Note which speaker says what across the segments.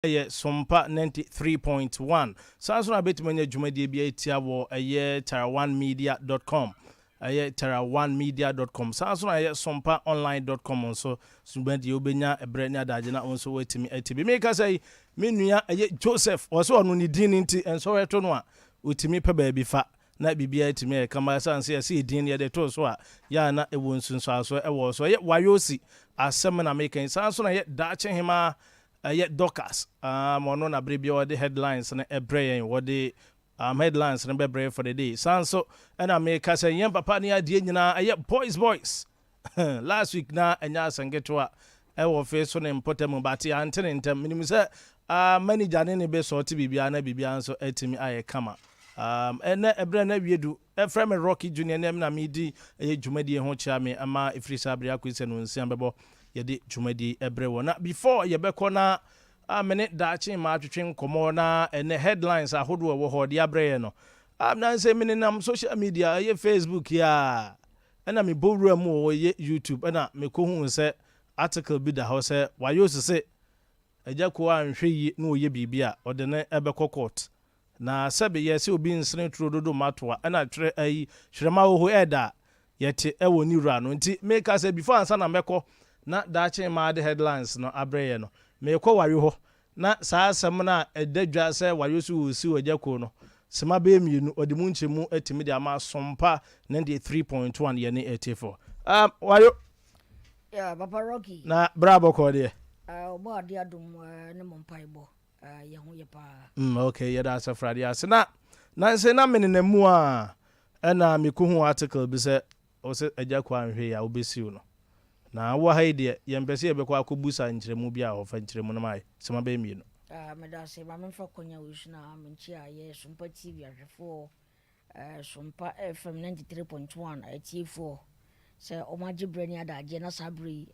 Speaker 1: Yɛ Sompa 93.1. Saa nso na bɛtumi anya dwumadie bi atia wɔ ɛyɛ taraonemedia.com, ɛyɛ taraonemedia.com. Saa nso na ɛyɛ sompaonline.com nso dwumadie wobɛnya ɛberɛ ne adagye na wo nso woatumi ati bi. Meka sɛ yi, me nua ɛyɛ Joseph, wɔ sɛ ɔno ne din no nti ɛnsɔhwɛ to no a, ɔtumi pɛ baabi fa na biribiara tumi yɛ kama, ɛsiane sɛ yɛsɛ yɛdin no yɛde too so a, yɛ a na ɛwɔ nsunsuasoɔ ɛwɔ so. Ɛyɛ wayosi asɛm na meka yi. Saa nso na ɛyɛ daakye hemaa, ɛyɛ Dorcas, ɔno na berɛ biara ɔde headlines no ɛbrɛ yɛn, wɔde headlines no bɛbrɛ for the day. Saa nso ɛna meka sɛ yɛn papa ne adeɛ nyinaa ɛyɛ Boys Boys. Last week na ɛnyɛ asɛnketewa ɛwɔ fe so ne mpɔtam, but yɛante ne ntɛm. Menim sɛ manager ne ne bɛsɔɔte biribiara na biribiara nso atumi ayɛ kama. Ɛnɛ ɛberɛ no awie du, ɛfrɛ me Rocky Junior ne na medi ɛyɛ dwumadie ho kyea me ama ɛfiri saa berɛ akɔsi sɛ no nsia bɛbɔ, yɛde dwumadie ɛbrɛ wɔ. Na before yɛbɛkɔ na a mene daakye ma atwetwe nkɔmmɔ na ɛnɛ headlines ahodoɔ ɛwɔ hɔ de abrɛ yɛ no, nansɛ mene nam social media, ɛyɛ Facebook yi a, ɛna mebɔ wura mu wɔ ɛyɛ YouTube, ɛna mekɔhuu sɛ article bi da hɔ sɛ wayɛ osese Agya Koo anhwɛ yie na ɔyɛ biribi a, ɔde ne ɛbɛkɔ court. Na sɛbe yɛ sɛ obi nsene turo dodo matoa ɛna twerɛ ayi hwerɛma wɔ hɔ ɛda a yɛte ɛwɔ ne wura no. Nti meka sɛ before ansa na mɛkɔ na daakye maa de headlines no abrɛ yɛ no, meekɔ ware hɔ na saa asɛm no a ɛda dwa sɛ wayɛ so wɔ siw Agya Koo no sema bɛyɛ mmienu, ɔde mu nkyɛmu atumi de ama Sompa 93.1 yɛne ɛtiefo wayo.
Speaker 2: Yeah, Papa Rocky.
Speaker 1: Na bra bɔkɔɔ deɛ?
Speaker 2: Ɔbɔ ade adom ne mo mpaebɔ, yɛ ho yɛ paa.
Speaker 1: Okay, yɛda asafrade ase. Na nanse na menenam mu a, ɛna mekɔhu article bi sɛ wo sɛ Agya Koo anhwɛ yi a, wobɛsiw no. Na wɔ ha yi deɛ, yɛmpɛ sɛ yɛbɛkɔ akɔbusa nkyerɛmu bi a ɔfa nkyerɛmu no ma yɛ sɛma bɛyɛ mmienu.
Speaker 2: Meda ase. Ma memfa kwanya wei so na menkyi a yɛ Sompa TV ahwɛfoɔ, Sompa FM 93.1 atiefoɔ sɛ ɔmo agye berɛ ne adagyeɛ na saa berɛ yi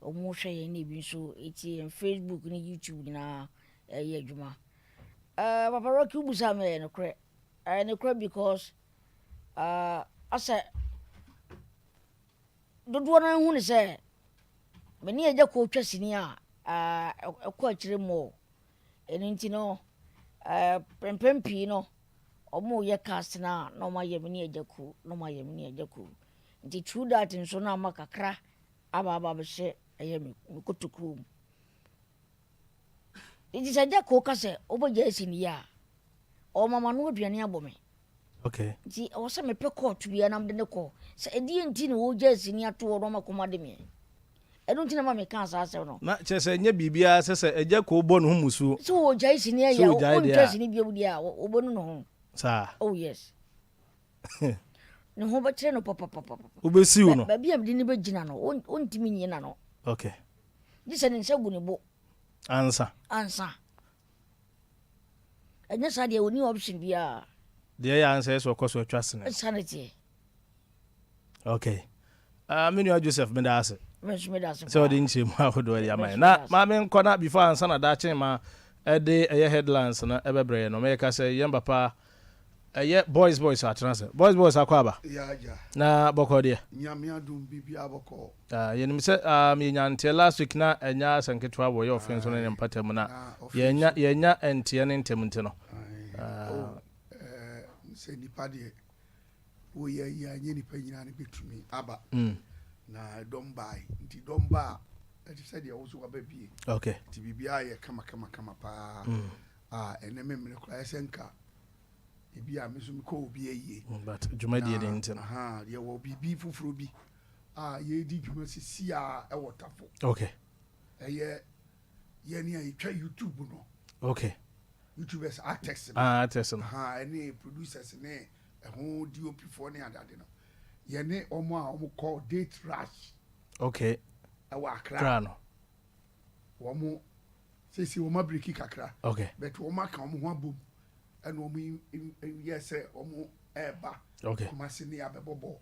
Speaker 2: ɔmo hwɛ yɛn, na ebi nso ɛtie yɛn Facebook ne YouTube nyinaa ɛyɛ adwuma. Papa Rocky, wobusa me, ɛyɛ nokorɛ, ɛyɛ nokorɛ because asɛ dodoɔ no ahu ne sɛ me ne Agya Koo twa sini a ɛkɔ akyire mmɔ. Ɛno nti no, mpɛn pii no ɔmo yɛ cast na ɔmo ayɛ me ne Agya Koo, na ɔmo ayɛ me ne Agya Koo. Nti through that nso na ama kakra aba abɛhyɛ ɛyɛ me kotokuo mu. Nti sɛ Agya Koo ka sɛ wobɛgya asi ne yie a, ɔmama no aduane abɔ me. Nti ɛwɔ sɛ mepɛ kɔɔto biara na mede ne kɔ sɛ ɛdeɛ nti na wɔgya asini ato hɔ na ɔma kɔm ade meɛ. Ɛno nti na ma meka saa asɛm no.
Speaker 1: Na kyerɛ sɛ ɛnyɛ biribiara sɛ Agya Koo bɔ ne ho musuo.
Speaker 2: Sɛ wɔgya sini ayɛ
Speaker 1: Sɛ
Speaker 2: a,
Speaker 1: wɔgyae deɛ
Speaker 2: ɔntwa
Speaker 1: a.
Speaker 2: sini bio deɛ a, wɔbɛnu ne ho.
Speaker 1: Saa.
Speaker 2: Oh yes, ne ho bɛkyerɛ no papapapa.
Speaker 1: Wobɛsiw no.
Speaker 2: Baabi a mede ne bɛgyina no, ɔntumi nyina no. Gye sɛ ne nsa gu ne bo.
Speaker 1: Ansa.
Speaker 2: Ansa. Ɛnyɛ saa deɛ, ɔni option biara.
Speaker 1: Deɛ ɛyɛ ansa yɛ sɛ ɔkɔ so atwa sene.
Speaker 2: Ɛsa ne teɛ.
Speaker 1: Okay, me nua Joseph, meda ase.
Speaker 2: Me nso meda ase.
Speaker 1: Sɛ ɔde nkyerɛmu ahodoɔ de ama yɛn. Na maame nkɔ na before ansa na daakye ma ɛde ɛyɛ headlines no ɛbɛbrɛ yɛn no, mɛka sɛ yɛn papa ɛyɛ Boys Boys atena sɛ Boys Boys akɔ aba.
Speaker 3: Yɛagya.
Speaker 1: Na bɔkɔ deɛ?
Speaker 3: Nyame adom, biribiara bɔkɔɔ.
Speaker 1: Yɛnim sɛ yɛnya nteɛ last week na ɛnya asɛ nketewa wɔ yɛ ɔfe nso ne ne mpata mu na
Speaker 3: Na ɔfe
Speaker 1: yɛnya
Speaker 3: nso.
Speaker 1: Yɛnya nteɛ ne ntɛm nti no.
Speaker 3: Aye. Oh, sɛ nipa deɛ woyɛ yi a, nyɛ nipa nyinaa no bɛtumi aba. Na dɔm bae, nti dɔm ba a, ɛte sɛ deɛ wo so waba bie. Nti biribiara yɛ kama kama kama paa. A ɛnɛ me mmerɛ koraa ɛsɛ nka ebi a me nso mekɔ obi ayie.
Speaker 1: But dwumadie ne nti no.
Speaker 3: Aha, yɛwɔ biribi foforɔ bi a yɛredi dwuma sisi a ɛwɔ Tafo. Ɛyɛ yɛne a yɛtwa YouTube no. YouTubers, actors no.
Speaker 1: Ah, actors no.
Speaker 3: Aha, ɛne producers ne ɛho DOP foɔ ne adade no. Yɛne wɔn a wɔn kɔ Date Rush. Ɛwɔ Accra.
Speaker 1: Kra no.
Speaker 3: Wɔn sisi wɔn abiriki kakra. But wɔn aka wɔn ho abom ɛna wɔn yɛ sɛ wɔn ɛɛba. Kumasi ne abɛbɔ bɔɔl.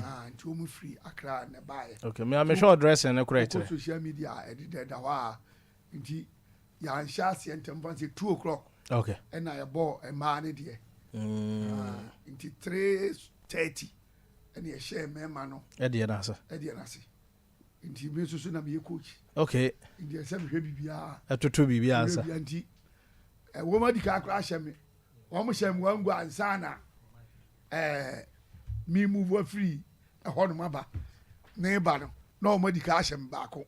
Speaker 3: Ah, nti wɔn firi Accra na ɛbaayɛ.
Speaker 1: Okay, me amehwɛ ɔdressing no korɛ
Speaker 3: Wokɔ
Speaker 1: kyerɛ.
Speaker 3: Social media a ɛde da hɔ a, nti yɛanhyɛ aseɛ ntɛm fa sɛ 2 o'clock. Ɛna yɛbɔ mmaa ne deɛ. Ah, nti 3:30 ɛna yɛhyɛ mmarima no.
Speaker 1: Ɛdeɛ no ase.
Speaker 3: Ɛdeɛ no ase. Nti me nso so na meyɛ coach.
Speaker 1: Okay.
Speaker 3: Nti ɛsɛ mehwɛ biribiara.
Speaker 1: Ɛtoto biribiara nsa.
Speaker 3: Nti wɔn adi kan koraa hyɛ me wɔn hyɛ me wɔn gu ansa na ɛɛ mi move afiri ɛhɔ nom aba ne ba no na wɔn adi kan ahyɛ me baako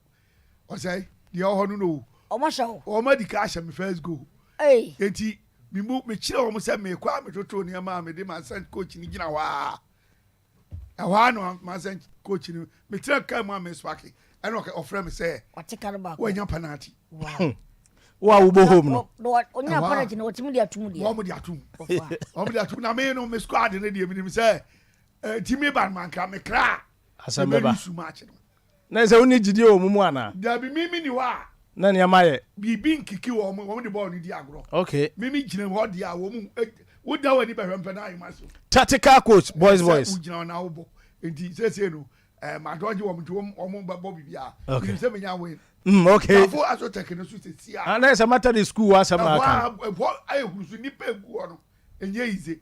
Speaker 3: ɔsɛ deɛ ɔhɔ no no
Speaker 2: wɔn ahyɛ
Speaker 3: wo wɔn adi kan ahyɛ me first goal.
Speaker 2: Hey.
Speaker 3: Eti mi mu mi kyerɛ wɔn sɛ mekɔ a metoto nneɛma a mede ma sɛ coach ni gyina hɔ aa. Ɛhɔ ara na m'asɛn coach no metena kaa mu a meswake ɛna ɔfrɛ me sɛ
Speaker 2: wate ka no baako
Speaker 3: wanya penalty.
Speaker 2: Wow.
Speaker 1: Wo a wobɔ home no.
Speaker 2: Onya penalty no wɔtumi de atum deɛ.
Speaker 3: Wɔn de atum. Wɔn de atum na me no me squad no deɛ menim sɛ nti me ba no manka me kra.
Speaker 1: Asɛm bɛba.
Speaker 3: Su match no.
Speaker 1: Na sɛ wonni gyidie wɔ wɔn mu anaa?
Speaker 3: Dabi me me ni hɔ a.
Speaker 1: Na nneɛma yɛ.
Speaker 3: Biribi nkiki wɔn, wɔn de bɔɔl no di agorɔ.
Speaker 1: Okay.
Speaker 3: Me me gyina hɔ deɛ a wɔn mu woda w'ani bɛhwɛ mpɛ na ayɛ ma so.
Speaker 1: Tactical coach boys boys.
Speaker 3: Sɛ wogyina hɔ na wobɔ nti seesei no ɛɛ ma dɔgye wɔn nti wɔn wɔn bɛbɔ biribi a.
Speaker 1: Okay.
Speaker 3: Menim sɛ menya win.
Speaker 1: Okay.
Speaker 3: Tafo asotɛk no so sɛsi a.
Speaker 1: Ah, na sɛ mata de school wɔ asɛm na aka.
Speaker 3: Ɛhɔ a ɛhɔ ayɛ huru so nipa egu hɔ no ɛnyɛ easy.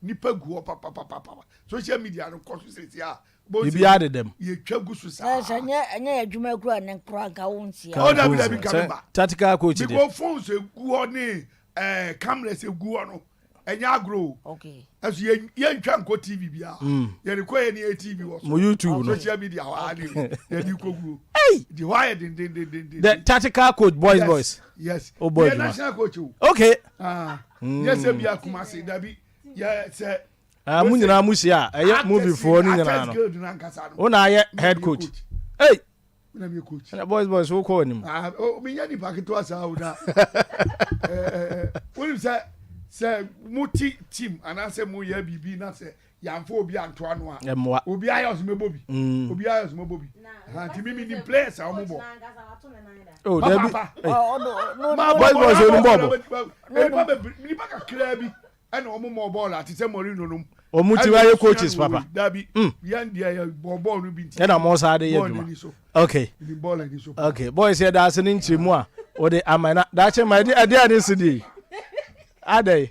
Speaker 3: Nipa gu hɔ papapapa social media no kɔ so sɛsi a.
Speaker 1: Biribiara dedam.
Speaker 3: Yɛtwa gu so saa.
Speaker 2: Sɛ nyɛ ɛnyɛ yɛ adwuma kura ne nkora nka wo nsia.
Speaker 3: Oh dabi dabi nka me ba.
Speaker 1: Tactical coach deɛ.
Speaker 3: Because phones egu hɔ ne ɛɛ cameras egu hɔ no ɛnyɛ agorɔ o.
Speaker 2: Okay.
Speaker 3: Ɛso yɛ yɛntwa nkɔ TV bia. Yɛde kɔ yɛ ne yɛ TV wɔ so.
Speaker 1: Mo YouTube no.
Speaker 3: Social media hɔ ara ne yɛde kɔ guo.
Speaker 1: Hey.
Speaker 3: Di hɔ ayɛ dendendenden.
Speaker 1: The tactical coach boys
Speaker 3: yes.
Speaker 1: boys.
Speaker 3: Yes.
Speaker 1: O boy
Speaker 3: Yɛ
Speaker 1: adwuma.
Speaker 3: national coach o.
Speaker 1: Okay.
Speaker 3: Ah. Yɛ sɛ bi akumase dabi yɛ sɛ.
Speaker 1: Ah, mo nyinaa mo hyia a ɛyɛ movie foɔ no nyinaa no wo na ayɛ head coach ei ɛna boys boys wo kɔ anim.
Speaker 3: Ah, oh, menyɛ nipa ketewa saa o na wonim sɛ sɛ mote team anaasɛ moyɛ biribi na sɛ yɛamfa obi anto ano a
Speaker 1: ɛmmoa
Speaker 3: obi ayɛ ɔsɛ mɛbɔ bi obi ayɛ ɔsɛ mɛbɔ bi nti mimi nim players a wɔn bɔ.
Speaker 1: Oh, dabi.
Speaker 3: Papa.
Speaker 1: Boys boys onim bɔɔbɔ.
Speaker 3: Nipa bebree nipa kakraa bi ɛna wɔn mɔ bɔɔl a te sɛ Mourinho nom.
Speaker 1: Wɔn ti ayɛ coaches papa.
Speaker 3: Dabi yɛn deɛ yɛ bɔ bɔɔl no bi nti.
Speaker 1: Ɛna mo saa de yɛ adwuma. Okay. Okay boys yɛ daase ne nkyerɛ mu a wɔde ama na daakye ma ɛde ɛde a ne si deɛ yi. Adɛ.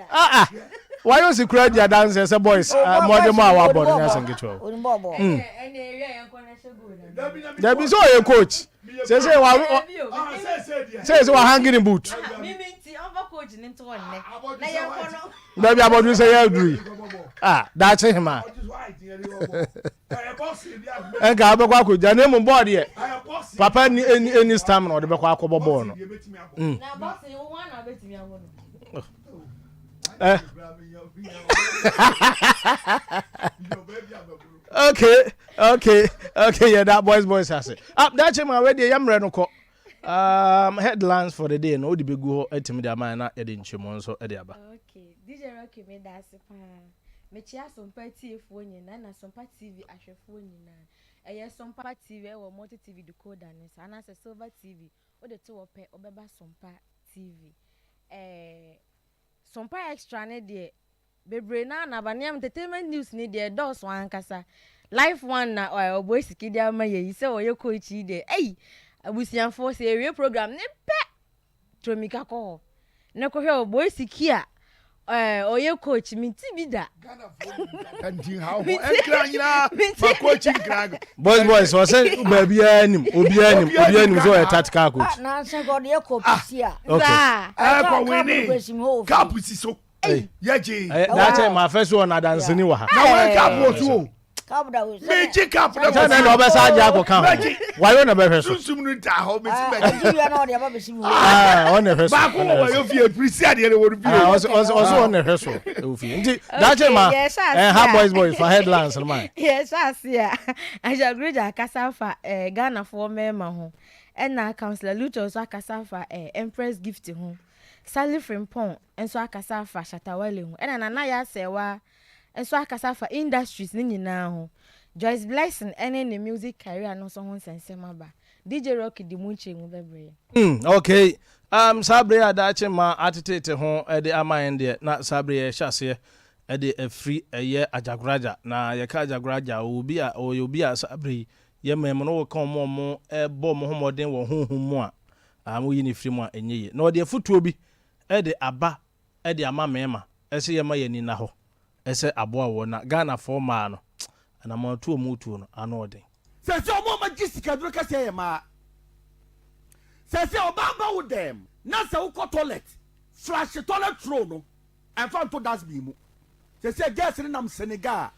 Speaker 1: Ah ah. Wayɛ osi kura di adanseɛ sɛ boys mmɔde mo a wabɔ no nyɛ asɛm ketewa o. Dabi sɛ ɔyɛ coach. Sɛ wa sɛ sɛ wa hanging in boot. Dabi abɔdun sɛ yɛ aduru yi. Ah daakye hema. Ɛnka abɛkɔ akɔgya na mmom bɔɔl deɛ papa ni ɛni ɛni stamina ɔde bɛkɔ akɔbɔ bɔɔl no. Eh. Okay, okay, okay. Yeah, that boys, boys ase. Ah, daakye ma wei deɛ yɛmmerɛ no kɔ. Headlines for the day no wode bɛgu hɔ atumi de ama na yɛde nkyɛmu nso de aba.
Speaker 4: Okay, DJ Rocky me da ase paa. Mekyia Sompa tiefoɔ nyinaa na Sompa TV ahwɛfoɔ nyinaa. Ɛyɛ Sompa TV ɛwɔ Multi TV decoder no so anaasɛ Silver TV wode to hɔ pɛ wobɛba Sompa TV. Ɛɛ Sompa Extra no deɛ bebree no ara na aba nneɛma entertainment news no deɛ ɛdɔɔso ankasa. Life one na ɔbɔ siki de ama yɛ yi sɛ ɔyɛ coach yi deɛ ei abusuafoɔ sɛ yɛwie program ne pɛ Tromika kɔ hɔ na kɔhwɛ ɔbɔ siki a ɔyɛ coach mente bi da.
Speaker 1: Boys boys ɔsɛ baabiara nim obiara nim obiara nim sɛ ɔyɛ tactical coach.
Speaker 2: Na sɛ ɔde yɛ kɔ pisi a.
Speaker 1: Okay.
Speaker 3: Ɛkɔ wini cup si so. Yɛgye.
Speaker 1: Dakyɛ ma fɛ so ɔna danseni wɔ ha.
Speaker 3: Na wɔn cup wɔ so o. Megye cup na
Speaker 1: wɔ so. na ɔbɛsa agye akɔ ka ho. Wayo na bɛhwɛ so.
Speaker 3: Sunsum no da hɔ mesi bɛgye.
Speaker 1: Ɔna hwɛ so.
Speaker 3: Baako wɔ wɔyɛ fie pirisi adeɛ na wɔn fie.
Speaker 1: Ɔsɛ ɔna hwɛ so ɛwɔ fie. Nti dakyɛ ma ɛha boys boys fa headlines no ma.
Speaker 4: Yɛhyɛ ase a Ajagureja akasa afa Ghanafoɔ mmarima ho ɛna Councillor Luthor nso akasa afa Empress Gift ho. Sally Frimpong nso akasa afa Shatta Wale ho ɛna Nana Yaa Serwaa nso akasa afa industries no nyinaa ho. Joyce Blessing ne ne music career no nso ho nsɛnsɛm aba. DJ Rocky de mu nkyerɛmu bɛbrɛ yɛn.
Speaker 1: Okay. Saa bere a daakye mma ateteete ho de ama yɛn deɛ, na saa bere yɛrehyɛ aseɛ de afiri ɛyɛ Agyagoragya. Na yɛka Agyagoragya a, ɔwɔ obi a, ɔyɛ obi a saa bere yi yɛn man mu no wɔka wɔn a wɔbɔ wɔn ho mmɔden wɔ honhom mu a, woyi no firi mu a ɛnyɛ yie. Na ɔde afotuo bi de aba de ama mmarima sɛ yɛmma yɛn ani nna hɔ sɛ aboa wɔ na Ghanafoɔ mmaa no. Anammɔntuo a wɔretuo no, ano ɔden.
Speaker 5: Sɛsɛ ɔmo a ɔmo agye sikaduro kɛseɛ yɛ mmaa. Sɛsɛ ɔbaa ba wo dɛm na sɛ wokɔ toilet, flush toilet roll no, ɛnfa nto dustbin mu. Sɛsɛ girls no nam Senegal,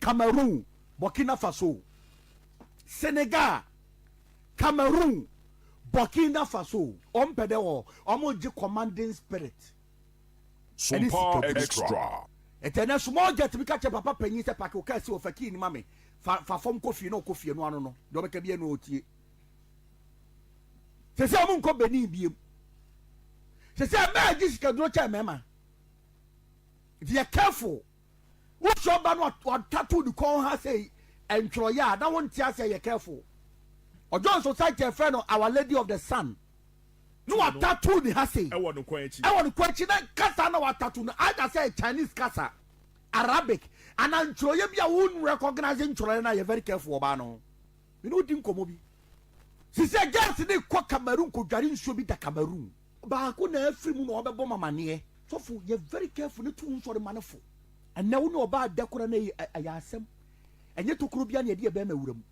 Speaker 5: Cameroon, Burkina Faso. Senegal, Cameroon, Burkina Faso. Ɔmo pɛ dɛ wɔ ɔmo gye commanding spirit ɛne sikaduro. Ɛtɛ nɛ small girl tumi ka kyerɛ papa panyin sɛ pake wo kaa si hɔ fa key no ma me fa fa fam kɔ fie na ɔkɔ fie no ano no deɛ ɔbɛka biara no ɔtie. Sɛsɛ ɔmo nkɔ Benin biem. Sɛsɛ mmaa gye sikaduro kyɛn mmarima. Nti yɛ careful. Wohyɛ ɔba no watatu ne kɔn ha sɛ ntwerɛeɛ a na wonte aseɛ yɛ careful. Ɔjoin society ɛfrɛ no Our Lady of the Sun. Na watatu ne ha sei.
Speaker 6: Ɛwɔ ne kɔn akyi.
Speaker 5: Ɛwɔ ne kɔn akyi na kasa na watatu no either sɛ Chinese kasa, Arabic anaa ntwerɛeɛ bi a wo recognize ntwerɛeɛ no a yɛ very careful ɔbaa no ho. Me ne wo di nkɔmmɔ bi. Sisɛ girls ne kɔ Cameroon kɔdware nsuo bi da Cameroon. Baako na afiri mu na ɔbɛbɔ me amaneɛ. Sɔfo yɛ very careful ne to wo nsɔre ma no fo. Ɛnɛ wo ne ɔbaa da koraa na ɛyɛ asɛm. Ɛnyɛ tokuro biara na yɛde yɛ bɛrima wura mu.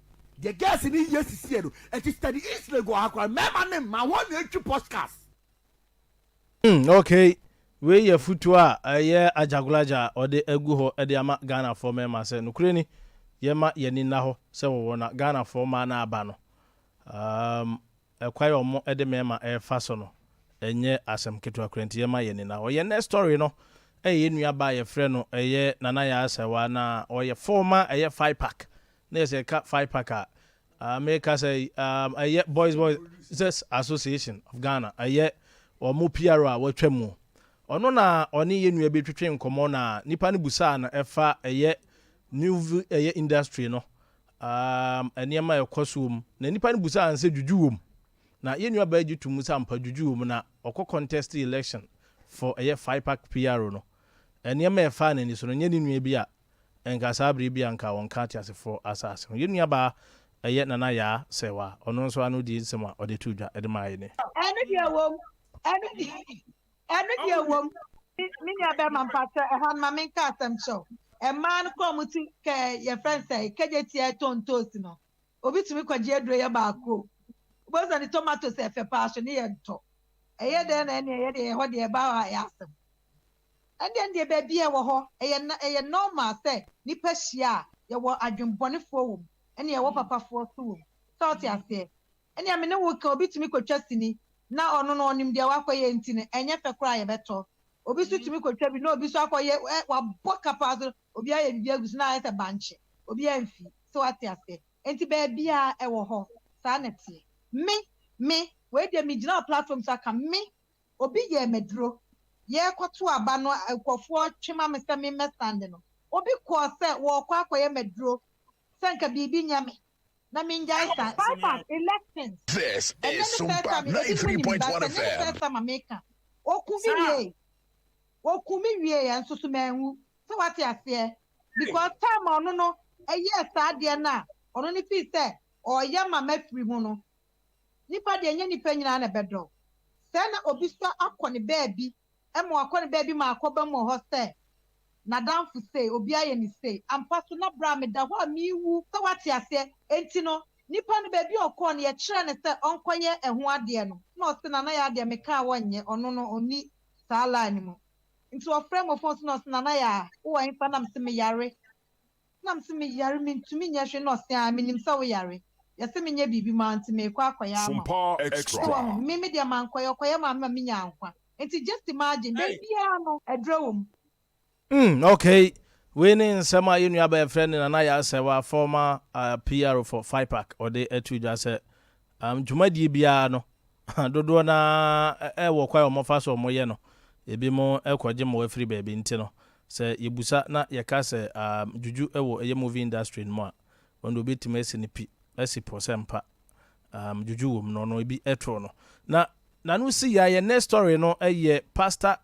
Speaker 5: Deɛ girls no yɛ sisiɛ no ɛte study East Legon ha koraa mmarima ne mmaa wɔn na ɛtwi posh cars.
Speaker 1: Hmm ok wei yɛ afutuo a ɛyɛ agyagolagya a ɔde agu hɔ de ama Ghanafoɔ mmarima sɛ nokorɛ ni yɛma yɛn ani nna hɔ sɛ wɔwɔ na Ghanafoɔ mmaa no aba no um ɛkwan a wɔde mmarima ɛrefa so no ɛnyɛ asɛm ketewa koraa nti yɛma yɛn ani nna hɔ. Yɛn next story no ɛyɛ yɛn nua baa yɛfrɛ no ɛyɛ Nana Yaa Asɛwa na ɔyɛ former ɛyɛ FIPAC Na yɛ sɛ yɛka FIPAC a, ah, meka sɛ um, ɛyɛ Boys Boys Association of Ghana, ɛyɛ wɔn PRO a wɔatwa mu. Ɔno na ɔne yɛn nua bi twetwe nkɔmmɔ na nipa no busaa no ɛfa ɛyɛ new ɛyɛ industry no um, nneɛma a ɛkɔ so mu. Na nipa no busaa no sɛ dwudwu wɔ mu. Na yɛn nua baa gye to mu sɛ ampa dwudwu wɔ mu na ɔkɔ contest election for ɛyɛ FIPAC PRO no. Nneɛma a ɛfaa n'ani so no, nyɛ ne nua bi a Nka saa bere bi a nka wɔnka ateasefoɔ asase ho. Yɛn nuabaa ɛyɛ Nana Yaa Serwaa, ɔno nso ano die nsɛm a ɔde too dwa de maa yɛn ni.
Speaker 7: Ɛno deɛ ɛwom, ɛno deɛ, ɛno deɛ ɛwom. Me nua bɛrima mpakyɛ ɛha no ma menka asɛm kyerɛ wo. Mmaa no kora wɔn ti kɛ yɛfrɛ no sɛ kɛgye tia ɛtɔn ntoosi no. Obi tumi kɔgye aduro yɛ baako o. Wobɛhu sɛ ne tomatoes ɛfɛ paa so ne yɛ ntɔ. Ɛyɛ dɛn na ɛneɛ yɛ deɛ ɛhɔ deɛ ɛba hɔ a ɛyɛ asɛm. Ɛndeɛ ɛndeɛ baabi a ɛwɔ hɔ, ɛyɛ ɛyɛ normal sɛ nipa hyia a, yɛwɔ adwen bɔnefoɔ wɔ mu, ɛne yɛwɔ papafoɔ nso wɔ mu. Sɛ wote aseɛ? Ɛnea me ne wo reka, obi tumi kɔtwa sini na ɔno no ɔnim deɛ wakɔyɛ nti no, ɛnyɛ fɛ koraa a yɛbɛtɔ. Obi nso tumi kɔtwa bi na obi nso akɔyɛ ɛ, wabɔ ka paa so, obi ayɛ biribi agu so na ayɛ sɛ bankye, obi amfi. Sɛ woate aseɛ? Enti baabiara ɛwɔ hɔ, saa na ɛteɛ. Me, me, wei deɛ megyina wɔ platform so aka, me, Obi yɛɛ me aduro. Yɛrekɔto aba no nkurɔfoɔ twe ma me sɛ memmɛsande no. Obi kɔɔ sɛ wɔrekɔ akɔyɛ me aduro sɛ nka biribi nyɛ me na mengyae saa. Bypass elections.
Speaker 8: This
Speaker 7: Ɛnyɛ
Speaker 8: is
Speaker 7: ne first
Speaker 8: Sumpa
Speaker 7: time, ebinom nim but
Speaker 8: 93.1
Speaker 7: ɛnyɛ ne
Speaker 8: FM.
Speaker 7: first time a meka. Wɔku me wiei. Wɔku me wieeɛ nso so manwu. Sɛ woate aseɛ? Because time a ɔno no yɛɛ saa adeɛ no a ɔno no fii sɛ ɔreyɛ ma mafiri mu no, Nipa deɛ ɛnyɛ nipa nyinaa na ɛbɛdɔ wo. Sɛɛ na obi sɔ akɔ ne baabi ma wakɔ ne baabi ma akɔba mu wɔ hɔ sɛ n'adamfo sei, obi ayɛ no sei. Ampa so na berɛ a meda hɔ a merewu, sɛ woate aseɛ, enti no nipa no baabi a ɔkɔɔ no yɛkyerɛɛ no sɛ ɔnkɔyɛ ɛho adeɛ no na ɔse Nana Yaa deɛ mekaa wɔnyɛ, ɔno no ɔnni saa line no mu. Nti ɔfrɛɛ me wɔ phone so na ɔse Nana Yaa wowɔ hefa na mese meyare. Na mese meyare mentumi nyɛ hwee na ɔse aa menim sɛ woyare yɛse menyɛ biribi ma wo nti meekɔ akɔyɛ ama wo so wahu me me deɛ mankɔyɛ ɔkɔyɛ maa me ma menyaa nkwa nti just imagine baabiaa no aduro wɔ mu.
Speaker 1: Mm ok, wei ne nsɛm a yɛn nuabaa a yɛfrɛ no Nana Yaa Serwaa, former PRO for FIPAC, ɔde ato dwa sɛ um, dwumadie biara no, dodoɔ no ara wɔ kwan a wɔfa so wɔyɛ no, ebinom kɔgye mmoa firi baabi nti no, Sɛ yɛbusa na yɛka sɛ aah juju wɔ ɛyɛ movie industry no mu a, ɔno deɛ ɔbɛtumi asi no pi, asi pɔ sɛ mpa aah juju wɔ mu no, ɔno ebi too no. Na n'ano si yɛ a, yɛn next story no yɛ pastor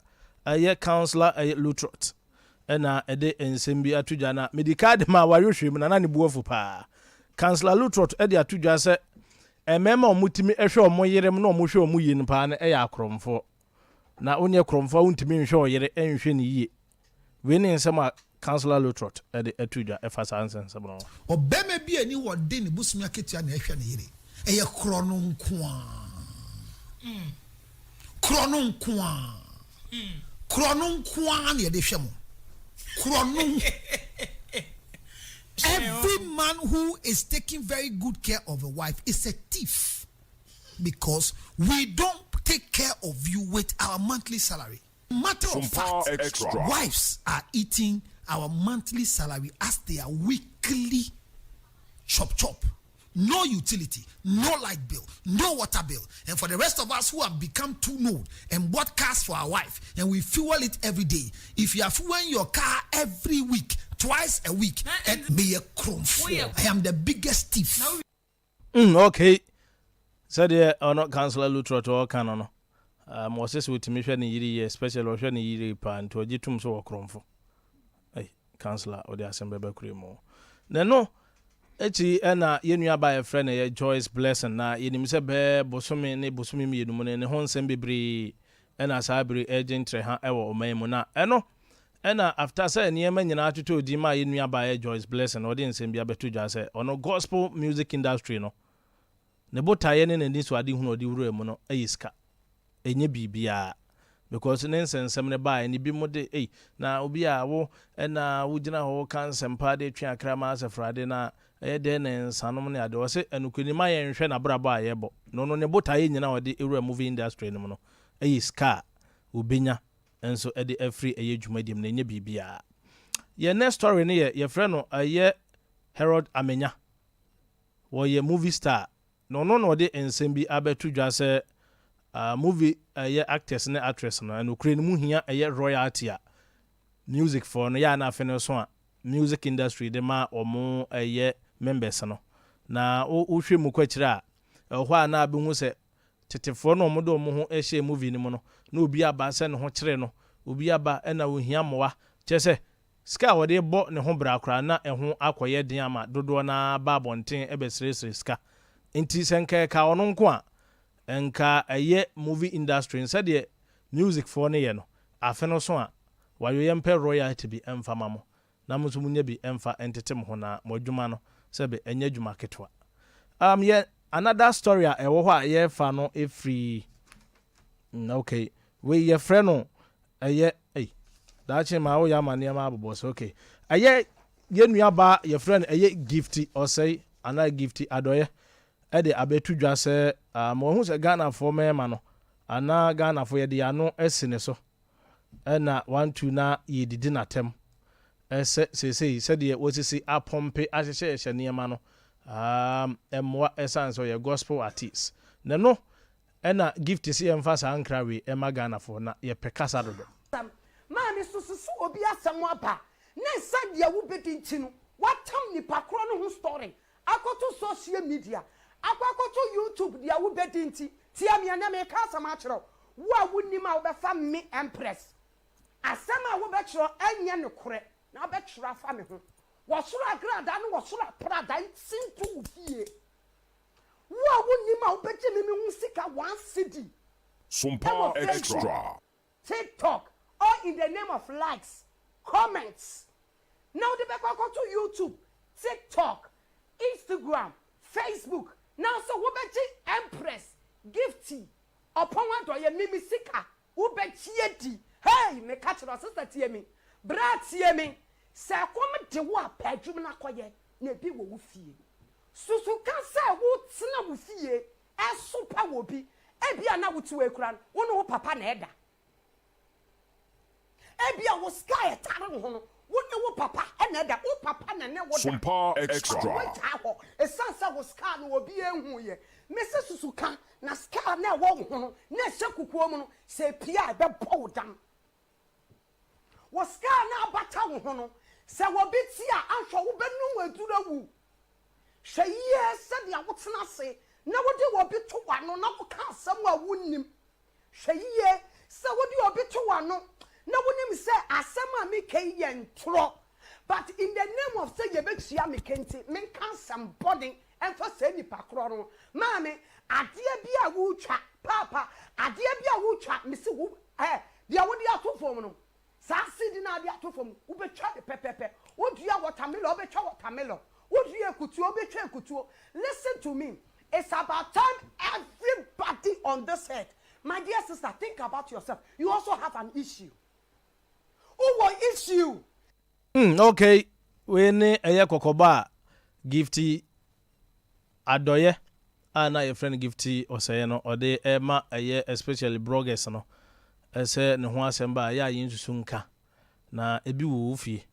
Speaker 1: ɛyɛ councillor ɛyɛ Lutrot ɛna ɛde nsɛm bi ato dwa na medi ka de ma awareɛ hwɛ mu na na ne bu afu paa. Councillor Lutrot ɛde ato dwa sɛ mmarima a wɔtumi hwɛ wɔn yerem na wɔhwɛ wɔn yie no paa no yɛ akorɔmfoɔ. Na wonyɛ korɔmfoɔ a wontumi nhwɛ ɔyere nhwɛ no yie. Wei ne nsɛm a Councillor Lutterodt de ato dwa ɛfa saa nsɛnsɛm no ho.
Speaker 6: Ɔbarima bi a ani wɔ de ne bosome akatua na ɛhwɛ ne yere. Ɛyɛ korɔno nko ara. Korɔno nko ara. Korɔno nko ara na yɛde hwɛ mo. Korɔno. Every man who is taking very good care of a wife is a thief because we don't take care of you with our monthly salary. Matter of fact, wives are eating our monthly salary as their weekly chop chop. No utility, no light bill, no water bill. And for the rest of us who have become too old and bought cars for our wife and we fuel it every day. If you are fueling your car every week, twice a week, and be a I am the biggest thief.
Speaker 1: Okay. Sɛdeɛ ɔno Councillor Lutterodt ɔka no, ɔsɛ sɛ ɔtumi hwɛ ne yere yie, especially ɔhwɛ ne yere paa, nti ɔgye tom sɛ wɔ korɔmfo. Hey, Councillor, ɔde asɛm bɛbɛ kure mu. Na no akyi ɛna yɛn nua ba yɛfrɛ no yɛ Joyce Blessing, na yɛnim sɛ bɛɛ bosome ne bosome 2 mu no, ne ho nsɛm bebree ɛna saa bere ɛgye ntrɛ ha ɛwɔ ɔman mu. Na ɛno ɛna after sɛ nneɛma nyinaa totɔ odi ma yɛn nua ba yɛ Joyce Blessing, ɔde nsɛm bi abɛto dwa sɛ ɔno gospel music industry no, ne botaeɛ ne n'ani so ade hunu ɔde wura mu no ɛyɛ sika, ɛnyɛ biribiara, because ne nsɛnsɛm ne baa ne bi mo de ei na obi a wo ɛna wogyina hɔ ka nsɛmpa de twe akrama asɛfrade na ɛyɛ dɛn ne nsanom ne ade. Ɔsɛ ɛnokwani ma yɛnhwɛ n'abrabɔ a yɛbɔ na ɔno ne botaeɛ nyinaa ɔde ewura movie industry no mu no ɛyɛ sika a obenya nso ɛde afiri ɛyɛ dwumadie mu na ɛnyɛ biribiara. Yɛn next story no yɛ yɛfrɛ no ɛyɛ Harold Amenya, wɔyɛ movie star, na ɔno na ɔde nsɛm bi abɛto dwa sɛ movie ɛyɛ actors ne actress no, ɛnokure no mu hia ɛyɛ royalty a music foɔ no yɛ a na afe no so a music industry de ma ɔmo ɛyɛ members no. Na wohwɛ mu kɔ akyire a, ɛwɔ hɔ a na abɛhu sɛ tetefoɔ no ɔmo de ɔmo ho ɛhyɛ movie no mu no, na obi aba sɛ ne ho kyerɛ no, obi aba ɛna ohia mmoa, kyerɛ sɛ sika a wɔde bɔ ne ho bra koraa na ɛho akɔyɛ den ama dodoɔ naa ba abɔnten ɛbɛsrɛsrɛ sika. Nti sɛ nka ɛka ɔno nko a, nka ɛyɛ movie industry sɛdeɛ music foɔ no yɛ no, afe no so a wayɔ yɛmpɛ royalty bi ɛmfa ma mo na mo nso munya bi ɛmfa ɛntete mo ho na mo adwuma no sɛbe ɛnyɛ adwuma ketewa. Yɛ another story a ɛwɔ hɔ a yɛrefa no ɛfiri okay, wei yɛfrɛ no ɛyɛ ɛy daakye ma woyɛ ama nneɛma abobɔ so. Okay, ɛyɛ yɛn nua baa yɛfrɛ no ɛyɛ Gifty Ɔsɛe anaa Gifty Adɔyɛ ɛde abɛto dwa sɛ wɔn ho sɛ Ghanafoɔ mmarima no anaa Ghanafoɔ yɛde ano asi ne so ɛna one two na yɛdidi n'atɛm ɛsɛ seesei sɛdeɛ wɔsisi apɔmpe ahyehyɛhyɛ nneɛma no mmoa, ɛsiane sɛ ɔyɛ gospel artist. Na no ɛna Gift sɛ yɛmfa saa nkra wei ɛma Ghanafoɔ na yɛpɛ kasa dodo.
Speaker 8: Maame sososo obi asɛm aba ne nsa deɛ wobɛdi nti no, watam nipa korɔ no ho story akɔto social media, akɔ akɔto YouTube deɛ wobɛdi nti. Tia me ɛnɛ, meka asɛm akyerɛ wo a wonim a wobɛfa me Empress asɛm a wobɛkyerɛ ɛnyɛ nokorɛ na wobɛkyerɛ afa me ho. Wɔsoro agradaa ne wɔsoro aprada nti nto wo fie. Wo a wonim a wobɛgye me me ho sika 1 cedi
Speaker 9: Sompa
Speaker 8: ɛwɔ Facebook,
Speaker 9: Extra.
Speaker 8: TikTok, all in the name of likes, comments, na wode bɛkɔ akɔto YouTube, TikTok, Instagram, Facebook na nso wobɛgye Empress Gifty Ɔpɔn Adɔyɛ mimi sika wobɛgye adi. Hey, meka kyerɛ sister, tie mi, bra, tie mi, sɛ ɛkɔm de wo a, pɛ adwuma no akɔyɛ na ebi wɔ wo fie. Susu ka sɛ wotena wo fie ɛso pa wɔ bi, ebi a na wote wɔ ekura no, wo ne wo papa na ɛda. Ebi a wo sika a ɛtare wo ho no, wo ne wo papa ɛna ɛda, wo papa na ne wo da.
Speaker 9: Sompa Extra.
Speaker 8: Wagyaa hɔ ɛsiane sɛ wo sika no obi ehu yɛ. Mese susu ka na sika na ɛwɔ wo ho no na ɛhyɛ kukuo mu no, sɛ epia a, ɛbɛbɔ wo dam. Wɔ sika na abata wo ho no, sɛ wɔbi ti a ahwɛ wobɛnum aduru awu. Hwɛ yie sɛdeɛ wotena ase na wode obi to w'ano na woka asɛm a wonnim. Hwɛ yie sɛ wode obi to w'ano na wonim sɛ asɛm a meka yi yɛ ntorɔ, but in the name of sɛ yɛbɛtua me kente, menka asɛm bɔne ɛmfa saa nipa korɔ no. Maame, adeɛ bi a wotwa, paapa, adeɛ bi a wotwa, mesi wo ɛ deɛ wode ato fam no, saa seed na ade ato fam, wobɛtwa ne pɛpɛpɛ. this earth. My dear sister, think about yourself. You also have an issue. Wowɔ issue.
Speaker 1: Hmm ok wei ne ɛyɛ kɔkɔbɔ a Gifty Adɔyɛ a na yɛfrɛ no Gifty Ɔsɛeɛ no ɔde rema ɛyɛ especially bloggers no sɛ ne ho asɛm ba a ɛyɛ a yɛnsusu nka na ebi wɔ wo fie.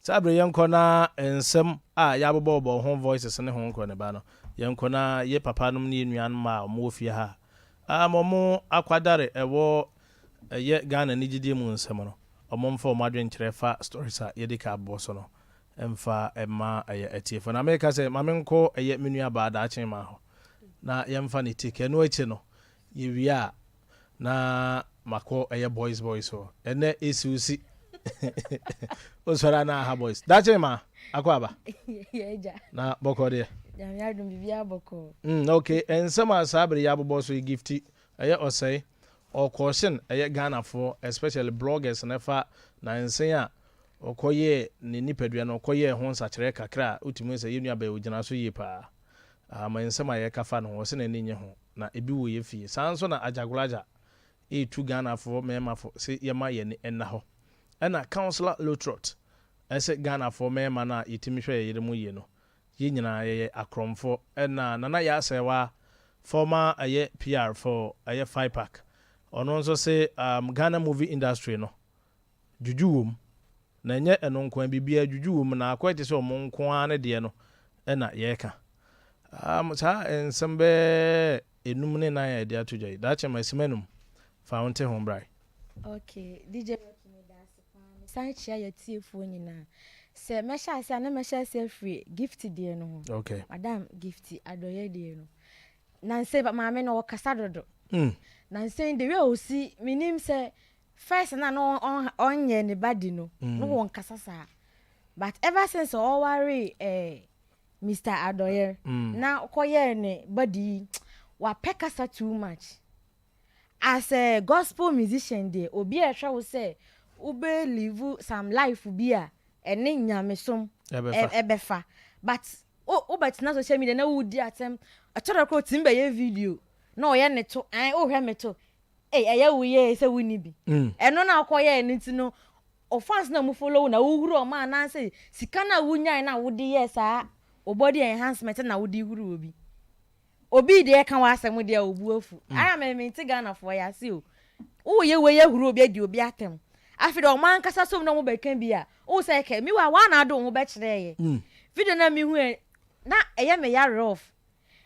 Speaker 1: Saa bere yɛnkɔ na nsɛm a yɛabobɔbobɔ ho voices ne ho nkɔ ne ba no, yɛnkɔ na yɛ papanom ne yɛ nuanom a wɔwɔ fie ha a wɔn akwadare ɛwɔ ɛyɛ Ghana anigyedie mu nsɛm no, wɔn mfa wɔn adwenkyerɛ fa stories a yɛdi ka abobɔ so no mfa mma ɛyɛ atiefo. Na meka sɛ ma menkɔ ɛyɛ me nua baa Daakye maa hɔ na yɛmfa ne take. Ɛno akyi no yɛwie a na makɔ ɛyɛ boys boys hɔ ɛnɛ esi osi osɔre ana aha boys dakye ma akɔ aba na bɔkɔ deɛ
Speaker 4: Nyame adom biribiara bɔkɔ.
Speaker 1: Ok nsɛm a saa bere yi abobɔ so yi gifti ɛyɛ ɔsɛe ɔkɔɔhyen ɛyɛ Ghanafoɔ especially bloggers no ɛfa nansen a ɔkɔyɛɛ ne nipadua no ɔkɔyɛɛ ho nsakyerɛɛ kakra a wotumi hu sɛ yɛn nua bɛɛ ogyina so yie paa ama nsɛm a yɛka fa ne ho ɔse n'ani nnye ho na ebi wɔ yɛ fie. Saa nso na Agyagoragya retu Ghanafoɔ mmarima fo se yɛma yɛn ani nna hɔ. Ɛna Councillor Lutterodt se Ghanafoɔ mmarima no a yɛtumi hwɛ yɛn yere mu yie no, yɛn nyinaa yɛyɛ akorɔmfoɔ. Ɛna Nana Yaa Serwaa, former ɛyɛ PR for ɛyɛ FIPAC, ɔno nso se Ghana movie industry no, dwudwu wɔ mu. Na ɛnyɛ ɛno nko ara, biribiara dwudwu wɔ mu, na akɔyɛ te sɛ wɔn nko ara ne deɛ no na yɛreka. Um, saa nsɛm bɛyɛ enum ne nan a yɛde ato dwa yi, daakye ma asim anum, fa wo nte ho bra.
Speaker 4: Okay, DJ Rocky meda ase paa. Mesan kyia yɛatiefoɔ nyinaa. Sɛ mɛhyɛ ase a na mɛhyɛ ase afiri Gift deɛ no ho.
Speaker 1: Okay.
Speaker 4: Madam Gift Adɔyɛ deɛ no. Nansa yi maame no ɔkasa dodo. Nansa yi the way a ɔsi, menim sɛ First na na ɔnyɛ ne ba di no, na wɔnkasa saa. But ever since ɔwaree eh, Mister Adɔyɛ na ɔkɔyɛɛ ne ba di yi, wapɛ kasa too much. As a gospel musician deɛ, obi a ɛhwɛ wo sɛ wobɛ live some life bi a ɛne nyamesom ɛbɛfa. But wobɛtena social media na wodi atɛm, ɛtɔ da koraa otumi bɛyɛ video na ɔyɛ ne to, ɛn wohwɛ me to, Ei ɛyɛ wo yie sɛ wonni bi. Ɛno na wokɔyɛɛ no nti no wo fans no a ɔmo follow wo na wohuru ɔmo anaasɛ sika no a wonyae no a wode yɛɛ saa wo body enhancement no na wode huru obi. Obi deɛ ɛka w'asɛm deɛ a wo bo afu. Ayɛ a me mente Ghanafoɔ yɛ ase o. Woyɛ wei ahuru obi adi obi atɛm. Afei deɛ ɔmo ankasa som na ɔmo bɛka bi a wohu sɛ kɛ meanwhile woa na wode wo ho bɛkyerɛɛyɛ. Video no a mehuiɛ na ɛyɛ me ya rough.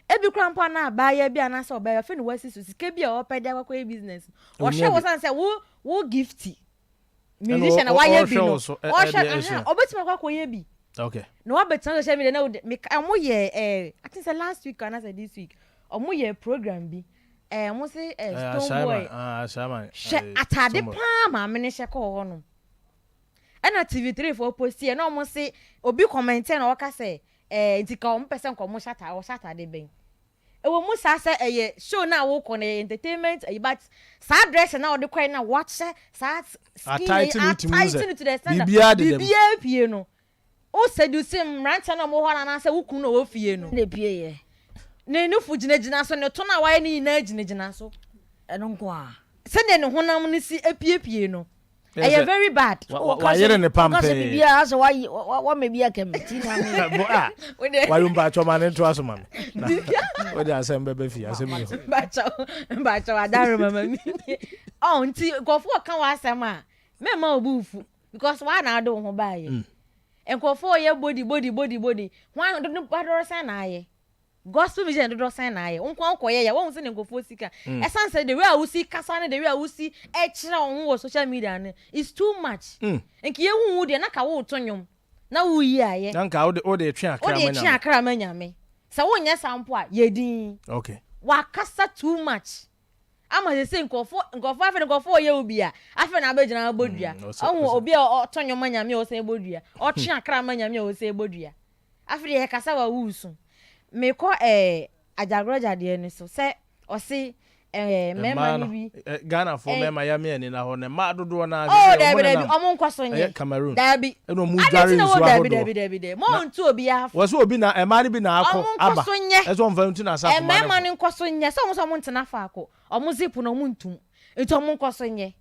Speaker 4: Ebi koraa mpo a na abaayewa bi anaasɛ ɔbaa bi afei na wasi so sika bi a ɔpɛ de akɔkɔyɛ business no, ɔhwɛ wo sane sɛ wo wo gifti musician na wayɛ bi no, ɔhwɛ aha ɔbɛtumi akɔ akɔyɛ bi.
Speaker 1: Okay.
Speaker 4: Na wabɛtena social media na wode meka ɔmo yɛ ɛɛ I think sɛ last week anaasɛ this week ɔmo yɛ program bi ɛɛ ɔmo se ɛɛ stone boy hwɛ ataade paa maame no hyɛ kɔɔ hɔ nom ɛna TV3 foɔ post yɛ na ɔmo se obi comment na ɔka sɛ Ɛɛ nti ka wɔn pɛ sɛ nka wɔn hyɛ ataade wɔhyɛ ataade bɛn? Ɛwɔ mu saa sɛ ɛyɛ show no a wokɔ no ɛyɛ entertainment ɛyi but saa dress no a wɔde kɔɛ no a wɔahyɛ saa skin
Speaker 1: Ataete
Speaker 4: ɛyi
Speaker 1: no wotumi hu
Speaker 4: ataete
Speaker 1: sɛ
Speaker 4: no to the extent that
Speaker 1: biribiara deda mu.
Speaker 4: biribiara pue no wo seduce mmeranteɛ no a wɔwɔ hɔ no anaasɛ wo kunu na ɔwɔ fie no.
Speaker 2: Na epie yɛ.
Speaker 4: Ne nufu gyinagyina so ne to no a wayɛ no nyinaa gyinagyina so.
Speaker 2: Ɛno nko ara.
Speaker 4: Sɛdeɛ ne honam no si apiepie no. Ɛyɛ very bad.
Speaker 1: Wayere ne pampee.
Speaker 2: Ɔka sɛ biribiara asɛ wayi wama bi aka mi ti na mi.
Speaker 1: Bo a wayo mpatsɔ ma ne ntoa so ma me. Na wode asɛm bɛbɛ fie asɛm ni hɔ.
Speaker 4: Mpatsɔ mpatsɔ adaro mama mi. Ɔ nti nkurɔfoɔ ka w'asɛm a mɛma wo bo nfu because waa na ade wo ho baayɛ. Mm. Nkurɔfoɔ yɛ body body body body hwan dodo badɔrɔ sɛn na ayɛ. Gospel musician dodoɔ sɛn na ayɛ? Wo nko ara wokɔyɛ yɛ a, woahu sɛdeɛ nkurɔfoɔ si ka. Ɛsiane sɛ the way a wosi kasa ne the way a wosi kyerɛ wo ho wɔ social media no is too much. Nka yɛhu wo deɛ na ka woreto nnwom na woreyi ayɛ.
Speaker 1: Na nka wode wode retwe akra
Speaker 4: ma
Speaker 1: Nyame. Wode retwe
Speaker 4: akra ma Nyame. Sɛ wonyɛ saa mpo a, yɛ dinn.
Speaker 1: Okay.
Speaker 4: Wakasa too much. Ama sese nkurɔfoɔ nkurɔfoɔ afei nkurɔfoɔ ɔyɛ wo bi a afei na abɛgyina abɔ dua. Ɔhu obi a ɔto nnwom ma Nyame a ɔsan bɔ dua. Ɔtwe akra ma Nyame a ɔsan bɔ dua. Afei deɛ yɛkasa wa wusu. Mekɔ eh Agyagorɔgya deɛ no so sɛ ɔse
Speaker 2: Ɛɛ mmarima no bi.
Speaker 1: Ghanafoɔ mmarima yɛ me ani na hɔ na mmaa dodoɔ naa
Speaker 2: oh daabi daabi ɔmo nkɔ so nyɛ
Speaker 1: ɛyɛ Cameroon
Speaker 2: daabi
Speaker 1: ɛna ɔmo dware nsuo ahodoɔ
Speaker 2: daabi daabi daabi daabi mo ntu obi afo
Speaker 1: wɔsɛ obi na mmaa no bi na akɔ aba
Speaker 2: ɔmo nkɔ so nyɛ
Speaker 1: ɛsɛ ɔmo fa ntu na asafo
Speaker 2: mmarima no nkɔ so nyɛ sɛ ɔmo sɛ ɔmo ntena faako ɔmo zip na ɔmo ntum nti ɔmo nkɔ so nyɛ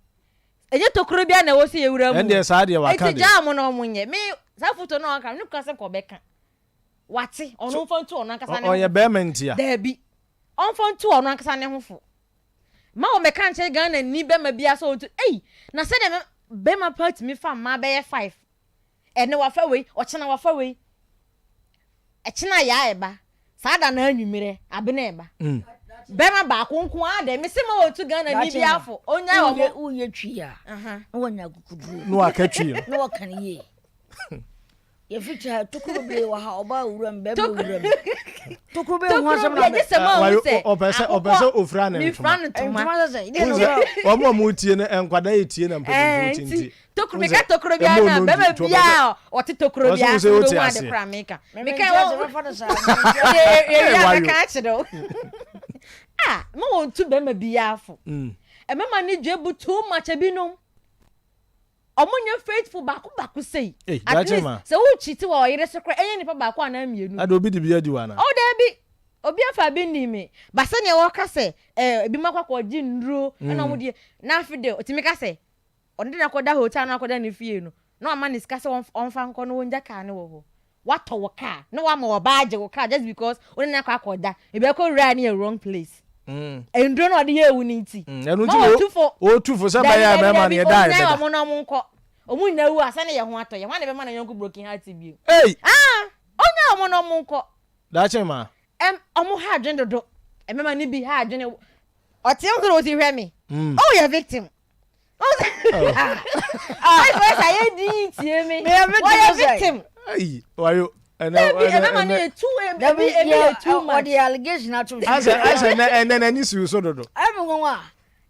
Speaker 2: ɛnyɛ tokuro bi a na ɛwɔ sɛ yɛwura mu
Speaker 1: ɛndeɛ saa deɛ waka
Speaker 2: deɛ nti gyaa mo na ɔmo nyɛ me saa foto na ɔka ne kura sɛ kɔ bɛka wate ɔno nfa ntu ɔno ankasa ne ho
Speaker 1: ɔyɛ bɛrima ntia
Speaker 2: daabi Ɔmfa ntu ɔno ankasa ne ho fo. Mma wɔmmɛka nkyerɛ Ghanani bɛma biara sɛ ɔntu ei na sɛdeɛ me bɛma paa tumi fa mmaa bɛyɛ five ɛnɛ wafa wei ɔkyena wafa wei ɛkyena yaa ɛba saa da no anwummerɛ abena ɛba mm. bɛma baako nko ara dɛ mese ma wɔntu Ghanani biara fo ɔnyae wɔn woyɛ twi a na
Speaker 10: wanya akukuduro
Speaker 1: na waka twi no
Speaker 10: na waka no yie Yɛfiti ha tokuro bebree wɔ ha ɔbaa wura mu bɛrima wura mu tokuro bɛyɛ ho asɛm
Speaker 2: na bɛ.
Speaker 1: Ɔpɛ sɛ ɔpɛ sɛ ofura ne ntoma.
Speaker 2: Ntoma
Speaker 10: sɛ sɛ deɛ
Speaker 1: na wɔn a wɔn tie no nkwadaa yɛ tie na mpanyinfoɔ tie nti.
Speaker 2: Tokuro meka tokuro bi ana bɛrima bi a ɔte tokuro bi ase no ho ade kora meka. Meka
Speaker 10: wɔ
Speaker 2: yɛ yɛ meka akyerɛ o. Ah mo wɔn tu bɛrima bi afo. Mmarima ne dwa bu too much ebinom. Ɔmo nyɛ faithful baako baako sei.
Speaker 1: Ei,
Speaker 2: At
Speaker 1: daakye
Speaker 2: least
Speaker 1: ma.
Speaker 2: sɛ wo cheat wɔ ɔyere so koraa ɛnyɛ nipa baako anaa mmienu.
Speaker 1: Ada obi de bi adi wo anaa?
Speaker 2: Oh daabi, obi afa bi nnii me. But sɛnea wɔka sɛ eh, ebinom akɔ akɔgye nnuro ɛna ɔmo deɛ, na afe de otumi ka sɛ ɔde no akɔda hotel na akɔda ne fie no, na wama no sika sɛ ɔmfa nkɔ na ɔngya car no wɔ hɔ. Watɔ wo car na wama ɔbaa agye wo car just because wo ne no akɔ akɔda. Ebi akɔ wuraa no yɛ wrong place. Nduro na ɔde yɛɛ wo no nti.
Speaker 1: Ɛno
Speaker 2: Ma
Speaker 1: nti na
Speaker 2: wɔtu fo.
Speaker 1: ɔtu fo sɛ
Speaker 2: Dabi
Speaker 1: bɛyɛ a
Speaker 2: dabi
Speaker 1: mmarima no
Speaker 2: dabi
Speaker 1: yɛda a
Speaker 2: ɔnyae
Speaker 1: yɛbɛda.
Speaker 2: wɔn na wɔn nkɔ. Wɔn nyinaa wu a sɛne yɛn ho atɔ yɛn. Hwan na ɛbɛma ne yɔnko broken heart bio?
Speaker 1: Ei!
Speaker 2: Ah! Ɔnyae wɔn na wɔn nkɔ.
Speaker 1: Daakye ma.
Speaker 2: Ɛm wɔn ha adwene dodo. Mmarima no bi ha adwene. Ɔte ho sɛ ɔsi hwɛ me. Oh yɛ victim. Wɔyɛ victim.
Speaker 1: Ayi wayo.
Speaker 2: Ɛnɛ ɛnɛ ɛnɛ.
Speaker 10: Ɔde allegation ato.
Speaker 1: Asɛ asɛ ɛnɛ ɛnɛ n'ani si so dodo.
Speaker 10: Ɛmi nwanwa.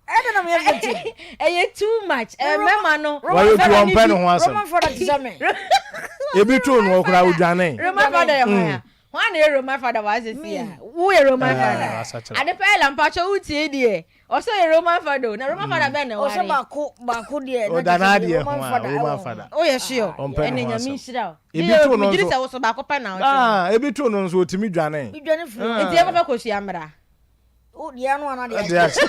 Speaker 10: Ɛdɛ na meyɛ victim.
Speaker 2: Ɛyɛ too much. Mɛma no.
Speaker 1: Wayo tu wɔn pɛ ne ho asɛm.
Speaker 10: Roman father ti sɛ me.
Speaker 1: Ebi tu no ɔkura odwane.
Speaker 2: Roman father yɛ hwan ya. Hwan na yɛ Roman father wa asese ya. Wo yɛ Roman father. Adepa yɛ lampakyɛ wo tie deɛ. Ɔsɛ ɔyɛ Roman father o, na Roman father bɛn na ɛware?
Speaker 10: Ɔsɛ baako baako deɛ
Speaker 1: na kyerɛ sɛ deɛ Roman father ɛwɔ
Speaker 2: ho. Woyɛ sure? Ɛnna Nyame nhyira wo.
Speaker 1: Ebi to no
Speaker 2: nso. Megye di sɛ wo so baako pɛ na wote.
Speaker 1: Ah, ebi to no nso otumi dwane.
Speaker 10: Bi dwane firi
Speaker 2: hɔ. Nti yɛnkɔfa kosua mmra.
Speaker 10: O deɛ ano ana deɛ
Speaker 1: ahyɛ.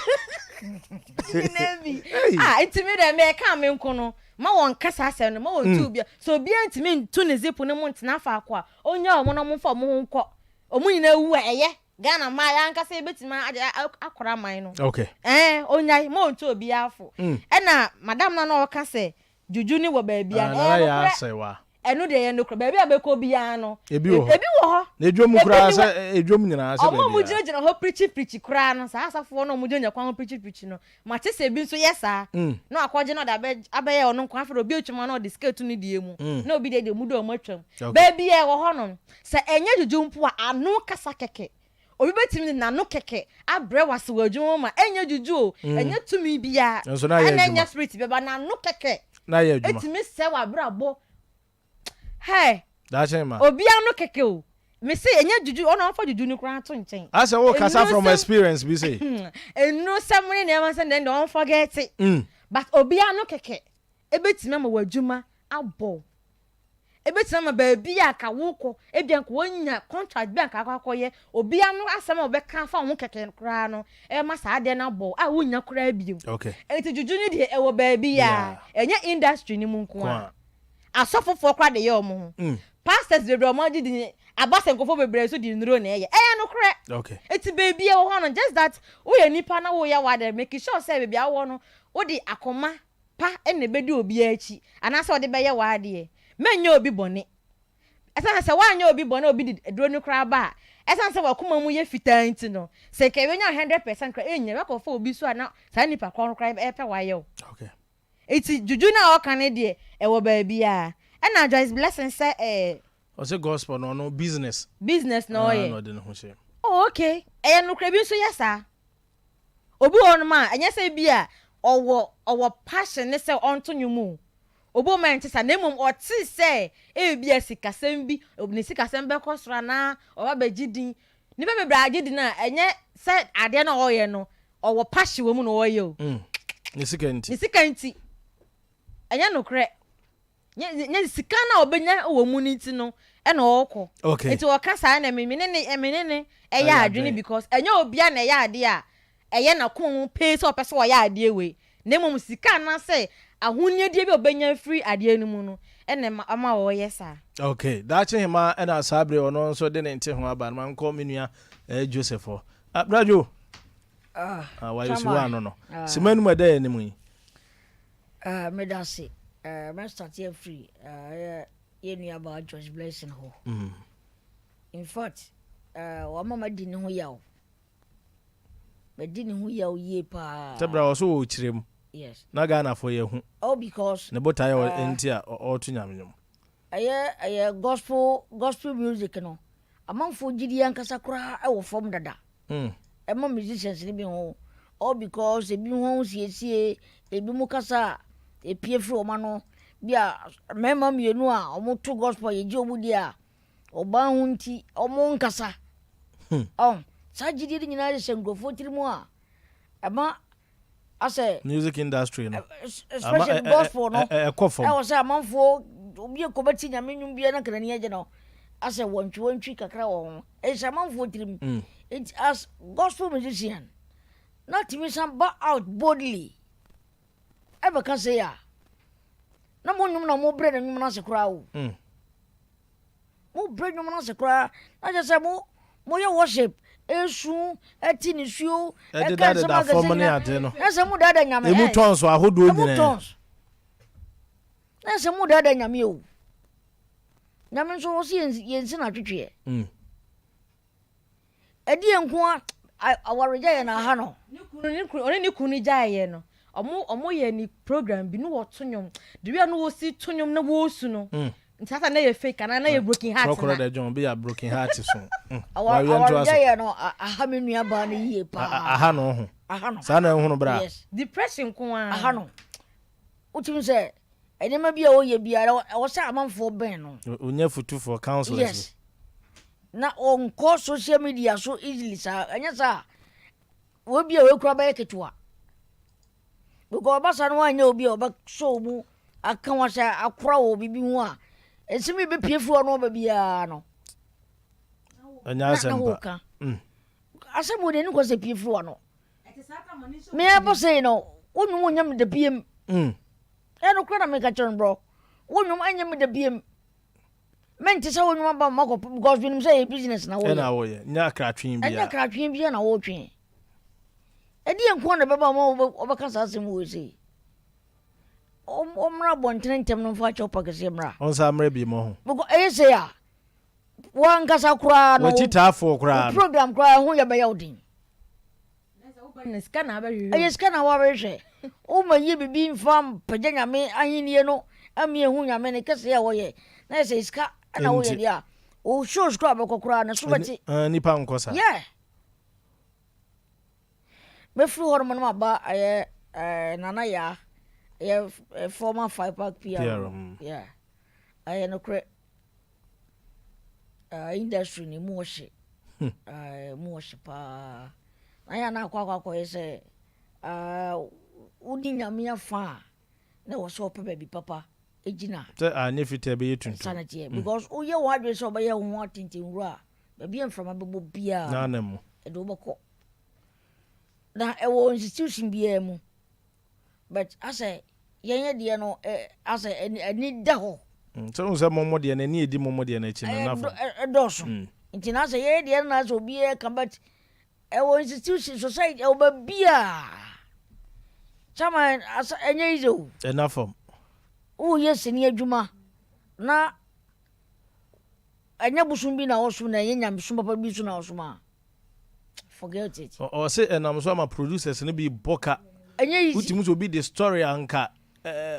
Speaker 2: Nyina bi. Ah, nti me deɛ mɛka me nko no ma wɔn ka saa asɛm no ma wɔn tu obi a sɛ obiara ntumi ntu ne zipu no mu ntena faako a ɔnya wɔn na wɔn mfa wɔn ho nkɔ wɔn nyinaa wu a ɛyɛ. Ghana mmaa yɛn ankasa yɛbɛtumi agye akora man no.
Speaker 1: Okay.
Speaker 2: Ɛɛ onyae mo ntu obiara fo. Ɛna madam na na ɔka sɛ juju ne wɔ baabi a.
Speaker 1: Ah, nana yɛ asɛ wa.
Speaker 2: Ɛno deɛ yɛ nokorɛ baabi a bɛkɔ biara no.
Speaker 1: Ebi wɔ hɔ.
Speaker 2: Ebi wɔ hɔ.
Speaker 1: Na edwom koraa sɛ edwom nyinaa sɛ baabi a.
Speaker 2: Ɔmo a ɔmo gyinagyina hɔ pirikyi pirikyi koraa no saa asafoɔ no a ɔmo gyinagyina kwan ho pirikyi pirikyi no mate sɛ ebi nso yɛ saa. Na wakɔgye na ɔde abɛyɛ ɔno nko afei obi atwam a na ɔde sika etu ne deɛ mu. Na obi deɛ deɛ ɔmo de ɔmo atwam. Baabi a ɛwɔ hɔ no Sɛ ɛnyɛ dwudwo mpo a, ano kasa kɛkɛ. Obi bɛtumi de n'ano kɛkɛ abrɛ wo ase wɔ adwuma mu ma ɛnyɛ dwudwo o, ɛnyɛ tumi biara, ɛna ɛnyɛ spirit biara, but n'ano kɛkɛ ɛtumi sɛe w'abrabɔ. Hey! Obi ano kɛkɛ o. Mese ɛnyɛ dwudwo, ɔno ɔmfa dwudwo no koraa nto nkyɛn.
Speaker 1: Asɛ wo kasa from experience bi sei.
Speaker 2: Nnurosɛm ne nneɛma sɛ deɛ ɔnforget. But obi ano kɛkɛ ɛbɛtumi ama w'adwuma abɔ wo. Ebetumi ama baabi a anka worekɔ, ebia anka woanya contract bi a anka akɔ akɔyɛ, obi ano asɛm a wɔbɛka afa wo ho kɛkɛ koraa no, ɛbɛma saa adeɛ no abɔ wo a wonnya koraa bio.
Speaker 1: Okay.
Speaker 2: Enti juju no deɛ ɛwɔ baabi a, ɛnyɛ industry no mu nko ara. Asɔfofoɔ koraa de yɛ wɔn ho. Pastors bebree a wɔagye din, aba sɛ nkurɔfoɔ bebree nso de nnuro na ɛyɛ. Ɛyɛ nokorɛ.
Speaker 1: Okay.
Speaker 2: Enti baabi a ɛwɔ hɔ no, just that woyɛ nipa na woreyɛ w'adeɛ, make sure sɛ baabi a wowɔ no, wode akoma pa na ebedi obiara akyi anaasɛ ɔde bɛyɛ w'adeɛ. Mɛnyɛ obi bɔne. Ɛsiane sɛ woanyɛ obi bɔne a obi de aduro no koraa ba a, ɛsiane sɛ w'akoma mu yɛ fitaa nti no, sɛ nka ɛbɛnya 100% koraa ɛnnya. Ɛbɛkɔfa obi so a na saa nipa korɔ no koraa ɛrepɛ w'ayɛ wo.
Speaker 1: Okay.
Speaker 2: Nti juju no a ɔka no deɛ, ɛwɔ baabiara. Ɛna Joyce Blessing sɛ ɛɛ.
Speaker 1: Ɔse gospel no ɔno business.
Speaker 2: Business na ɔyɛ.
Speaker 1: Na ɔde ne ho hyɛ mu.
Speaker 2: Oh okay, ɛyɛ nokorɛ bi nso yɛ saa. Obi wɔ hɔnom a, ɛnyɛ sɛ ebia ɔwɔ ɔwɔ passion ne sɛ ɔnto nnwom o. Obi wɔ hɔ a ɛnte saa, na mmom ɔte sɛ ebia sikasɛm bi, ne sikasɛm bɛkɔ soro anaa ɔba abɛgye din. Nnipa bebree agye din a, ɛnyɛ sɛ adeɛ no a ɔreyɛ no,
Speaker 4: ɔwɔ passion wɔ mu na ɔyɛ o.
Speaker 1: Mm. Ne sika nti.
Speaker 4: Ne sika nti. Ɛnyɛ nokorɛ. Nyɛ nyɛ sika no a ɔbɛnya wɔ mu no nti no ɛna ɔkɔ.
Speaker 1: Okay.
Speaker 4: Nti ɔka saa na me me ne ne me ne ne ɛyɛ
Speaker 1: Ɛyɛ
Speaker 4: adwene
Speaker 1: adwene.
Speaker 4: because ɛnyɛ obia na ɛyɛ adeɛ a ɛyɛ n'akoma mu pee sɛ ɔpɛ sɛ ɔyɛ adeɛ wei na mmom sika anaasɛ ahonyadeɛ bi a ɔbɛnya afiri adeɛ no mu no ɛna ɛma ama ɔyɛ saa.
Speaker 1: Okay, Daakye Hemaa ɛna saa bere ɔno nso de ne nte ho aba no ma nkɔ me nua eh, Joseph hɔ. Ah, Bra Joe.
Speaker 2: Ah,
Speaker 1: Ah, wayɛ si
Speaker 2: Chairman.
Speaker 1: wa ano no.
Speaker 2: Ah.
Speaker 1: Sima no mu ɛda yɛ anim yi.
Speaker 2: Ah, meda ase. Eh, mɛ start afiri eh, yɛ yɛ nuabaa Joyce Blessing hɔ. In fact, eh, wama madi ne ho yaw. Madi ne ho yaw yie paa.
Speaker 1: Sɛ bra wɔ so wɔ kyerɛ mu.
Speaker 2: Yes.
Speaker 1: Na Ghanafoɔ yɛ hu.
Speaker 2: Oh, because
Speaker 1: Ne botaeɛ wɔ
Speaker 2: eh,
Speaker 1: nti a ɔreto nyame nnwom.
Speaker 2: ɛyɛ gospel music no amanfoɔ gyidi ankasa koraa ɛwɔ fam dada. Ɛma musicians no bi ho all because ebi ho siesie ebi mu kasa a epie firi wɔn ano bi a mmarima mmienu a wɔto gospel yɛgye wɔn di a ɔbaa ho nti wɔn nkasa. Ɔn saa gyidie no nyinaa hyehyɛ nkurɔfoɔ tiri mu a ɛma asɛ
Speaker 1: Music industry no.
Speaker 2: Especially gospel no
Speaker 1: ɛkɔ fam.
Speaker 2: Ɛwɔ sɛ amanfoɔ obi ekɔbɛti nyame nnwom biara na kanani agye no asɛ wɔntwi wɔntwi kakra wɔ ho ɛhyɛ amanfoɔ tirim. Nti as gospel musician na tumi san ba out boldly ɛbɛka sɛ a na mo nnwom na mo brɛ na nnwom no ase koraa o. Mo brɛ nnwom no ase koraa na kyerɛ sɛ mo moyɛ worship esu ɛti nisuo ɛka
Speaker 1: Ɛdeda
Speaker 2: nsɛm
Speaker 1: deda
Speaker 2: akɛse
Speaker 1: fam ne
Speaker 2: nyinaa
Speaker 1: ade no.
Speaker 2: na sɛ mo daadaa nyame.
Speaker 1: Emu tons ahodoɔ
Speaker 2: emu
Speaker 1: nyinaa.
Speaker 2: tons na sɛ mo daadaa nyame o nyame nso wɔsi yɛn si na atwetweɛ. Ɛdi yɛn nko a awaregya yɛn aha no.
Speaker 4: Ne kunu ne kunu ɔne ne kunu gyaeɛ no ɔmo ɔmo yɛ ne program bi ne wɔto nnwom the way a no wɔsi to nnwom na wɔresu no nti asa na yɛ fake anaa na yɛ broken heart
Speaker 1: Korɔkorɔ
Speaker 4: na
Speaker 1: dɛ John bi yɛ broken heart so. Wawie ntoa
Speaker 2: Awaregya
Speaker 1: so.
Speaker 2: yɛ no aha me nua baa no yie paa.
Speaker 1: Aha no ho.
Speaker 2: Aha no.
Speaker 1: Saa na ehunu bra.
Speaker 2: Yes.
Speaker 4: Depression nko ara.
Speaker 2: Aha no. Wotumi sɛ nneɛma bi a ɔyɛ biara ɛwɔ sɛ amanfoɔ bɛn no.
Speaker 1: Onya futufoɔ counselors.
Speaker 2: Yes. Na ɔnkɔ social media so easily saa ɛnyɛ saa wɔbi a wɔkura bɛyɛ ketewa because ɔba saa no wanyɛ obi a ɔbɛsɔ mu aka wa sɛ akora wɔ biribi ho a nsɛm yi bɛpie firi ɔno ɔba biara no.
Speaker 1: Ɛnyɛ
Speaker 2: na
Speaker 1: asɛm pa.
Speaker 2: woka asɛm wɔ n'ani kɔ sɛ pie firi wano mea bɔ sɛ no wo nnwom nyɛ me da biem. Ɛno kora na meka kyerɛ no borɔ wo nnwom ɛnyɛ me da biem mente sɛ wo nnwom aba makɔ because menim sɛ ɛyɛ business na woyɛ.
Speaker 1: Ɛna woyɛ nyɛ akratwe
Speaker 2: ɛnyɛ
Speaker 1: biara.
Speaker 2: kratwe bia na wotwe ɛdi yɛ nko na ɛbɛba ma wɔbɛka saa asɛm wɔ sei ɔmmra abɔntene ntɛm no mfa akyɛw pa kɛseɛ mmra.
Speaker 1: Ɔnsa mmerɛ bi mɔ ho.
Speaker 2: Because ɛyɛ sei a wankasa koraa no
Speaker 1: Wɔkyi taafoɔ koraa
Speaker 2: wo
Speaker 1: no.
Speaker 2: program koraa ɛho yɛ bɛyɛ wo den.
Speaker 4: Na sika na abɛhwehwɛ.
Speaker 2: Ɛyɛ sika na wɔabɛhwehwɛ woma yi biribi mfa mpagya nyame ahennie no ama ehu nyame ne kɛseɛ a wɔyɛ na yɛ sɛ sika ɛna woyɛ
Speaker 1: Nti.
Speaker 2: deɛ a wo shows koraa bɛkɔ koraa ne so bɛte.
Speaker 1: Nipa nkɔ saa.
Speaker 2: Yeah. Mɛfiri hɔ nom no maba ɛyɛ Nana Yaa ɛyɛ former FIPAG PR.
Speaker 1: PR.
Speaker 2: Yeah. Ɛyɛ nokorɛ industry no mu ɔhye mu ɔhye paa na yɛ na akɔ akɔ akɔyɛ sɛ wodi nyame afa a na ɛwɔ sɛ ɔpɛ baabi papa gyina.
Speaker 1: Sɛ anyɛ fitaa bɛyɛ tuntum.
Speaker 2: Saa teɛ because woyɛ wo adwene sɛ ɔbɛyɛ wo ho atentenwura a baabi a mframa bɛbɔ biara
Speaker 1: Na na mu.
Speaker 2: ɛde wobɛkɔ na ɛwɔ institution biara mu but asɛ yɛnyɛ deɛ no asɛ ani da hɔ.
Speaker 1: Sɛ wohu sɛ momo deɛ no ani ɛdi momo deɛ no akyi no na fam.
Speaker 2: Ɛdɔɔso nti na asɛ yɛyɛ deɛ no na asɛ obiara ka but ɛwɔ institution society ɛwɔ baabi a chairman asɛ ɛnyɛ easy o.
Speaker 1: Ɛna fam.
Speaker 2: Woyɛ sini adwuma na ɛnyɛ bosom bi na wɔsom na ɛnyɛ nyamesom papa bi so na wɔsom a forget it.
Speaker 1: Ɔse ɛnam so ama producers no bi bɔ ka.
Speaker 2: Ɛnyɛ easy.
Speaker 1: Wotumi sɛ obi de story anka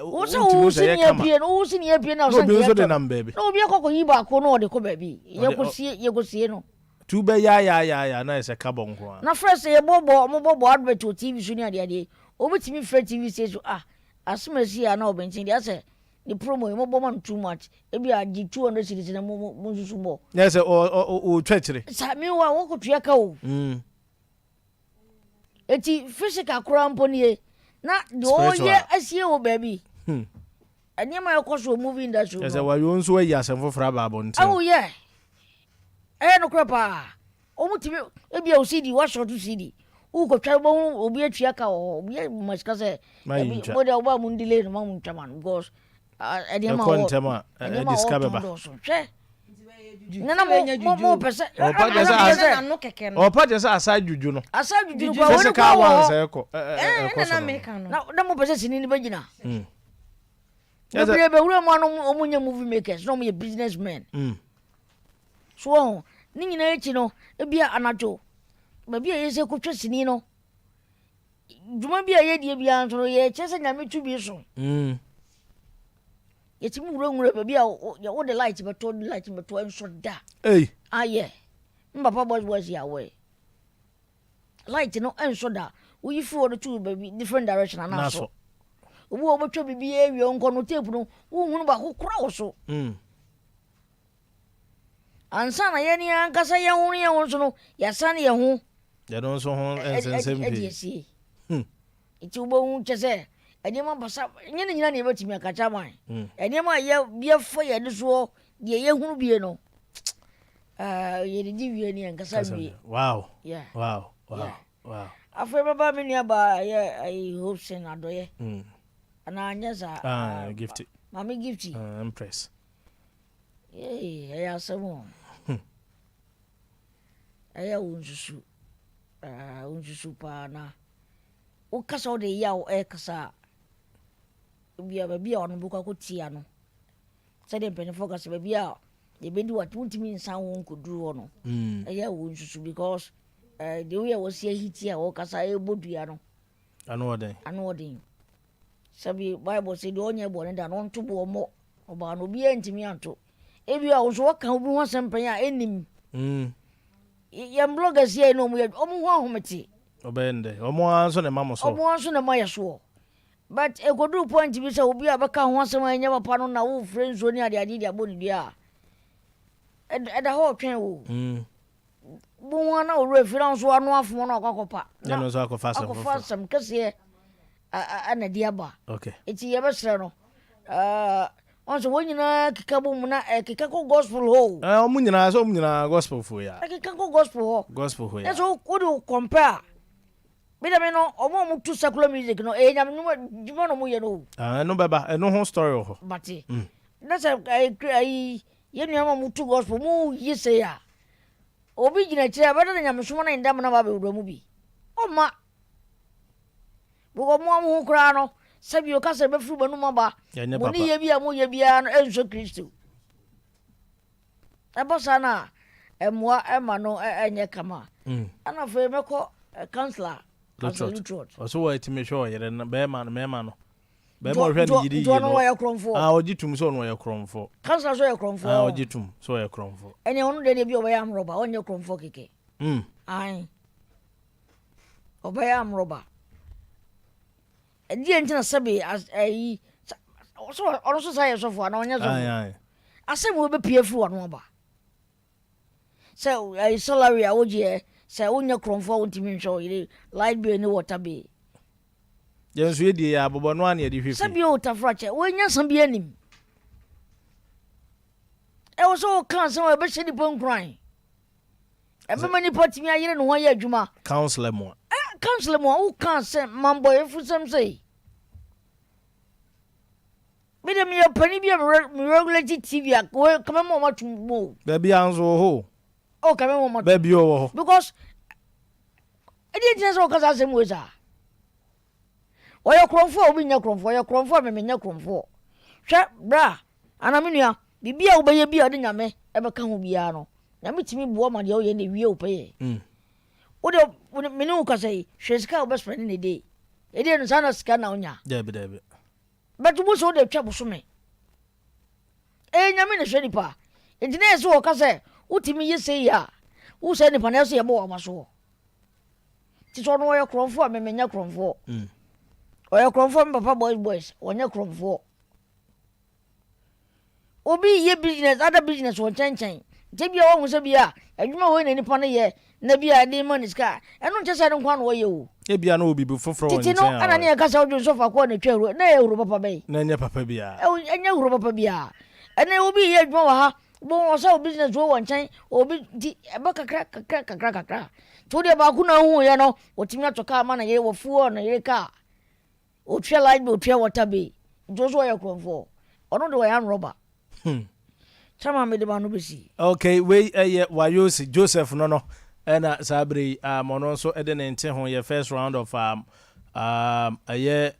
Speaker 2: wo sɛ wo si ni apue no wo si ni apue na
Speaker 1: Na obi nso de
Speaker 2: ɔsɛ
Speaker 1: nam baabi.
Speaker 2: Na obi akɔ akɔyi baako na ɔde kɔ baabi yɛkɔsie yɛkɔsie no.
Speaker 1: Tu bɛ yaayaayaya na ɛsɛ ka bɔ nko ara.
Speaker 2: Na first yɛbɔbɔ ɔmo bɔbɔ advert wɔ TV so ne adeadeɛ obi tumi frɛ TV station ah asɛm asi a na ɔbɛnten deɛ asɛ ne promo yi mobɔ ma no too much ebi a gye 200 cedis na mo mo nsusu bɔ.
Speaker 1: Nyɛ sɛ ɔtwa akyire.
Speaker 2: Saa meanwhile wɔkɔtua ka o. Eti physical koraa mpo nie na deɛ ɔyɛ asie wɔ baabi.
Speaker 1: Hmm.
Speaker 2: Nneɛma a ɛkɔ so wɔ movie industry no.
Speaker 1: Ɛsɛ wayo nso ayi asɛm foforɔ aba abɔnten.
Speaker 2: Awo yɛ. Ɛyɛ nokorɛ paa. Wɔn tumi ebi a o CD wasɔɔto CD. Wokɔtwa wobɛhu obi atua ka wɔ hɔ. Obi ama sika sɛ ebi mo deɛ ɔba mo delay no ma mo ntwa ma no because nneɛma
Speaker 1: wɔ ntɛm a ɛde sika bɛba.
Speaker 2: Hwɛ. Nana mo mo mo pɛ sɛ.
Speaker 1: Ɔpa kyɛ sɛ ɔpa kyɛ sɛ asa dwudwu no.
Speaker 2: Asa dwudwu no kura wɔn
Speaker 1: kura wɔ hɔ. Ɛkɔ ɛkɔ so
Speaker 2: no. Na na mo pɛ sɛ sini ni bɛ gyina. Bebree bɛ wura mu ano wɔn nyɛ movie makers na wɔn yɛ business men. So wɔn ne nyinaa akyi no ebi a anadwo baabi a yɛsɛ kotwa sini no dwuma bi a yɛdie biara nso no yɛkyerɛ sɛ nyame tumi so. Yɛtumi wurawura baabi a wode light bɛtɔ de light bɛtɔ nso da. Ayɛ me papa boys boys yɛ aware. Light no nso da. Woyi firi hɔ no to baabi different direction anaa so. Obi wɔ wobɛtwa biribi awie nkɔ no tape no wohunu baako kora wɔ so.
Speaker 1: Mm.
Speaker 2: Ansa na yɛn ankasa yɛn ho ne yɛn ho nso no yɛasan yɛn ho.
Speaker 1: Yɛn nso ho nsɛnsɛm
Speaker 2: pii. Asie. Hmm. Nti wobɛhu kyɛ sɛ nneɛma basa nyɛ ne nyina na yɛbɛtumi aka kyɛ aman.
Speaker 1: Hmm.
Speaker 2: Nneɛma a yɛ yɛfa yɛn ani soɔ deɛ yɛhunu bie no yɛdidi wie ne yɛnkasa wie.
Speaker 1: Wow.
Speaker 2: Yeah.
Speaker 1: Wow. Wow.
Speaker 2: Yeah.
Speaker 1: Wow.
Speaker 2: Afei bɛba me nua baa yɛ ayi Hopeson Adɔyɛ.
Speaker 1: Mm.
Speaker 2: Anaa nyɛ saa.
Speaker 1: Ah, gifty.
Speaker 2: Maame gifty.
Speaker 1: Empress.
Speaker 2: Yei, ɛyɛ asɛm o. Ɛyɛ wo nsusu. Ah, wo nsusu paa na wokasa wode yaw ɛrekasa a, ebia baabi a ɔno bɛkɔ akɔtia no, sɛdeɛ mpanimfoɔ ka sɛ baabi a yɛbɛdi wa wontumi nsan wo nkɔduru hɔ no,
Speaker 1: mm.
Speaker 2: ɛyɛ wo nsusu because eh, deɛ woyɛ wɔsi ahiti a wɔkasa ɛrebɔ dua no.
Speaker 1: Ano ɔden.
Speaker 2: Ano ɔden. Sɛbi Bible se deɛ ɔnyɛ bɔne da no ɔnto boɔ mmɔ ɔbaa no obiara ntumi anto. Ebia wo nso wɔka obi ho asɛm pɛn a ɛnnim.
Speaker 1: Mm.
Speaker 2: Yɛn bloggers yɛ na wɔn yɛ wɔn ho ahomete.
Speaker 1: Ɔbɛyɛ ndɛ wɔn ara nso na ɛma mo soɔ.
Speaker 2: Wɔn ara nso na ɛma yɛ soɔ. But ekoduru point bi sɛ obi a bɛka ho asɛm a ɛnyɛ papa no na wofrɛ nsuo ne adeade de abɔ ne dua a, ɛda hɔ ɔtwɛn wo.
Speaker 1: Mm.
Speaker 2: Bohu ara na owura fi na nso ano afom no akɔ akɔpa.
Speaker 1: Na ɛno nso akɔfa asɛm
Speaker 2: foforɔ. Akɔfa asɛm kɛseɛ na ɛde aba.
Speaker 1: Okay.
Speaker 2: Eti yɛbɛsrɛ no. Wɔn sɛ wɔn nyinaa keka bɔ mu na ɛkeka kɔ gospel hɔ o.
Speaker 1: Ɛɛ wɔn nyinaa sɛ wɔn nyinaa gospel fo ya.
Speaker 2: Ɛkeka kɔ gospel hɔ.
Speaker 1: Gospel hɔ ya.
Speaker 2: Ɛsɛ wode compare a. Bi dɛm no wɔn a wɔtu secular music no ɛyɛ nyame nnwuma dwuma na wɔyɛ no o.
Speaker 1: Ɛno bɛba ɛno ho story wɔ hɔ.
Speaker 2: Mate. Na sɛ ɛyi Yɛn nuanom a wɔto gospel mu yi sei a, obi gyina akyire a, ɛbɛda no nyamesom no nda mena ba abɛwura mu bi. Ɔmma. Because mo a mo ho koraa no, sɛbi ɔka sɛ ɛbɛfiri mo anum aba, mo ne yɛ bi a moyɛ biara no ɛnsɔ Kristo. Ɛba saa no a, ɛmmoa ɛma no ɛnyɛ kama.
Speaker 1: Mm.
Speaker 2: Ɛna afei mɛkɔ counselor, counselor Lutrot.
Speaker 1: Ɔso wɔ ɛtumi hwɛ ɔyere no, bɛrima no, mɛrima no. Bɛrima ɔhwɛ ne yere yie no,
Speaker 2: ɔyɛ korɔmfoɔ.
Speaker 1: Ah, ɔgye tum sɛ ɔno ɔyɛ korɔmfoɔ.
Speaker 2: Kansila sɛ ɔyɛ korɔmfoɔ.
Speaker 1: Ah, ɔgye tum sɛ ɔyɛ korɔmfoɔ.
Speaker 2: Ɛnna ɔno deɛ bi ɔbɛyɛ amrɔba, ɔnyɛ korɔmfoɔ kɛkɛ.
Speaker 1: Mm.
Speaker 2: Ayi. Ɔbɛyɛ amrɔba. Ɛdeɛ nti na sɛbe ayi sɛ ɔno nso saa yɛ sɔfo anaa ɔnyɛ sɔfo. Asɛm wo bɛpie afiri w'ano aba. Sɛ ɛyɛ salary a wogyeɛ sɛ wonyɛ korɔmfoɔ a wontumi nhwɛ wo yere light bill ne water bill.
Speaker 1: Yɛn nso yɛdie yɛ abobɔ no ara na yɛde hwɛ fie.
Speaker 2: Sɛ bio tafrakyɛ wei nyansa bi anim. Ɛwɔ sɛ woka asɛm a ɛbɛhyɛ nipa nkuran. Ɛbɛma nipa tumi ayere ne ho ayɛ adwuma.
Speaker 1: Counselor mu a.
Speaker 2: Eh, counselor mu a woka asɛm mambɔyɛfo sɛm sei. Me de meyɛ panin bi a me regulate TV a kame ma ɔma tum mu o.
Speaker 1: Baabi a nso wɔ hɔ o.
Speaker 2: Oh, kame ma ɔma tum.
Speaker 1: Baabi ɔwɔ hɔ.
Speaker 2: Because ɛdeɛ ntina sɛ ɔka saa asɛm wei saa. Ɔyɛ korɔmfoɔ a obi nyɛ korɔmfoɔ, ɔyɛ korɔmfoɔ a me menyɛ korɔmfoɔ. Hwɛ bra anaa me nua, biribi a wobɛyɛ bi a ɔde nyame ɛbɛka ho biara no, nyame tumi boa ma deɛ woyɛ no ɛwie wo pɛyɛ.
Speaker 1: Mm.
Speaker 2: Wode me ne wo kasa yi, hwɛ sika a wobɛspɛne ne day. Ɛdeɛ no saa na sika na wonya.
Speaker 1: Dabi dabi.
Speaker 2: But wo sɛ wode twa bosome. Ɛyɛ Nyame na ɛhwɛ nipa. Nti na ɛsɛ wɔka sɛ wotumi yɛ sei a, wo saa nipa no ɛsɛ yɛbɔ waba soɔ. Nti sɛ ɔno ɔyɛ korɔmfoɔ a me menyɛ korɔmfoɔ.
Speaker 1: Mm.
Speaker 2: Ɔyɛ korɔmfoɔ me papa boys boys ɔnyɛ korɔmfoɔ. Obi yɛ business other business wɔ nkyɛnkyɛn. Nti ebia wahu sɛ bia adwuma wei na nipa no yɛ na bia ɛde ma ne sika a, ɛno nkyɛ sɛ ɛno nko ara na ɔyɛ o.
Speaker 1: Ebia na ɔwɔ biribi foforɔ wɔ
Speaker 2: Tete no,
Speaker 1: nkyɛn a
Speaker 2: ɛna ne
Speaker 1: ɔyɛ.
Speaker 2: yɛka sɛ wodwen sɛ ɔfa kɔɔ na ɛtwa ahuro. Na ɛyɛ ahuro papa bɛn?
Speaker 1: Na ɛnyɛ papa biara.
Speaker 2: Ɛnyɛ ahuro papa biara. Ɛnɛ obi reyɛ adwuma wɔ ha, wobɛhu ɔsɛ wɔ business wei wɔ nkyɛn, obi nti ɛbɛ kakra kakra kakra kakra. Nti wodeɛ baako na wohuiɛ no, watumi atɔ kaa ama ne yere, wafuel ne yere kaa. Otua light bill, otua water bill. Nti wo so ɔyɛ korɔmfoɔ. Ɔno de ɔyɛ anrɔba.
Speaker 1: Hmm.
Speaker 2: Chama mede ma no bɛsi.
Speaker 1: Okay, wei ɛyɛ Wayosi Joseph no no ɛna saa bere yi um, ɔno nso ɛde ne nte ho yɛ first round of um, um, ɛyɛ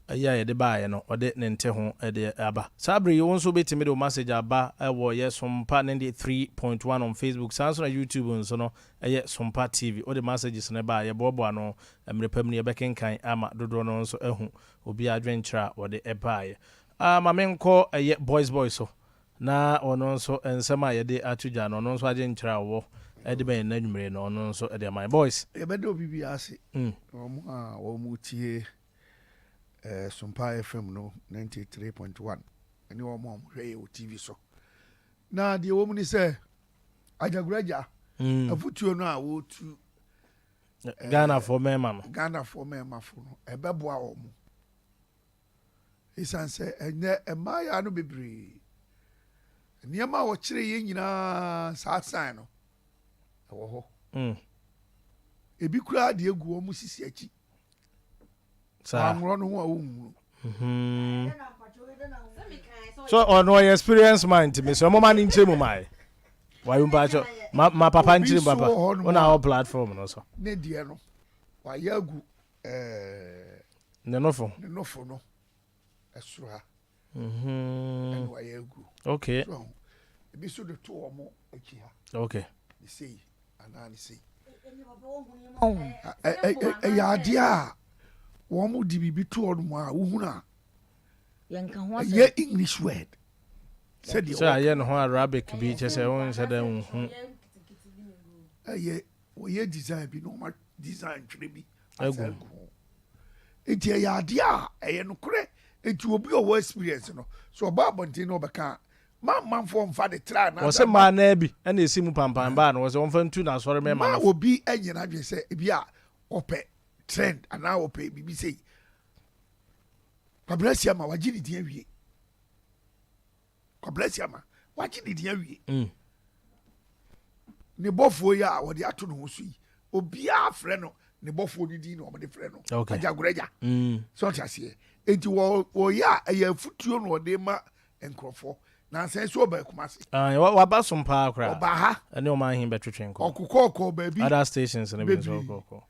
Speaker 1: ɛyɛ a yɛde baeɛ no ɔde ne nte ho ɛde aba. Saa bere yi wo nso wobɛtumi de wo message aba ɛwɔ yɛ Sompa 93.1 on Facebook saa nso na YouTube nso no ɛyɛ Sompa TV. Wode messages no ba a yɛboaboa ano mmerɛ pa mu no yɛbɛkenkan ama dodoɔ no nso ahu obiara adwenkyerɛ a wɔde baeɛ. Ah ma menkɔ ɛyɛ boys boy so na ɔno nso nsɛm a yɛde ato dwa no ɔno nso adwenkyerɛ a ɔwɔ de ma yɛn nnɛ anwummere no ɔno nso de ama yɛn. Boys.
Speaker 3: Yɛbɛda obi biara ase, wɔn a wɔtie Sompa FM no 93.1 ne wɔn a wɔhwɛ yɛ wɔ TV so. Na deɛ ɛwɔ mu ne sɛ, Agyagoragya, afotuo no a wɔretu
Speaker 1: Ghanafoɔ mmarima no.
Speaker 3: Ghanafoɔ mmarimafo no, ɛbɛboa wɔn. Esiane sɛ ɛnnɛ mmaayaa no bebree, nneɛma a wɔkyerɛ yɛn nyinaa saa sign no ɛwɔ hɔ. Mm. Ebi koraa de egu wɔn sisi akyi.
Speaker 1: Saa.
Speaker 3: Wɔanworɔ no ho a wɔnhunu.
Speaker 1: Mm-hmm. So ɔno ɔyɛ experience man nti mesrɛ moma no nkyerɛ mu mae. Wayo mpakyɛ ma ma papa nkyerɛ mu papa. Wona wɔ platform no so.
Speaker 3: Ne deɛ no wayɛ agu ɛɛ.
Speaker 1: Ne nofo.
Speaker 3: Ne nofo no ɛsoro ha. Mm-hmm. Ɛna wayɛ agu.
Speaker 1: Okay.
Speaker 3: So ebi so de to wɔn akyi ha.
Speaker 1: Okay.
Speaker 3: Ne sei anaa ne sei. Ɛyɛ adeɛ a wɔn de biribi to wɔn mu a wohunu a. Ɛyɛ English word.
Speaker 1: Sɛdeɛ sɛ ayɛ ne ho Arabic bi kyɛ sɛ wɔn nhyɛ dɛ nhu.
Speaker 3: Ɛyɛ wɔyɛ design bi na wɔn design twerɛ bi asa agu ho nti ɛyɛ adeɛ a ɛyɛ nokorɛ nti obi a ɔwɔ experience no so ɔba abɔnten na ɔbɛka a ma amanfoɔ mfa ne tra anaasɛ
Speaker 1: Wɔse mmaa naa bi na ɛsi mu pampan baa no wɔse wɔmfa ntu n'asɔre mmarima
Speaker 3: ma
Speaker 1: no fo.
Speaker 3: obi nyɛ n'adwene sɛ ebi a ɔpɛ trend anaa ɔpɛ biribi sei Kwabena Asiamah wagye ne din awie. Kwabena Asiama wagye ne din awie. Mm. Ne bɔfoɔ yi a wɔde ato ne ho so yi, obiara frɛ no ne bɔfoɔ no din na wɔde frɛ no.
Speaker 1: Okay.
Speaker 3: Agyagoragya.
Speaker 1: Mm.
Speaker 3: Sɛ ɔte aseɛ. Enti wɔyɛ a ɛyɛ afutuo na ɔde ma nkurɔfoɔ. Nansa yi so ɔbaa Kumasi.
Speaker 1: Ah, waba som paa koraa.
Speaker 3: Ɔbaa ha.
Speaker 1: Ɛne ɔman ahen bɛtwetwe nkɔmmɔ.
Speaker 3: Ɔkokɔɔkɔɔ baabi.
Speaker 1: Other stations no bi nso ɔkɔɔkɔɔ.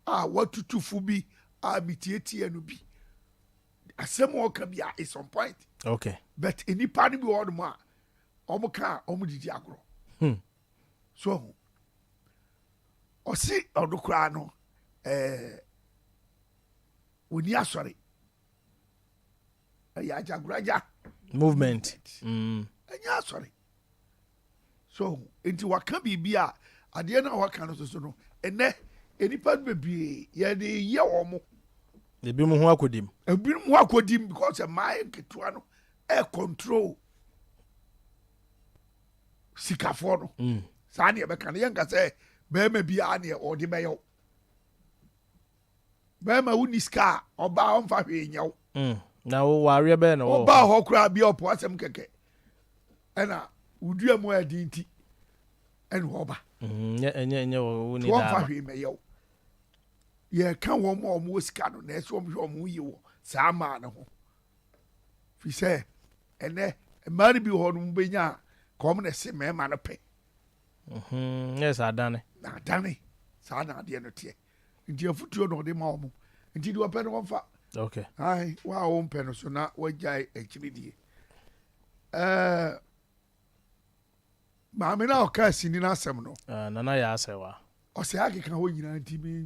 Speaker 3: A watutu fo bi a metietie no bi. Asɛm a ɔka bi a it's on point.
Speaker 1: Okay.
Speaker 3: But nnipa no bi wɔ hɔnom a wɔn ka a wɔn didi agorɔ.
Speaker 1: Hmm.
Speaker 3: So ɔho. Ɔsi ɔno koraa no ɛɛ oni asɔre. Ɛyɛ agyagoragya.
Speaker 1: Movement. Mm.
Speaker 3: Ɛnyɛ asɔre. So ho? Nti waka biribi a, adeɛ no a waka no soso no, ɛnɛ nnipa no bebree yɛde yɛ wɔn.
Speaker 1: Ebinom ho akɔdim.
Speaker 3: Ebinom ho akɔdim because mmaa nketewa no ɛ control sikafoɔ no.
Speaker 1: Mm.
Speaker 3: Saa ne yɛbɛka no yɛnka sɛ bɛrima biara neɛ ɔde bɛyɛ wo. Bɛrima wonni sika a ɔbaa ɔmfa hwee nyɛ wo.
Speaker 1: Mm. Na wo wareɛ bɛyɛ na wɔ.
Speaker 3: Ɔbaa hɔ koraa bi ɔpo asɛm kɛkɛ. Ɛna wodua mu a ɛden nti ɛna ɔba.
Speaker 1: Mm, nyɛ ɛnyɛ ɛnyɛ wɔ wo ni
Speaker 3: daa. Wɔmfa hwee mɛyɛ wo. Yɛka wɔn a wɔn wɔ sika no na ɛsɛ wɔn hwɛ wɔn yie wɔ saa mmaa no ho. Fi sɛ ɛnɛ mmaa no bi wɔ hɔ no mo bɛnya a ka wɔn na ɛse mmarima no pɛ.
Speaker 1: Mhm, nyɛ sɛ adane.
Speaker 3: Na adane saa na adeɛ no teɛ. Nti afutuo na ɔde ma wɔn. Nti deɛ ɔpɛ no wɔmfa.
Speaker 1: Okay.
Speaker 3: Ae, wo a wompɛ no so na wagyae akyiri die. Ɛɛ maame no a ɔkaa sini no asɛm no.
Speaker 1: Uh, nana yɛ asɛ wa.
Speaker 3: Ɔsɛ akeka hɔ nyinaa nti me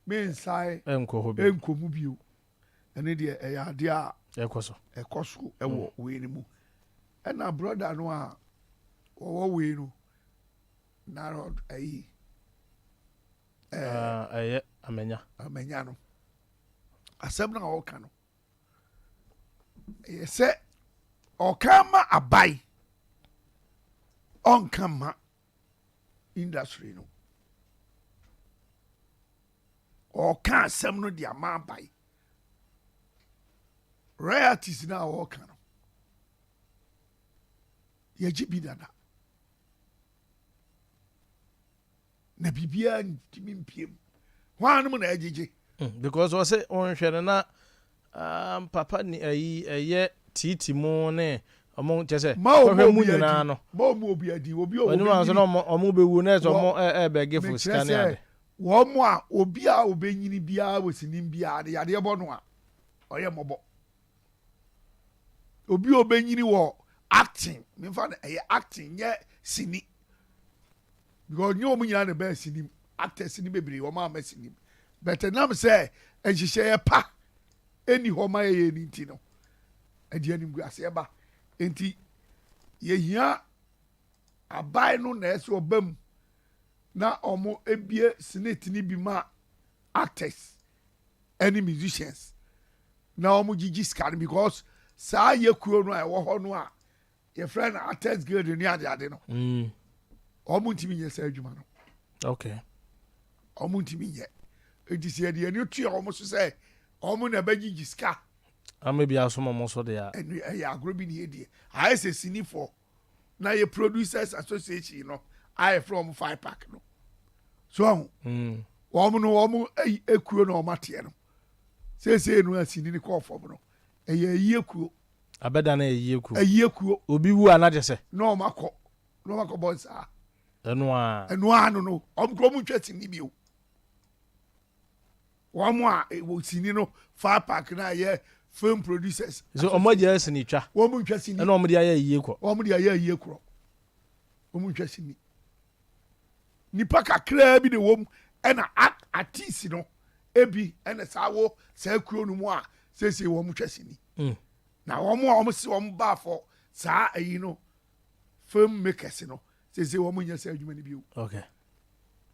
Speaker 3: me nsae
Speaker 1: nkɔ hɔ bio.
Speaker 3: Nkɔ mu bio. Ɛne deɛ ɛyɛ adeɛ a
Speaker 1: ɛkɔ so.
Speaker 3: Ɛkɔ so ɛwɔ mm. wei no mu. Ɛna brɔda no a wɔwɔ wei no narod ayi.
Speaker 1: Ɛɛ ɛyɛ amanya.
Speaker 3: Amanya no. Asɛm no a ɔka no. Ɛyɛ sɛ ɔka ma aban ɔnka ma industry no. Ɔreka asɛm no de ama aban. Royalties no a ɔreka no, yɛgye bi dada. Na biribiara ntumi mpie mu. Hwan nom na ɛgyegye?
Speaker 1: Because ɔse wɔnhwɛ no na um, papa ni ayi ɛyɛ tiiti mu ne ɔmo kyɛ sɛ
Speaker 3: Ma ɔmo
Speaker 1: kɔhwɛ mu
Speaker 3: obi adi.
Speaker 1: nyinaa no.
Speaker 3: Ma ɔmo obi adi. Obi a
Speaker 1: Ɔnim a nso
Speaker 3: ɔbɛnyini.
Speaker 1: na ɔmo ɔmo bɛwu na ɛsɛ
Speaker 3: Wɔ
Speaker 1: ɔmo ɛɛbɛgefo
Speaker 3: mekyerɛ
Speaker 1: sika ne
Speaker 3: sɛ
Speaker 1: ade.
Speaker 3: wɔn a obi a ɔbɛnyini biara wɔ sinim biara no yadeɛ bɔ no a ɔyɛ mmɔbɔ. Obi a ɔbɛnyini wɔ acting memfa no ɛyɛ acting nyɛ sini because nyɛ wɔn nyinaa na ɛbɛn sinim actors ni bebree wɔn ama sinim but ɛnam sɛ nhyehyɛeɛ pa ɛni hɔ ma yɛyɛ ni nti no ɛde animguaseɛ ba nti yɛhia aban no na ɛsɛ ɔba mu na wɔn ebie senate ni bi ma actors ɛne musicians na wɔn gyigyi sika no because saa yɛ kuo no a ɛwɔ hɔ no a yɛfrɛ no actors guild ne adeade no wɔn ntumi nyɛ saa adwuma no. Wɔn ntumi nyɛ eti sɛ yɛde yɛn tua wɔn so sɛ wɔn na ɛbɛgyigyi sika.
Speaker 1: Ama bi asom wɔn so deɛ.
Speaker 3: Ɛnu ɛyɛ agorɔ bi na yɛdie ayɛ sɛ sinifoɔ na yɛ producers association no a yɛfrɛ wɔn five pack no so ɔho wɔn no wɔn ekuo na wɔn ateɛ no seesei no asini ne kɔɔ fam no ɛyɛ ayie kuo.
Speaker 1: Abɛda no ayie kuo.
Speaker 3: Ayie kuo.
Speaker 1: Obi wu a na kyɛ sɛ.
Speaker 3: Na wɔn akɔ na wɔn akɔ bɔ nsaa.
Speaker 1: Ɛno ara.
Speaker 3: Ɛno ara no no wɔn kura wɔn ntwa sini bio. Wɔn a wɔ sini no fire park na ɛyɛ film producers.
Speaker 1: So wɔn agya sini twa.
Speaker 3: Wɔn ntwa sini.
Speaker 1: Ɛna wɔn de ayɛ ayie kɔ.
Speaker 3: Wɔn de ayɛ ayie korɔ. Wɔn ntwa sini. Nipa kakraa bi na ɛwɔ mu ɛna artist no ebi ɛna saa wɔ saa kuro no mu a seesei wɔn twa sini. Na wɔn a wɔn si wɔn ba afɔ saa ayi no film makers no seesei wɔn nyɛ saa adwuma no bio.
Speaker 1: Okay.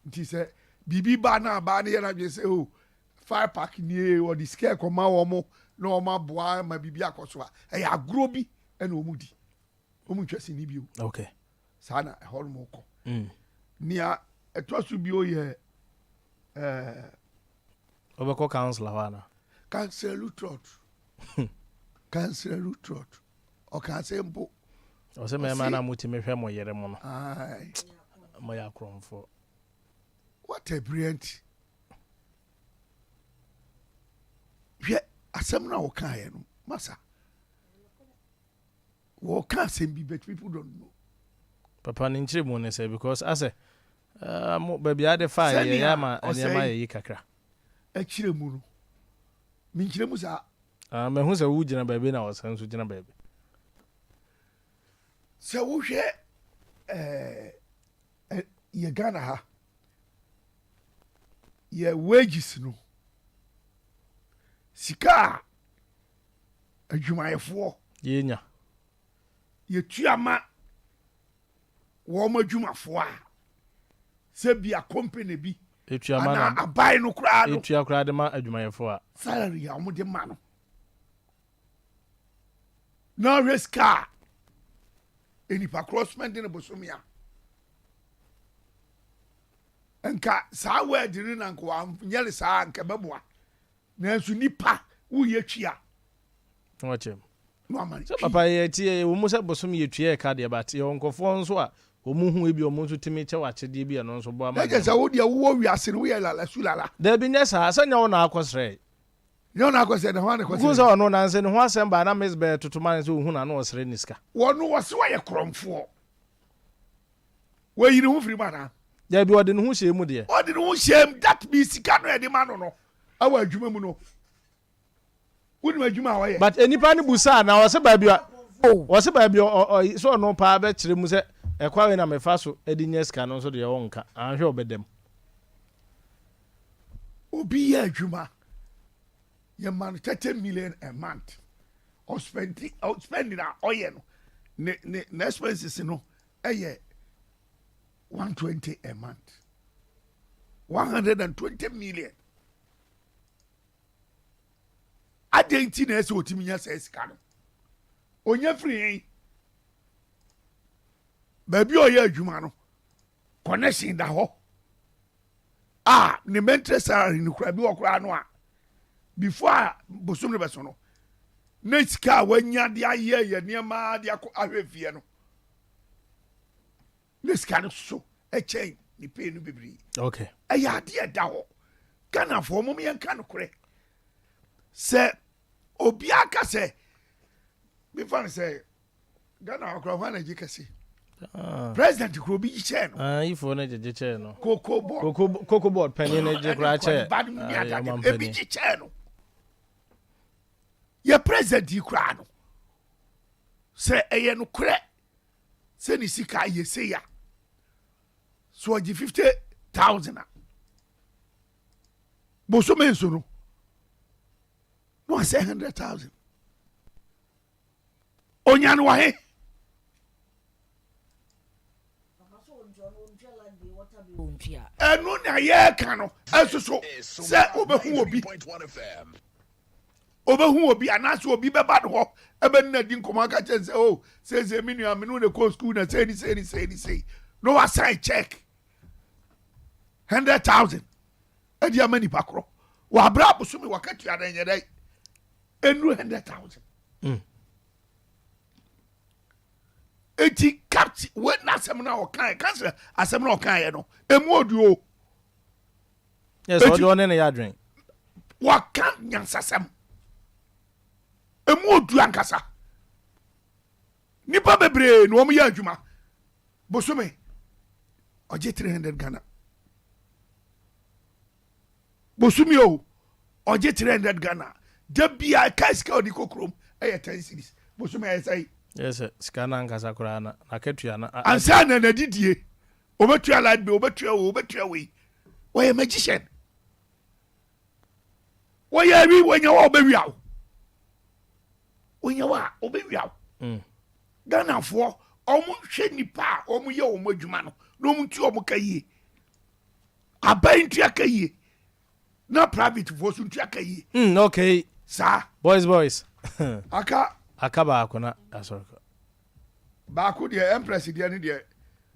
Speaker 3: Nti sɛ biribi ba na abaa no yɛ n'adwene sɛ o oh, fire park nie wɔde sika ɛkɔma wɔn na wɔn aboa ma biribi akɔ so a ɛyɛ agorɔ bi ɛna wɔn di wɔn ntwa sini bio.
Speaker 1: Okay.
Speaker 3: Saa na ɛhɔ nom kɔ. Nea ɛtɔ so bio yɛ ɛɛ.
Speaker 1: Wobɛkɔ council hɔ ana?
Speaker 3: Councillor Lutrot. Councillor Lutrot. Ɔka sɛ mpo.
Speaker 1: Ɔsɛ mmarima na motumi hwɛ mo yere mo no. Moyɛ akorɔmfoɔ.
Speaker 3: What a brilliant. Hwɛ asɛm no a wɔkaeɛ no masa. Wɔka asɛm bi but people don't know.
Speaker 1: Papa ne nkyerɛmu ne sɛ because asɛ uh, mo baabi ade fa yɛ yɛ ama nneɛma yɛ yi kakra.
Speaker 3: Ɛkyerɛ mu no menkyerɛ mu saa.
Speaker 1: Ah, mahu sɛ wogyina baabi na ɔsan nso gyina baabi.
Speaker 3: Sɛ wohwɛ ɛɛ eh, yɛ Ghana ha yɛ wages no sika a adwumayɛfoɔ.
Speaker 1: Yɛnya.
Speaker 3: Yɛtua ma wɔn adwumafoɔ a sɛ bia company bi
Speaker 1: Etua ma
Speaker 3: anaa aban no koraa no.
Speaker 1: Etua koraa de ma adwumayɛfoɔ a.
Speaker 3: Salary a wɔde ma no. Na ɔhwɛ sika a nipa korɔ spend no bosome a nka saa word no na nka wanyɛ no saa nka ɛbɛboa. Nanso nipa woyɛ twi a.
Speaker 1: Na wakyɛ mu.
Speaker 3: Na wama no
Speaker 1: Sɛ
Speaker 3: twi.
Speaker 1: papa yɛ ti yɛ wɔ mu sɛ bosom yɛ tua ɛka deɛ but yɛwɔ nkorɔfoɔ nso a wɔn hu ebi wɔn nso tumi kyɛ wɔ akyɛdeɛ bi ɛno nso boa ma
Speaker 3: Na kyerɛ sɛ
Speaker 1: nneɛma.
Speaker 3: wo deɛ wowɔ wiase no woyɛ lala su lala.
Speaker 1: Dabi nyɛ saa sɛ nyɛ wo na akɔ srɛe.
Speaker 3: Nyɛ wo na akɔ srɛ na hwan na ɛkɔ
Speaker 1: Wohu
Speaker 3: srɛ?
Speaker 1: sɛ ɔno nanse ne ho asɛm baa na miss bɛɛ toto ma no sɛ ohu no a na ɔsrɛ ne sika.
Speaker 3: Wɔno wɔse wɔyɛ korɔmfoɔ. Wayi ne ho firi mu anaa?
Speaker 1: Dabi, ɔde ne ho hyɛɛ mu deɛ.
Speaker 3: Ɔde ne ho hyɛɛ mu, that means sika no a yɛde ma no no, ɛwɔ adwuma mu no, wonim adwuma a ɔyɛ.
Speaker 1: But nnipa no busaa na ɔse baabi a ɔse baabi a ɔ sɛ ɔno paa bɛkyerɛ mu sɛ ɛkwan wei na mefa so de nya sika no nso deɛ ɔnka, anhwɛ ɔbɛda mu.
Speaker 3: Obi yɛ adwuma, yɛma no 30 million a month, ɔspɛndi spending a ɔyɛ no, ne ne ne expenses no ɛyɛ 120 a month 120 million adɛn nti na ɛsɛ ɔtumi nya saa sika no ɔnya firi yɛn baabi a ɔyɛ adwuma no connection da hɔ. A ne monthly salary no kura bi wɔ koraa no a before a bosom no bɛso no na sika a wanya de ayɛ yɛ nneɛma de akɔ ahwɛ fie no ne sika no so ɛkyɛn ne pay no bebree.
Speaker 1: Okay.
Speaker 3: Ɛyɛ adeɛ ɛda hɔ. Ghanafoɔ mom yɛnka nokorɛ sɛ obiara ka sɛ mefa no sɛ Ghana hɔ koraa hwan na gye kɛse?
Speaker 1: Ah.
Speaker 3: President kuro bi kyɛɛ no.
Speaker 1: Ah, ifoɔ no gyegye kyɛɛ no.
Speaker 3: Cocoa board.
Speaker 1: Cocoa cocoa board panyin no gye koraa kyɛɛ.
Speaker 3: Ba no mu ne adade. Ebi gye kyɛɛ no. Yɛ president yi koraa no. Sɛ ɛyɛ nokorɛ sɛ ne sika yɛ sei a so ɔgye 50,000 a bosome nso no na wasɛ 100,000 onya no wɔ he? Ɛno na yɛreka no ɛso so sɛ wobɛhu obi wobɛhu obi anaasɛ obi bɛba no hɔ ɛbɛne no adi nkɔmmɔ aka kyɛn sɛ o oh, seesei me nua me ne wo na ɛkɔɔ sukuu na sei ne sei ne sei ne sei na wasan check 100,000 ɛde ama nipa korɔ wɔ aberɛ abosome wakatua no ɛnyɛ dɛ ɛnuru 100,000
Speaker 1: mm.
Speaker 3: Eti captain wei n'asɛm no a ɔkaeɛ kansila asɛm no a ɔkaeɛ no emu odu o.
Speaker 1: Yes, ɔde ɔne ne yɛ adwene.
Speaker 3: Waka nyansasɛm emu odu ankasa. Nipa bebree na wɔn yɛ adwuma bosome ɔgye 300 Ghana. Bosome o, ɔgye 300 Ghana. Da bia ɛka sika ɔde kɔ kurom ɛyɛ 10 cedis. Bosome ɛyɛ sɛn?
Speaker 1: Yɛ sɛ sika no ankasa koraa na n'akatua no.
Speaker 3: Ansa na n'adidie, ɔbɛtua light bill, ɔbɛtua wei, ɔbɛtua wei. Wɔyɛ magician. Wɔyɛ awi, wɔnya wa ɔbɛwia wo. Wɔnya wa ɔbɛwia wo. Mm. Ghanafoɔ, wɔn hwɛ nipa a wɔn yɛ wɔn adwuma no na wɔn ntua wɔn ka yie. Aban ntua ka yie na private foɔ so ntua ka yie.
Speaker 1: Mm, okay.
Speaker 3: Saa.
Speaker 1: Boys boys.
Speaker 3: Aka.
Speaker 1: Aka baako na asɔre kɔ.
Speaker 3: Baako deɛ empress deɛ ne deɛ.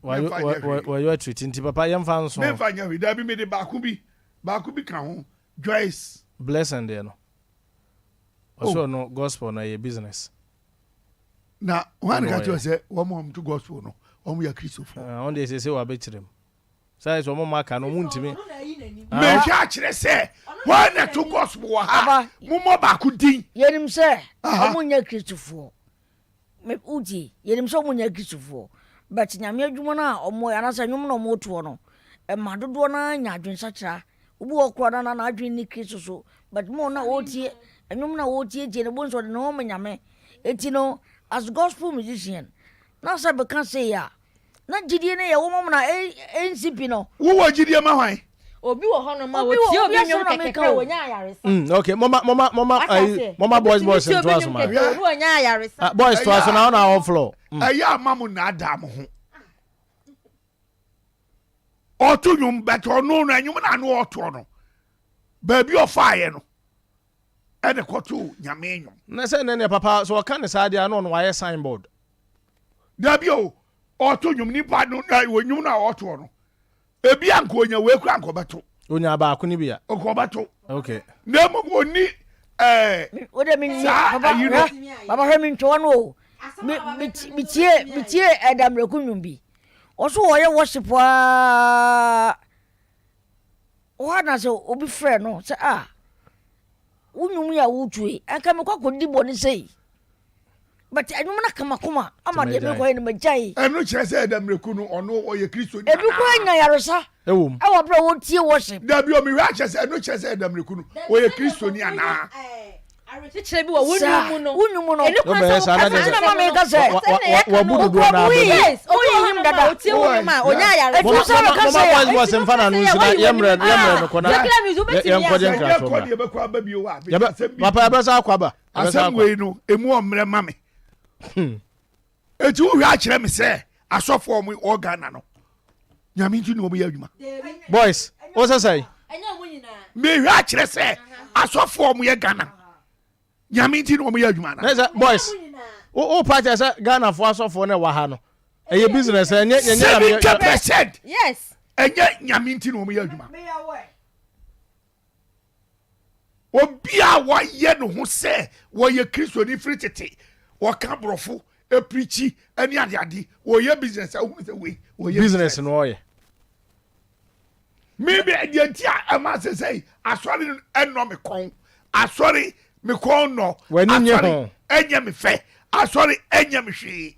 Speaker 1: Wɔyɔ atiriti nti papa yɛmfa nso.
Speaker 3: Memfa nyɛ hwee dabi mede baako bi baako bi ka ho Joyce.
Speaker 1: Blessing deɛ no. Ɔsɛ oh. ɔno gospel no ɛyɛ business.
Speaker 3: Na wɔn a ka kyerɛ sɛ wɔn a wɔn to gospel no wɔn yɛ Kristofo.
Speaker 1: Wɔn deɛ sɛ sɛ wɔabɛkyerɛ mu. Sɛ sɛ wɔn aka no wɔn ntumi.
Speaker 3: Mehwɛ akyerɛ sɛ wɔn na to gospel wɔ ha mommɔ baako din.
Speaker 10: Yɛnim sɛ wɔn nyɛ Kristofoɔ. Wotie? Yɛnim sɛ wɔn nyɛ Kristofoɔ. But Nyame adwuma no a wɔyɛ anaasɛ nnwom no a wɔtoɔ no, ɛma dodoɔ no ara nya adwensakyera. Obi wɔ hɔ koraa na n'adwene nni Kristo so, but mo na ɔretie nnwom no a ɔretietie no, bohu sɛ ɔde ne ho ma Nyame. Enti no, as gospel musician, na sɛ bɛka sei a, Na gyidie no yɛ wo mom na ɛnsi pi no.
Speaker 3: Wo wɔ gyidie ma hwan?
Speaker 4: Obi wɔ hɔ nom a wɔtie obi nnwom kɛkɛ kora wɔnya ayaresa.
Speaker 1: Mm, okay, mama mama mama ayi mama boys boys ntoa so ma.
Speaker 4: Obi wɔnya ayaresa.
Speaker 1: Ah, boys toa so na ɔna awɔ floor.
Speaker 3: Mm. Ɛyɛ ama mo naadaa mo ho. Ɔto nnwom bɛtɛ ɔno no ɛnwom na ano ɔtoɔ no baabi ɔfaeɛ no ɛna kɔto nyame nnwom.
Speaker 1: Na sɛ ne ne papa so ɔka ne saa deɛ ano ɔno wayɛ signboard.
Speaker 3: Dabi o, ɔto nnwom nipa no na wɔ nnwom no a ɔtoɔ no ebi a nka onya wei kura nka ɔbɛto.
Speaker 1: Onya baako no bi a.
Speaker 3: Nka ɔbɛto.
Speaker 1: Okay.
Speaker 3: Na mmom onni ɛɛ saa ayi no.
Speaker 10: Papa hwɛ mi ntwɛwa no o. Mi mi mi tie mi tie ɛda mmerɛku nnwom bi. Ɔso ɔyɛ worship aa. Hɔ a na sɛ obi frɛ no sɛ ah wo nnwom yi a wotu yi anka mekɔ akɔdi bɔne sei but ɛnwom no aka m'akoma ama deɛ mekɔyɛ no magyae.
Speaker 3: Ɛno kyerɛ sɛ ɛda mmireku no ɔno ɔyɛ Kristoni
Speaker 10: anaa? Ebi koraa nya yaresa
Speaker 1: Ɛwom.
Speaker 10: ɛwɔ berɛ a wɔtie worship.
Speaker 3: Dabi o, mehwɛ akyerɛ sɛ ɛno kyerɛ sɛ ɛda mmireku no ɔyɛ Kristoni anaa?
Speaker 4: Awerɛkyekyerɛ bi wɔ wo nnwom mu no.
Speaker 10: Wo nnwom mu no.
Speaker 4: Ɛni kwan sɛ
Speaker 1: saa na
Speaker 4: woka
Speaker 1: kyerɛ
Speaker 4: saa
Speaker 1: sɛ
Speaker 10: Ɛna ma meka sɛ
Speaker 1: wa- wa- wa- wabu dodoɔ no
Speaker 10: Woyi
Speaker 1: abam.
Speaker 4: Yes, obi wɔ
Speaker 10: woyi
Speaker 4: hɔnom a
Speaker 10: dada.
Speaker 4: otie wo nnwom a onya ayaresa.
Speaker 10: Ɛtu sɛ
Speaker 1: Mama
Speaker 10: meka
Speaker 1: mama
Speaker 10: sɛ
Speaker 1: boys boys mfa n'ano nsi na yɛmmerɛ yɛmmerɛ no kɔ na
Speaker 4: Secular music wobɛtumi
Speaker 1: yɛnkɔgye
Speaker 4: a.
Speaker 3: Sɛ
Speaker 1: nkratoɔ
Speaker 3: yɛkɔ
Speaker 1: mmra.
Speaker 3: deɛ ɛbɛkɔ aba bio a, mede
Speaker 1: Yɛbɛ
Speaker 3: asɛm bi
Speaker 1: papa yɛbɛsa akɔ aba. Yɛbɛsa
Speaker 3: asɛm
Speaker 1: akɔ.
Speaker 3: wei no emu ɔmmerɛ ma me. Eti wohwɛ akyerɛ me sɛ asɔfoɔ a wɔn wɔ Ghana no nyame nti na wɔn yɛ adwuma.
Speaker 1: Boys, wo sɛ sɛn?
Speaker 3: Mehwɛ akyerɛ sɛ asɔfoɔ a wɔn yɛ Ghana nyame nti na wɔn yɛ adwuma
Speaker 1: na. Sɛ boys, wo wo pa kyerɛ sɛ Ghanafoɔ asɔfoɔ na ɛwɔ ha no ɛyɛ business ɛnyɛ ɛnyɛ nyame.
Speaker 3: 70%.
Speaker 4: Yes.
Speaker 3: Ɛnyɛ Nyame nti na wɔn yɛ adwuma. Obi a wɔayɛ ne ho sɛ wɔyɛ Kristoni firi tete, wɔka borɔfo, apirikyi ne adeade, wɔyɛ business a wohunu sɛ wei wɔyɛ
Speaker 1: business no ɔyɛ.
Speaker 3: Me me deɛ nti a ɛma sɛ sɛ asɔre no ɛnɔ me kɔn, asɔre me kɔn nɔ, asɔre ɛnyɛ me fɛ, asɔre ɛnyɛ me hwee.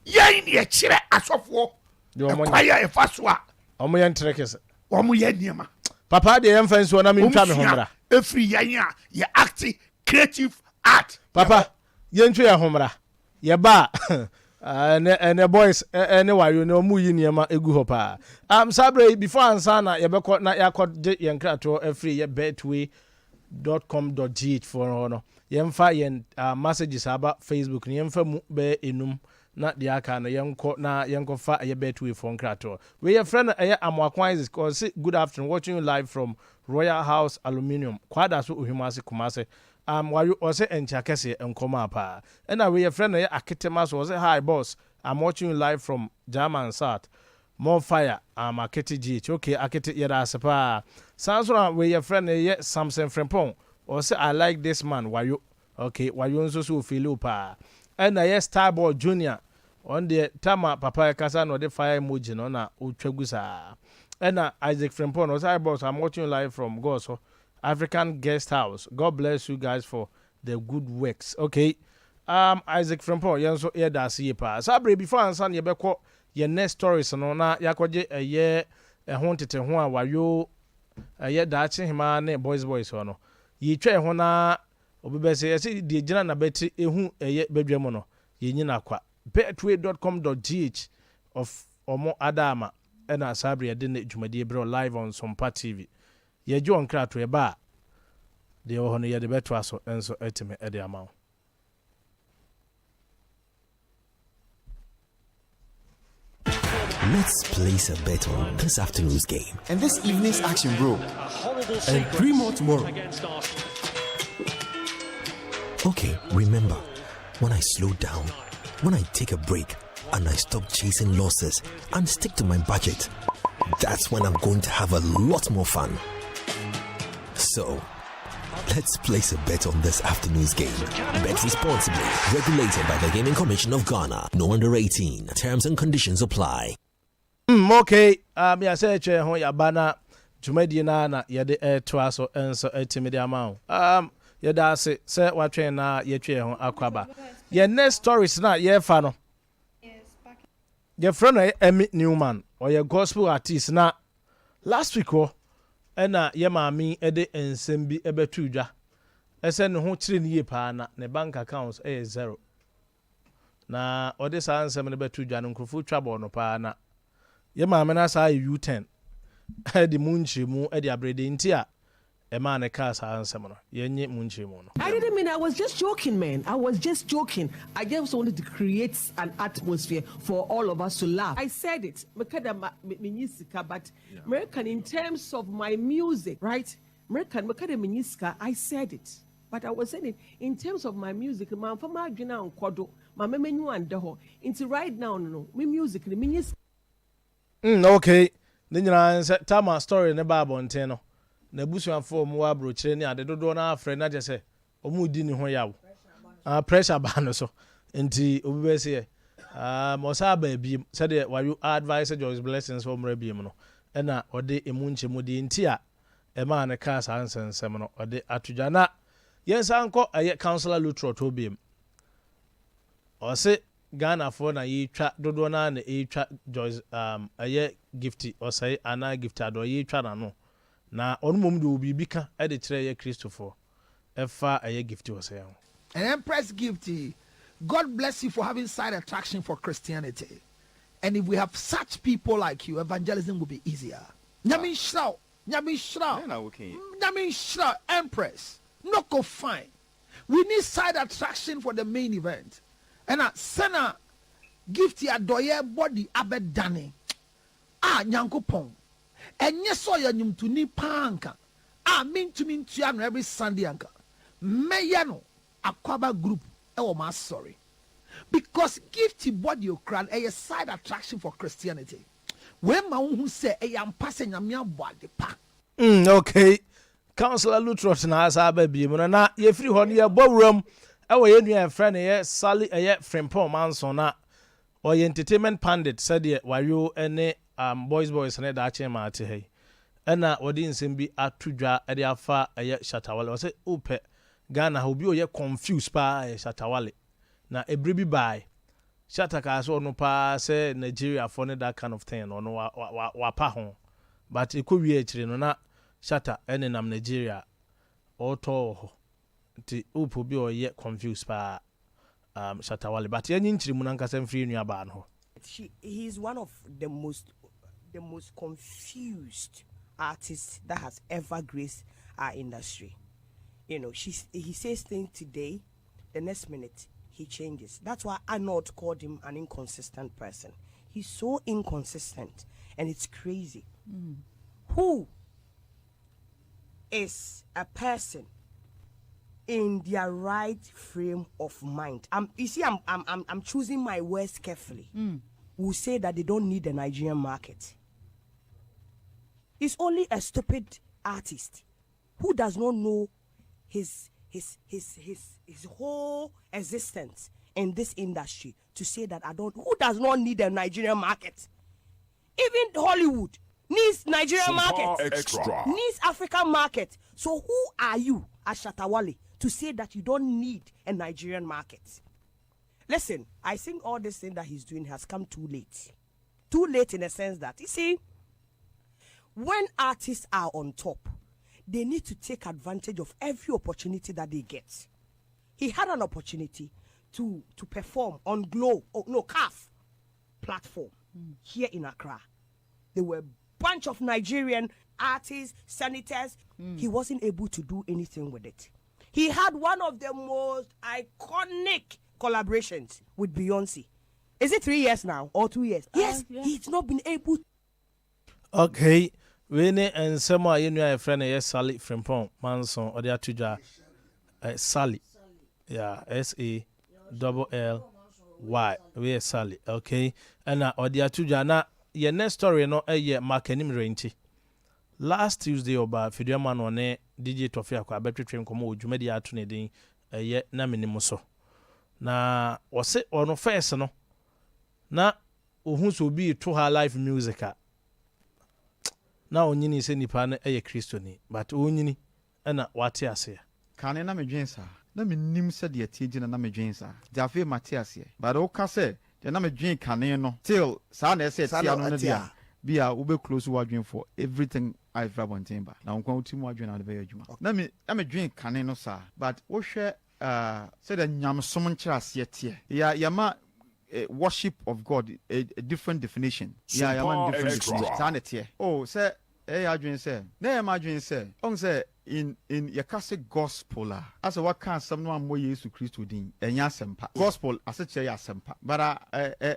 Speaker 3: Yɛn ne yɛkyerɛ asɔfoɔ ɛkwan a yɛfa so a.
Speaker 1: Wɔn yɛ ntere kɛse.
Speaker 3: Wɔn yɛ nneɛma.
Speaker 1: Papa deɛ yɛmfa nsuo na mentwa me ho mmra.
Speaker 3: Ɛfiri yɛn a yɛ act creative art.
Speaker 1: Papa yɛntwa yɛn ho mmra. Yɛba a ɛnɛ ɛnɛ boys ɛne wayo ne wɔn yi nneɛma egu hɔ paa. Um, saa berɛ yi before ansa na yɛbɛkɔ na yɛakɔ gye yɛn nkratoɔ afiri yɛ betway dot com dot gh foɔ hɔ no, yɛmfa yɛn ah, messages aba Facebook no, yɛmfa mu bɛyɛ enum na deɛ aka no yɛnkɔ na yɛnkɔfa ɛyɛ Betway foɔ nkratoɔ. Wei yɛfrɛ no ɛyɛ Amoako Isaac, ɔse good afternoon, watching you live from Royal House Aluminium, Kwadaso Ohwimase, Kumase. Um, wayo, ɔse ɛnkyɛ akɛseɛ, nkɔmaa paa. Ɛna wei yɛfrɛ no ɛyɛ Aketema so, ɔse hi boss, I'm watching you live from German South. More fire am akete GH ok akete yɛda ase paa saa nso na wei yɛfrɛ no yɛ Samson Frimpong ɔse I like this man wayo ok wayo nso so ofeeli wo paa ɛna yɛ Starboy Junior ɔno deɛ tama papa ɛkasa na ɔde fire emoji no na ɔtwa gu saa ɛna Isaac Frimpong ɔse hi boss I'm watching you live from Gɔsɔ African guest house God bless you guys for the good works ok um Isaac Frimpong yɛn nso yɛda ase yie paa saa bere before ansa na yɛbɛkɔ Yɛn next stories no na yɛakɔgye ɛyɛ ɛho nteteho a wayo ɛyɛ daakye hemaa ne boys boys hɔ no. Yɛtwa ɛho na obi bɛse yɛse deɛ gyina nabatiri ɛhu ɛyɛ badwa mu no yɛnyina kwa. Betway dot com dot gh of ɔmo adaama ɛna saa bere yɛde ne dwumadie brɛ wo live on Sompa TV. Yɛgye wɔn nkratoɔ ɛba a deɛ ɛwɔ hɔ no yɛde bɛtoa so nso atumi de ama wo.
Speaker 11: Let's place a bet on this afternoon's game.
Speaker 12: And this evening's action, bro.
Speaker 11: And three more tomorrow. Okay, remember, when I slow down, when I take a break, and I stop chasing losses and stick to my budget, that's when I'm going to have a lot more fun. So, let's place a bet on this afternoon's game. Bet responsibly. Regulated by the Gaming Commission of Ghana. No under 18. Terms and conditions apply.
Speaker 1: Mm, okay. Um, yɛasɛ ɛtwa ho yɛaba na dwumadie no ara na yɛde ɛretoa so nso atumi de ama wo. Um, yɛda ase sɛ watwɛn na yɛtwe yɛn ho akɔ aba. Yɛn next stories na yɛrefa no, yɛfrɛ no Emmy Newman. Ɔyɛ gospel artist na Last week hɔ na yɛ maame yi de nsɛm bi bɛtoo dwa sɛ ne ho kyere no yie paa na ne bank accounts yɛ zero. Na ɔde saa nsɛm no bɛtoo dwa no nkurɔfoɔ twa bɔɔ no paa na yɛ maame no asan ayɛ U-turn de mu nkyerɛmu de abrɛ deɛ nti a ɛmaa no kaa saa nsɛm no. Yɛnnye mu nkyerɛmu no.
Speaker 13: I didn't mean I was just joking man I was just joking I just wanted to create an atmosphere for all of us to laugh. I said it meka dɛ ma menyi sika but mereka no in terms of my music right mereka no meka dɛ menyi sika I said it but I was saying it in terms of my music mamfa m'adwen annkɔ do mamma m'enyiwa annda hɔ ntsi right now no no me music no menyi sika.
Speaker 1: Mm okay, ne nyinaa ne sɛ Tamar story no baa abɔnten no, n'abusuafoɔ a wɔwɔ abrokyire ne ade dodoɔ no ara frɛ no na kyerɛ sɛ wɔredi ne ho yaw. Ah, pressure baa no so nti obi bɛseɛ um, ɔsan baa biem sɛdeɛ wayo advice Joyce Blessing sɛ ɔmmra biem no ɛna ɔde emu nkyɛmu deɛ nti a ɛmaa no kaa saa nsɛnsɛm no ɔde ato dwa. Na yɛnsan nkɔ ɛyɛ Councillor Lutterodt hɔ biem. Ɔse Ghanafoɔ na yɛtwa dodoɔ no ara na ɛretwa Joyce um, ɛyɛ Gifty Ɔsɛe anaa Gifty Adɔe yɛretwa n'ano na ɔno mmom deɛ ɔwɔ biribi ka de kyerɛ ɛyɛ Kristofoɔ ɛfa ɛyɛ Gifty Ɔsɛe ho.
Speaker 6: And Empress Gifty, God bless you for having side attraction for Christianity. And if we have such people like you, evangelism will be easier. Nyame nhyira wo, Nyame nhyira wo, Nyame nhyira wo, Empress. No go fine. We need side attraction for the main event ɛna sɛna Gifty adɔyɛ body abɛdane ah Nyankopɔn ɛnyɛ sɛ ɔyɛ nwomtoni paa anka a mentumi ntua no every Sunday anka mɛyɛ no Akwaba group ɛwɔ m'asɔre because Gifty body okura no ɛyɛ side attraction for Christianity. Wei ma wohu sɛ ɛyɛ ampa sɛ Nyame abɔ ade pa.
Speaker 1: Mm okay Councillor Lutrot na asa aba bio mu no na yɛfiri hɔ no yɛbɔ wuram ɛwɔ yɛn nua yɛfrɛ no yɛ Sally ɛyɛ Frimpong Manson na ɔyɛ entertainment pandit sɛdeɛ Wayo ne um, Boys Boys ne Daakye Mmaa te ha yi ɛna wɔde nsɛm bi ato dwa ɛde afa ɛyɛ Shatta Wale ɔsɛ wopɛ Ghana ha obi ɔyɛ confused paa ɛyɛ Shatta Wale na ɛberɛ bi baae Shatta kaa sɛ ɔno paa sɛ Nigeriafoɔ ne that kind of thing no ɔno wa wa wapa ho but ɛkɔ wie akyire no na Shatta nenam Nigeria ɔretɔ wɔ hɔ nti wopɛ obi a ɔyɛ confused paa um Shatta Wale but yɛnye nkyeremu no ankasa mfiri yɛn nua baa no hɔ.
Speaker 12: She he is one of the most the most confused artists that has ever graced our industry you know she he says things today the next minute he changes that's why Arnold called him an inconsistent person he's so inconsistent and it's crazy mm. who is a person in their right frame of mind. I'm, you see, I'm, I'm, I'm, I'm choosing my words carefully. Mm. Will say that they don't need the Nigerian market. It's only a stupid artist who does not know his his his his his whole existence in this industry to say that I don't who does not need a Nigerian market. Even Hollywood needs Nigerian market,
Speaker 9: Extra.
Speaker 12: needs African market. So who are you, Shatta Wale, to say that you don't need a Nigerian market? Listen, I think all this thing that he's doing has come too late. Too late in the sense that, you see, when artists are on top, they need to take advantage of every opportunity that they get. He had an opportunity to, to perform on Glow, oh, no, CAF platform here in Accra. There were a bunch of Nigerian artists, senators. He wasn't able to do anything with it. He had one of the most iconic collaborations with Beyonce. Is it 3 years now or 2 years? Yes, he's not been able
Speaker 1: Okay, wei ne nsɛm a yɛn nua yɛfrɛ no yɛ Sally Frimpong Manson ɔde ato dwa. Sally, yeah, S A double L Y, wei yɛ Sally. Okay, ɛna ɔde ato dwa na yɛn next story no ɛyɛ Mark Anim Renti. Last Tuesday ɔba Fiduama no ɔne DJ Tɔfe akɔ abɛtwetwe nkɔmmɔ wɔ dwumadi ato ne din ɛyɛ na menim so. Na ɔse ɔno first no na ohun sɛ obi to high life music a na onyini sɛ nipa no yɛ Kristoni, but onyini ɛna wate aseɛ.
Speaker 14: Kane na medwen saa na menim sɛdeɛ tie gyina na medwen saa nti afei mate aseɛ, but woka sɛ deɛ na medwen kane no till saa na ɛsɛ
Speaker 3: Saa
Speaker 14: ɛtia
Speaker 3: na
Speaker 14: no no
Speaker 3: ɛte
Speaker 14: deɛ
Speaker 3: a.
Speaker 14: a bi a wobɛ close w'adwen for everything a ɛfiri abɔnten ba na wo nkwa wotim w'adwen na wode bɛyɛ adwuma na me na medwen kane no saa, but wohwɛ sɛdeɛ nyamesom nkyerɛ aseɛ teɛ yɛ yɛma worship of God a different definition. Yeah, yɛma no
Speaker 9: Super
Speaker 14: different
Speaker 9: Extra.
Speaker 14: definition. Saa na ɛteɛ oh sɛ ɛyɛ adwene sɛ na ɛyɛ ma adwene sɛ ɔn sɛ in yɛka sɛ gospel a asɛ waka asɛm no ammɔ Yesu Kristo din, ɛnyɛ asɛmpa. Gospel asekyerɛ yɛ asɛmpa, but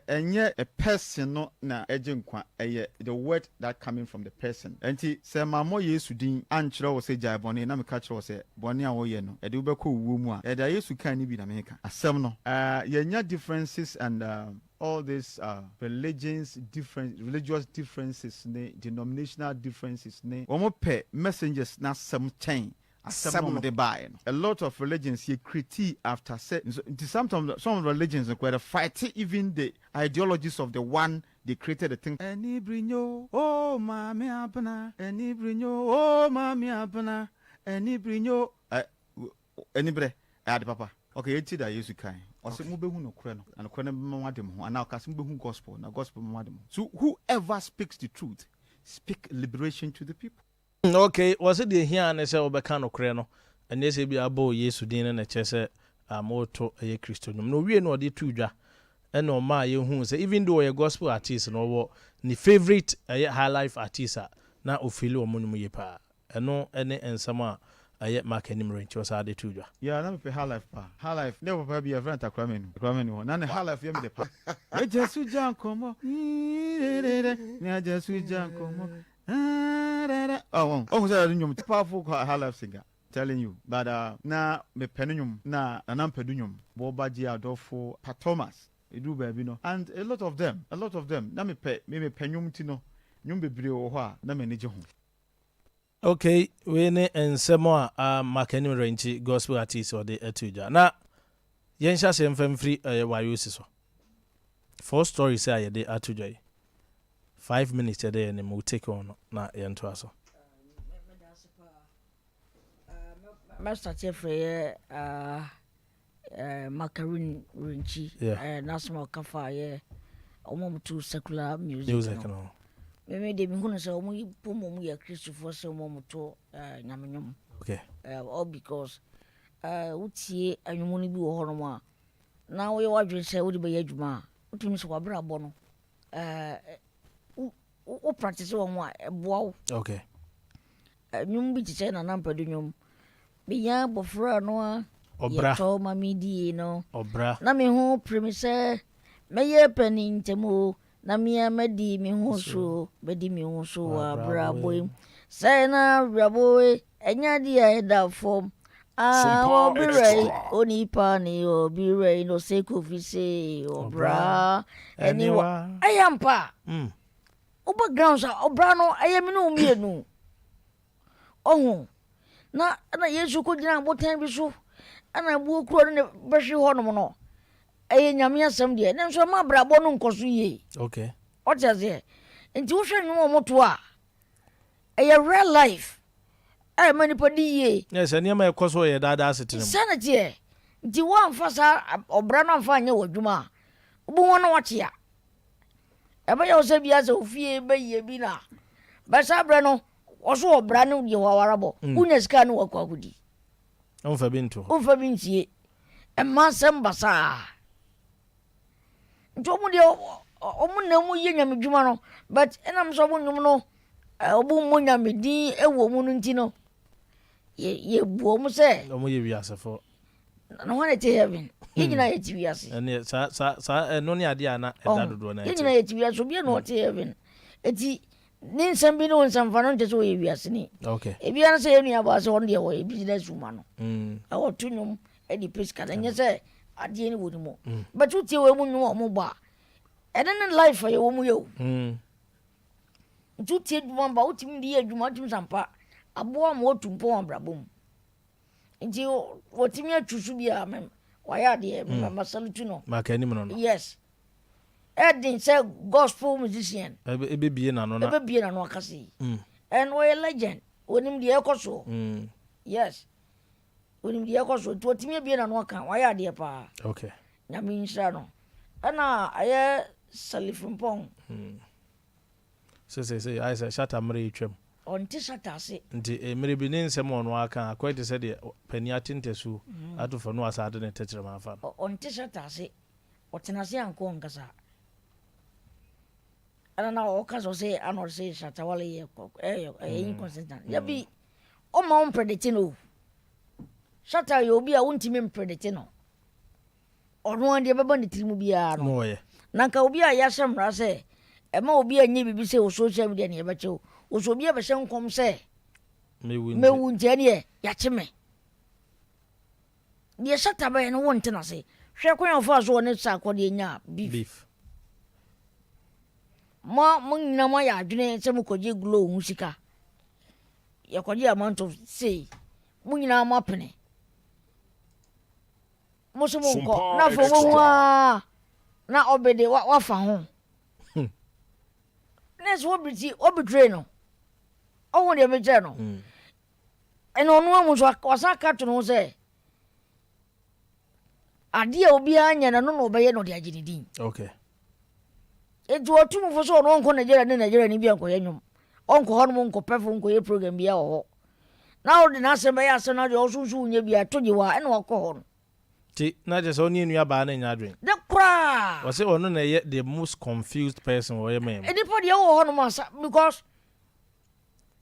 Speaker 14: ɛnyɛ a person no na ɛgye nkwa, ɛyɛ the word that coming from the person. Ɛnti sɛ mammɔ Yesu din ankyerɛ wo sɛ gyae bɔne na meka kyerɛ wo sɛ bɔne a woyɛ no ɛde wobɛkɔ owuo mu a, ɛde a Yesu kan no bi na meka asɛm no. Yɛnya differences and all these religions different, religious differences ne denominational differences ne wɔn pɛ messengers n'asɛm kyɛn asɛm
Speaker 12: Asɛm
Speaker 14: no
Speaker 12: no.
Speaker 14: wɔn de baeɛ no. A lot of religions yɛ critique after sɛ nti sometimes some religions no koraa fight even the ideologies of the one they created the thing. Ɛni birinyo o maame abena, ɛni birinyo o maame abena, ɛni birinyo ɛ ɛni brɛ ɛyɛ ade papa. Okay, yɛn ti da Yesu kan ɔsɛ mobɛhu nokorɛ no na nokorɛ no bɛma mo ade mo ho anaa ɔka sɛ mobɛhu gospel na gospel bɛma mo ade mo ho. So whoever speaks the truth speak liberation to the people.
Speaker 1: Okay, wɔsɛ deɛ hia ne sɛ wobɛka nokorɛ no, ɛnyɛ sɛ bi abɔ Yesu din no na kyerɛ sɛ moto ɛyɛ Kristo nnwom. Na owie no ɔde to dwa ɛna ɔma a yɛhu sɛ even though ɔyɛ gospel artist no, ɔwɔ ne favourite ɛyɛ high life artist a na ɔfili ɔmo nnwom yie paa. Ɛno ɛne nsɛm a ɛyɛ Mark Anim Renti ɔsaa de to dwa.
Speaker 14: Yeah, na mepɛ high life paa. High life ne papa bi yɛfrɛ no Takora Manu, Takora Manu hɔ na ne high life yɛ me de pa. Agya so gya nkɔmmɔ ne agya so gya nkɔmmɔ. Oh, ɔhu sɛ ɛde nnwom, powerful high life singer, telling you. But na mepɛ ne nnwom na Nana Mpɛdu nnwom bɔba gye adɔfo pa Thomas ɛduru baabi no and a lot of them, a lot of them na mepɛ me mepɛ nnwom ti no. Nnwom bebree wɔ hɔ a na m'ani gye ho.
Speaker 1: Ok wei ne nsɛm a Makanim Rɛnkyi gospel artist ɔde ato dwa. Na yɛnhyɛ aseɛ mfa mfiri ɛyɛ Wayosi so. Four stories a yɛde ato dwa yi. 5 minutes ɛdɛ yɛn anim, we take on no na yɛntoa so.
Speaker 10: Mɛ start afiri ɛyɛ Macaroon Rinchi n'asɛm a ɔka fa yɛ wɔn a wɔto secular music, music no. Meme deɛ mehu no sɛ wɔn yi po mu yɛ Kristofoɔ sɛ wɔn a wɔto nyame nnwom.
Speaker 1: Okay.
Speaker 10: All because wotie nnwom no bi wɔ hɔnom a na woyɛ w'adwene sɛ wode bɛyɛ adwuma a wotumi sɛ w'abrabɔ no wo practice wɔn a ɛboa wo.
Speaker 1: Okay.
Speaker 10: Nnwom bi te sɛ Nana Ampadu nnwom, Menya abɔfra no a, yɛtɔ ma me die no.
Speaker 1: Ɔbra.
Speaker 10: Na me ho pere me sɛ mɛyɛ panin ntɛm o, na me ara madi me ho so o, madi me ho so wɔ abrabɔ yi mu. Sɛ na abrabɔ yi ɛnyɛ adeɛ a ɛda fam. Ah, ɔbra yi, onipa ne ɔbra yi no sɛ Kofi se ɔbra ɛne wa. Ɛyɛ ampa. Woba grounds a, ɔbra no ɛyɛ me ne wo mmienu. Ɔho. Na ɛna Yesu kɔgyina abotan bi so, ɛna abuo kuro no ne bɛhwe hɔnom no. Ɛyɛ Nyame asɛm deɛ, nanso ɛma abrabɔ no nkɔ so yie.
Speaker 1: Okay.
Speaker 10: Ɔte aseɛ? Nti wohwɛ nnwom a wɔto a, ɛyɛ real life a ɛma nipa di yie.
Speaker 1: Yɛ sɛ nneɛma ɛkɔ so yɛ daadaa asetena mu.
Speaker 10: Saa na teɛ. Nti woamfa saa ɔbra no amfa anyɛ w'adwuma a, wobɛhu na woakyea. Ɛbɛyɛ wo sɛ bia sɛ ofie bɛyɛ bi na bɛ saa berɛ no ɔso ɔbra ne deɛ wawara bɔ mm. wonya sika ne wakɔ akɔdi
Speaker 1: womfa bi nto hɔ
Speaker 10: womfa bi nsie ɛma nsɛm basaa nti ɔmo deɛ ɔmo na ɔmo yɛ nyame dwuma no but ɛnam sɛ ɔmo nnwom no ɔmo mmɔ nyame din ɛwɔ mu no nti no yɛ yɛbu ɔmo sɛ
Speaker 1: ɔmo yɛ wiasefoɔ
Speaker 10: Na hwan na ɛte heaven? Yɛn nyinaa yɛte wiase.
Speaker 1: Ɛneɛ saa saa saa ɛno ne adeɛ a na ɛda dodoɔ no
Speaker 10: Yɛn nyinaa yɛte wiase obiara na ɔte heaven. Eti ne nsɛm bi ne wo nsɛm fa no nkyɛ sɛ ɔyɛ wiaseni.
Speaker 1: Okay.
Speaker 10: Ebiara sɛ yɛn nua baa sɛ ɔno deɛ ɔyɛ business woman no. Ɛwɔ to nnwom ɛde pɛ sika na ɛnyɛ sɛ adeɛ no wɔ ne mu. But wotie wɔ mu nnwom a wɔn bɔ a ɛne ne life a yɛwɔ mu yɛ o. Nti wotie adwuma ba wotumi de yɛ adwuma wotumi sampa aboa ma wɔtu mpɔn wɔ abrabɔ mu. Nti wɔtumi atu so bi a mɛ wayɛ adeɛ mm. mɛ masalutu no.
Speaker 1: Maka anim no no.
Speaker 10: Yes. Ɛden sɛ gospel musician.
Speaker 1: Ebebie n'ano na.
Speaker 10: Ebebie n'ano akasa yi. Mm. And ɔyɛ legend. Onim deɛ ɛkɔ soɔ. Mm. Yes. Onim deɛ ɛkɔ soɔ nti wɔtumi abie n'ano aka wayɛ adeɛ paa.
Speaker 1: Okay.
Speaker 10: Nyame nhyira no. Ɛna ayɛ Salifrimpong. Mm.
Speaker 1: Seseesei ayɛ sɛ Shatta mmere retwam.
Speaker 10: Ɔnte Shatta ase.
Speaker 1: Nti mmere bi ne nsɛm a ɔno ara ka akɔyɛ te sɛ deɛ panin ate ntasuo ato fam na wasan de ne tɛkyerɛma afa no.
Speaker 10: Ɔnte Shatta ase. Ɔtena ase ankɔ ɔnkasa. Ɛna na ɔka sɛ ɔsɛ ana ɔsɛ Shatta Wale yɛ ɛyɛ ɛyɛ inconsistent. Dabi, ɔmma wo mpredicte no o. Shatta yɛ obi a wontumi mpredicte no. Ɔno ara deɛ ɛbɛba ne tiri mu biara no. Na nka obi a yɛahyɛ mmara sɛ ɛma obi a nyɛ biribi sɛ wɔ social media ne yɛbɛkye wo. Wɔsɛ obi a bɛhyɛ nkɔm sɛ mɛwu nti ɛneɛ yɛakye me. Deɛ Shatta bɛyɛ no wonte n'ase. Hwɛ kwan a ɔfaa so ɔne Sarkodie nyaa beef. Mo mo nyinaa moayɛ adwene sɛ mokɔgye Glo ho sika. Yɛkɔgye amanto sei. Mo nyinaa moapene. Mo so monkɔ, na afei wɔbɛhu ara na ɔbɛde wafa ho. Hmm. Na sɛ wɔbiti wɔbitire no, ɔho deɛ mekyerɛ no. Hmm. Ɛna ɔno amu nso wasan ka to no ho sɛ adeɛ a obiara nyɛ no no na ɔbɛyɛ na ɔde agye ne din.
Speaker 1: Okay.
Speaker 10: Enti wɔtu mo fo sɛ ɔno ɔnkɔ Nigeria ne Nigeria ni bi ankɔyɛ nnwom. Ɔnkɔ hɔnom nkɔ pɛfo nkɔyɛ program biara wɔ hɔ. Na ɔde n'asɛm bɛyɛ asɛm na deɛ ɔso nso wonyɛ bi a to gye hɔ a ɛna wakɔ hɔ no.
Speaker 1: Nti na kyerɛ sɛ ɔne nua baa no nyɛ adwene.
Speaker 10: De koraa.
Speaker 1: Ɔse ɔno na ɛyɛ the most confused person wɔ ɔyɛ man mu.
Speaker 10: Nnipa deɛ wɔ hɔnom a sa because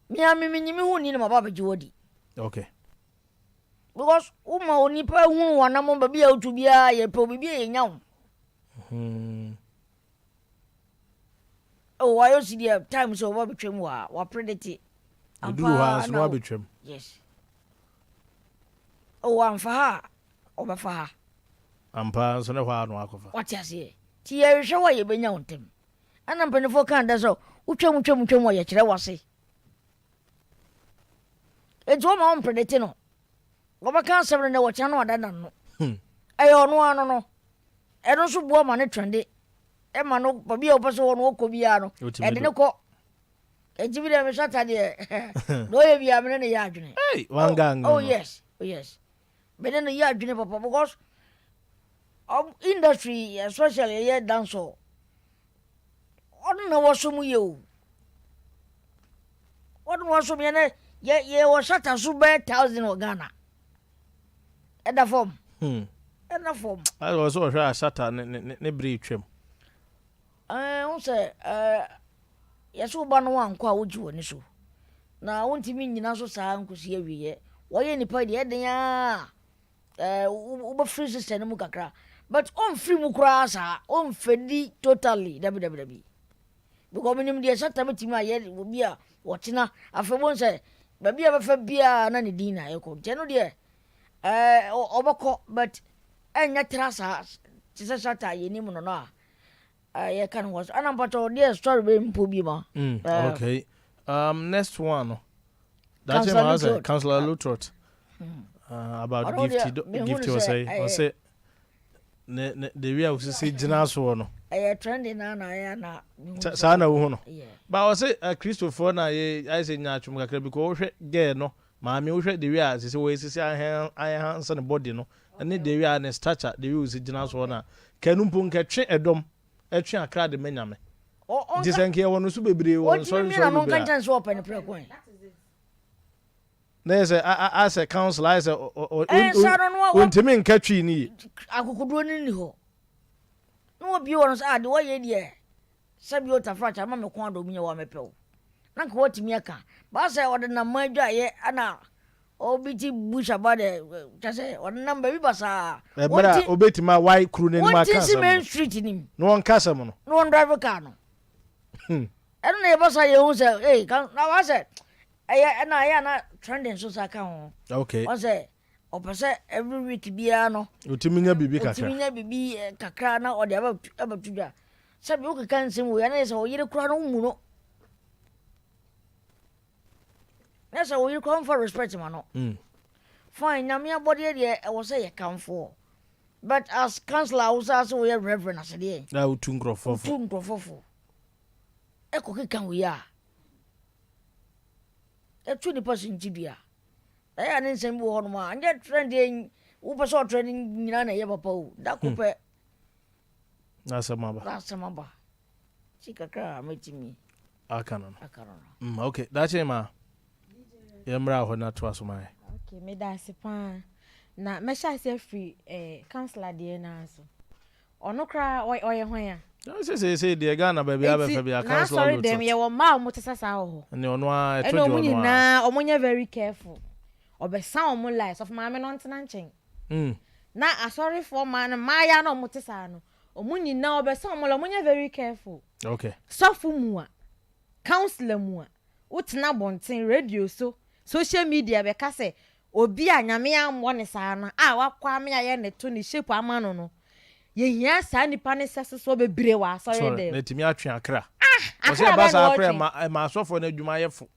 Speaker 10: me a me menye me ho nni na maba abɛgye wo adi.
Speaker 1: Okay.
Speaker 10: Because woma onipa hunu w'anammɔn baabi a wotu biara yɛpɛ wo biribi a yɛnya wo.
Speaker 1: Hmm.
Speaker 10: Oh, wayɛ osi deɛ time sɛ ɔba bɛtwam wɔ ha wapredete.
Speaker 1: Ɛduru hɔ a nso na wabɛtwam.
Speaker 10: Yes. Oh, amfa ha a ɔbɛfa ha.
Speaker 1: Ampa nso ne hɔ a na wakɔfa.
Speaker 10: Wate aseɛ. Nti yɛhwehwɛ hɔ a yɛbɛnya wo ntɛm. Ɛna mpanimfoɔ kaa da sɛ Wotwam twam twam a yɛkyerɛ w'ase. Enti wɔma wɔmpredete no. Wɔbɛka asɛm no nnɛ wɔkyena no adannan no. Ɛyɛ ɔno ara no no. Ɛno nso boa ma ne trende. Ɛma no baabi a wɔpɛ sɛ wɔn wɔkɔ biara no, ɛde ne kɔ. Enti bi deɛ me Shatta deɛ, na ɔyɛ biara me ne no yɛ adwene.
Speaker 1: Hey, one gang.
Speaker 10: Oh, oh yes, oh yes. Me ne no yɛ adwene papa because um, industry especially ɛyɛ dancehall. Ɔno na wɔsɔ mu yɛ o. Ɔno na wɔsɔ mu yɛ ne yɛ yɛ wɔ Shatta so bɛyɛ thousand wɔ Ghana. Ɛda fam.
Speaker 1: Hmm.
Speaker 10: Ɛda fam.
Speaker 1: Ayɛ wɔ sɛ ɔhwɛ a Shatta ne ne ne bere twam.
Speaker 10: Ɛɛ ho sɛ ɛɛ yɛsɛ wo ba no wankɔ a wogye w'ani so. Na wontumi nnyina so saa nkosi awieɛ. Wɔyɛ nipa deɛ ɛden ara ɛɛ wobɛfiri system no mu kakra. But ɔmfiri mu koraa saa. Ɔmfɛdi totally. Dabi dabi dabi. Because menim deɛ Shatta bɛtumi ayɛ obi a wɔkyena. Afei bohu sɛ baabi a bɛfa biara na ne din na ɛkɔ. Nti ɛno deɛ ɛɛ ɔbɛkɔ but ɛnyɛ tra saa te sɛ Shatta a yɛnim no no a. Ah yɛ ka no hɔ so. Ana mpatsɔ deɛ story bɛ mpo bi ma.
Speaker 1: Mm, uh, okay. Um, next one no. That's him as Councillor Lutrot. Hmm. About gifty gifty or say or say ne ne the way a osisi gyina soɔ no.
Speaker 10: Ɛyɛ trending na na ɛyɛ na.
Speaker 1: Saa na wohu no. Ba ɔsɛ Kristofoɔ na yɛ ayɛ sɛ nya atwom kakra bi kɔ wohwɛ girl no maame wohwɛ the way a sisi wɔ esisi ahɛn ahɛn ne body no ne the way a ne stature the way osi gyina soɔ no a kɛ no mpo nkɛtwe ɛdɔm ɛtwe akra de ma Nyame nti sɛ nka yɛwɔ no so bebree wɔ nsɔre nsɔre bebree a na yɛ sɛ asɛ council ayɛ sɛ ɔntumi nka twi no yie.
Speaker 10: Akokoduo no nni hɔ na wɔbie wɔn sɛ ade wɔyɛ deɛ sɛbi otafrakya ama me kɔn adɔ mu nyɛ wɔ mepɛ wo na nka watumi aka baasɛ ɔde nam ma adwaeɛ ana Obi ti bush aba dɛ kyɛ sɛ ɔnenam baabi basaa.
Speaker 1: Ɛberɛ a obetumi awae kuru no anim aka
Speaker 10: asɛm no. Wɔnti nsi
Speaker 1: main
Speaker 10: street no mu.
Speaker 1: Na wɔnka asɛm no.
Speaker 10: Na wɔn drive car no. Ɛno na yɛba saa yɛhu sɛ ee kan na wa sɛ ɛyɛ ɛna ɛyɛ ana trending nso sa ka ho.
Speaker 1: Okay.
Speaker 10: Wɔn sɛ ɔpɛ sɛ every week biara no.
Speaker 1: Otumi nya biribi kakra.
Speaker 10: Otumi nya biribi kakra na ɔde aba abɛto dwa. Sɛbi wokeka nsɛm wei ɛna yɛ sɛ ɔyere koraa no mmu no. Na sɛ wo yere koraa womfa respect ma no. Mm. Fine, nyame abɔdeɛ deɛ ɛwɔ sɛ yɛ kamfoɔ. But as councilor wo saa sɛ woyɛ reverend asedeɛ.
Speaker 1: Na wotu nkurɔfoɔ fo.
Speaker 10: Wotu nkurɔfoɔ fo. Ɛkɔ keka wei a. Ɛtu nipa so nti dua. Ɛyɛ a ne nsɛm bi wɔ hɔnom a anyɛ trend deɛ wopɛ sɛ ɔtrend nyinaa na ɛyɛ papa o. Da ko hmm. pɛ.
Speaker 1: Na asɛm aba.
Speaker 10: Na asɛm aba. Ti kakra a mɛtumi.
Speaker 1: Aka no no. Aka no no. Mm, okay. Daakye ma yɛmmra hɔ na toa so ma yɛ.
Speaker 4: Okay, meda ase paa. Na mɛhyɛ ase afiri eh, councillor deɛ no ara so. Ɔno koraa ɔyɛ hwan a?
Speaker 1: Sɛ sɛ sɛ deɛ Ghana baabi abɛfɛ bi a councillor
Speaker 4: N'asɔre dɛm yɛwɔ mmaa a wɔte sɛ saa wɔ hɔ.
Speaker 1: Ɛne ɔno ara ɛto gye ɔno ara.
Speaker 4: Ɛna wɔn nyinaa wɔn nyɛ very careful. Ɔbɛsa wɔn line sɔfo maame no ɔntena nkyɛn.
Speaker 1: Mm.
Speaker 4: Na asɔrefoɔ mmaa no mmaayewa no a wɔte saa no Ɔmo nyinaa ɔbɛsa ɔmo la ɔmo nyɛ very careful.
Speaker 1: Okay.
Speaker 4: Sɔfo mua, councilor mua, wo tena abɔnten, radio so, social media bɛka sɛ obi a Nyame ammɔ no saa no a wakɔ ame ayɛ ne to ne shape ama no no, yɛhia saa nipa no sɛso soɔ bebree wɔ asɔre
Speaker 1: Sorry,
Speaker 4: dɛm.
Speaker 1: na ɛtumi atwe akra.
Speaker 4: Ah!
Speaker 1: Ɔsɛ
Speaker 4: Akra
Speaker 1: ɛba
Speaker 4: bɛn na
Speaker 1: saa koraa
Speaker 4: wɔtwe?
Speaker 1: ɛma ɛma asɔfoɔ no adwuma yɛ fo.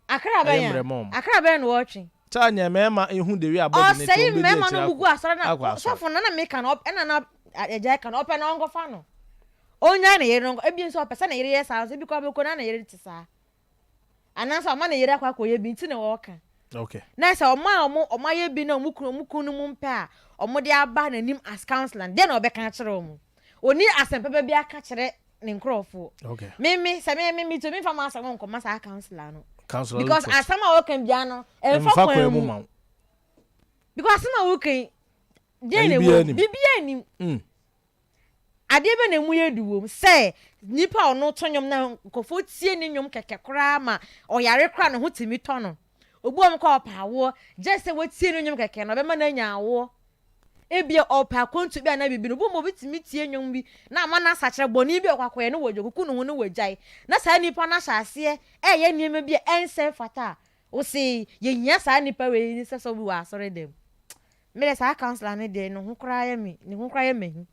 Speaker 4: Akra
Speaker 1: Ɛyɛ
Speaker 4: bɛn
Speaker 1: mmerɛ
Speaker 4: a?
Speaker 1: ma wɔn.
Speaker 4: Akra bɛn na wɔtwe?
Speaker 1: Sɛ anyɛ mmarima ehu the way a body no te
Speaker 4: Ɔsɛe
Speaker 1: wɔn bɛdi
Speaker 4: mmarima
Speaker 1: akyire
Speaker 4: no
Speaker 1: akɔ
Speaker 4: gugu asɔre na
Speaker 1: akɔ asɔre.
Speaker 4: sɔfo no na meka no ɛna na agya ka no ɔpɛ na ɔnkɔfa no. Ɔnyae ne yere no nkɔ ebi nso ɔpɛ sɛ ne yere yɛ saa nso ebi kɔ abɛkɔ na ne yere te saa. Anaasɛ ɔma ne yere akɔ akɔyɛ bi nti na ɔka.
Speaker 1: Okay.
Speaker 4: Na sɛ ɔmo a ɔmo ɔmo ayɛ bi na ɔmo kunu ɔmo kunu no mu mpɛ a ɔmo de aba n'anim as counsellor no deɛ na ɔbɛka akyerɛ ɔmo. Ɔnni asɛm papa bi aka kyerɛ ne nkorɔfoɔ.
Speaker 1: Okay.
Speaker 4: Me me sɛ me me metumi nfa m'asɛm nkɔma saa councillor no.
Speaker 1: Councillor
Speaker 4: Because
Speaker 1: Lutrot.
Speaker 4: asɛm a ɔka biara no ɛnfa
Speaker 1: Ɛmfa
Speaker 4: kwan
Speaker 1: kwan mu
Speaker 4: mu.
Speaker 1: ma wo.
Speaker 4: Because asɛm a woka yi deɛ na
Speaker 1: Ayi
Speaker 4: ɛwɔ
Speaker 1: biara
Speaker 4: mu
Speaker 1: nim.
Speaker 4: biribiara nim.
Speaker 1: Mm.
Speaker 4: Adeɛ bɛ na emu yɛ du wɔ mu sɛ nipa a ɔno to nnwom na nkurɔfoɔ tie ne nnwom kɛkɛ koraa ma ɔyare koraa ne ho tumi tɔ no. Obi wɔ hɔ koraa ɔpɛ awoɔ gye sɛ watie ne nnwom kɛkɛ no ɔbɛma no anya awoɔ. Ebia ɔpɛ akwantu bi anaa biribi no, obi wɔ hɔ a obetumi tie nnwom bi na ama no asakyera bɔne bi a ɔkɔ akɔyɛ no wagyae, ɔkuku ne ho no wagyae. Na saa nipa no ahyɛ aseɛ reyɛ nneɛma bi a ɛnsɛ mfata a, wose yɛhia saa nipa wei ne sɛ sɛ obi wɔ asɔre dɛm. Me deɛ saa councilor no deɛ ne ho koraa yɛ me ne ho koraa yɛ m'ahi.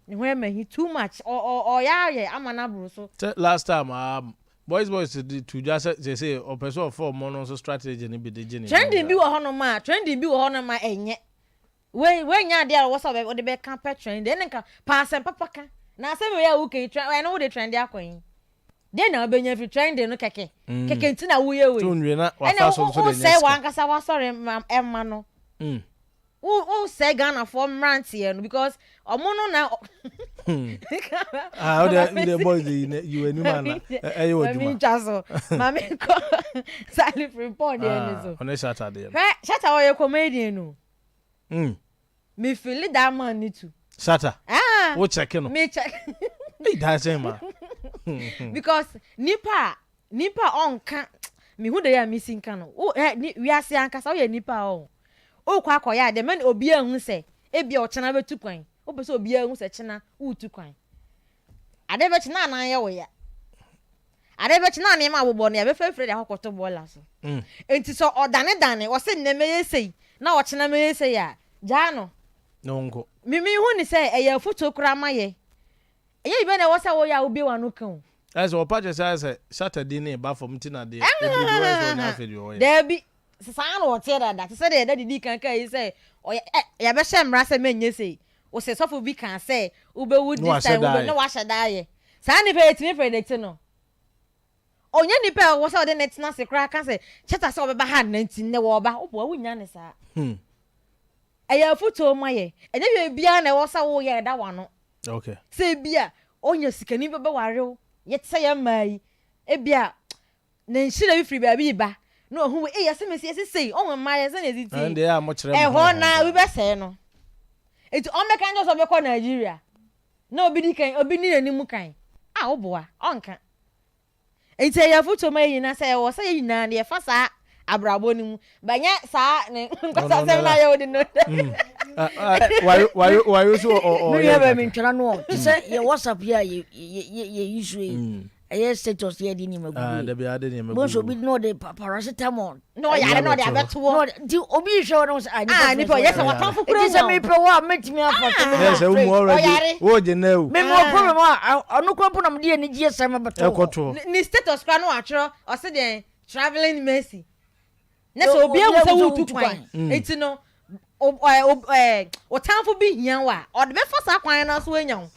Speaker 4: Ne ho yɛ m'ahi too much. Ɔ ɔ ɔyɛ ayɛ ama no aboro so.
Speaker 1: Sɛ last time um, Boys boys de to dwa sɛ seesei ɔpɛ sɛ ɔfa ɔmo no nso strategy no bi de gye ne din
Speaker 4: Trending bi
Speaker 1: koraa.
Speaker 4: wɔ hɔnom a, trending bi wɔ hɔnom a ɛnyɛ. Wei, wei nyɛ adeɛ a ɛwɔ sɛ wode bɛka pɛ trending. Ɛne nka pɛ asɛm papa ka. Na asɛm wei a woka yi, trend, ɛno wode trending akɔ he? Deɛ na wobɛnya firi trending no kɛkɛ.
Speaker 1: Mm.
Speaker 4: Kɛkɛ nti na woyɛ wei.
Speaker 1: To nwie na
Speaker 4: Ɛna
Speaker 1: wafa so
Speaker 4: wo,
Speaker 1: nso de anya
Speaker 4: wosɛe
Speaker 1: sika.
Speaker 4: w'ankasa w'asɔre ma, ɛma no.
Speaker 1: Mm.
Speaker 4: Wo wo sɛe Ghana foɔ mmeranteɛ no because ɔmo no na.
Speaker 1: Ah, wode wode boys de yi na yi w'anim ana ɛyɛ w'adwuma.
Speaker 4: Mami ntwa so. Mami nkɔ Sally Frimpong deɛ ne so.
Speaker 1: Ɔne Shatta deɛ no.
Speaker 4: Hwɛ Shatta ɔyɛ comedian o.
Speaker 1: Mm.
Speaker 4: Me feel that man ni too.
Speaker 1: Shatta.
Speaker 4: Ah.
Speaker 1: Wo check no.
Speaker 4: Me check.
Speaker 1: Ei daakye ma.
Speaker 4: Because nipa a Nipa a ɔnka me hu dɛ a misi nka no, wo ɛ ne wiase ankasa woyɛ nipa a ɔɔ wokɔ akɔyɛ adeɛ mɛne obiara nhu sɛ ebia ɔkyena bɛtu kwan, wopɛ sɛ obiara hu sɛ kyena woretu kwan. Adeɛ bɛkye na anan yɛ wo ya. Adeɛ bɛkye na nneɛma abobɔ no yɛbɛfrɛfrɛ de akɔkɔto bɔɔla so. Enti sɛ ɔdanedane, ɔse nnɛ mɛyɛ sei na ɔkyena mɛyɛ sei a, gyaa no.
Speaker 1: Na ɔnkɔ.
Speaker 4: Me mehu no sɛ ɛyɛ afutuo koraa ma yɛ. Ɛnyɛ biribiara na ɛwɔ sɛ woyɛ a wobue w'ano ka o.
Speaker 1: Ayɛ sɛ ɔpa kyɛ sɛ ayɛ sɛ Shatta din no reba fam nti na deɛ ɛduru bi ɔyɛ sɛ ɔnya afei deɛ ɔyɛ.
Speaker 4: Daabi, sɛ saa na ɔteɛ dada, te sɛ deɛ Daddy dii kan kaa yi sɛ ɔyɛ ɛ yɛabɛhyɛ mmara sɛ mɛnyɛ sei, wo se sɔfo bi kaa sɛ wobɛwu
Speaker 1: Na
Speaker 4: this
Speaker 1: wahyɛ
Speaker 4: time
Speaker 1: da
Speaker 4: wobɛ
Speaker 1: ayɛ.
Speaker 4: na wahyɛ da ayɛ. Saa nipa yi yɛtumi predict no. Ɔnyɛ nipa a ɛwɔ sɛ ɔde no tena ase koraa ka sɛ Shatta sɛ ɔbɛba ha nnɛ nti nnɛ wɔreba, woboa wonnya no saa.
Speaker 1: Hmm.
Speaker 4: Ɛyɛ afotuo ma yɛ. Ɛnyɛ biribiara na ɛwɔ sɛ woyɛ ɛda w'ano.
Speaker 1: Okay.
Speaker 4: Sɛ ebia ɔnya sikani bi bɛware wo, yɛ te sɛ yɛn mmaa yi, ebia ne nhyira bi firi baabi reba na wahu wei, ei asɛm asi asi sei, ɔhu mmaa yɛ sɛnea ɛsi tie.
Speaker 1: Ɛnde a mokyerɛ mo ho
Speaker 4: Ɛhɔ na obi bɛsɛe no. Nti ɔmmɛka nkyerɛ sɛ ɔbɛkɔ Nigeria na obi di kan, obi ni n'anim kan a woboa, ɔnka. Enti ɛyɛ afotuo ma yɛn nyinaa sɛ ɛwɔ sɛ yɛn nyinaa no yɛfa saa abrabɔ no mu, but nyɛ saa ne nkwaseasɛm no a yɛ wode no.
Speaker 1: Wayo so ɔyɛ.
Speaker 10: Me nua bɛ me ntwara no te sɛ yɛ WhatsApp yi a yɛ yɛ yɛ use yi ɛyɛ status yɛ de nneɛma gugu yi.
Speaker 1: Dabi ade nneɛma gugu.
Speaker 10: Bonso obi na ɔde paracetamol.
Speaker 4: Na ɔyare na ɔde abɛto hɔ.
Speaker 10: Nti obi hwɛ hɔ na ɔsɛ ah nipa
Speaker 4: nipa yɛ sɛ watamfo kura mu.
Speaker 10: Nti sɛ mepɛ hɔ a mɛtumi afa so.
Speaker 1: Yɛ sɛ wo mu already wo gye na ewu.
Speaker 10: Meme wɔ problem a ɔno kura mpo na mede anigyeɛ sɛm bɛto hɔ.
Speaker 1: Ɛkɔto.
Speaker 4: Ne status kora no watwerɛ ɔse deɛn travelling mercy. Ne sɛ obi ehu sɛ wotu kwan. Nti no ɔtamfo bi hia wo a ɔde bɛfa saa kwan no so anya wo.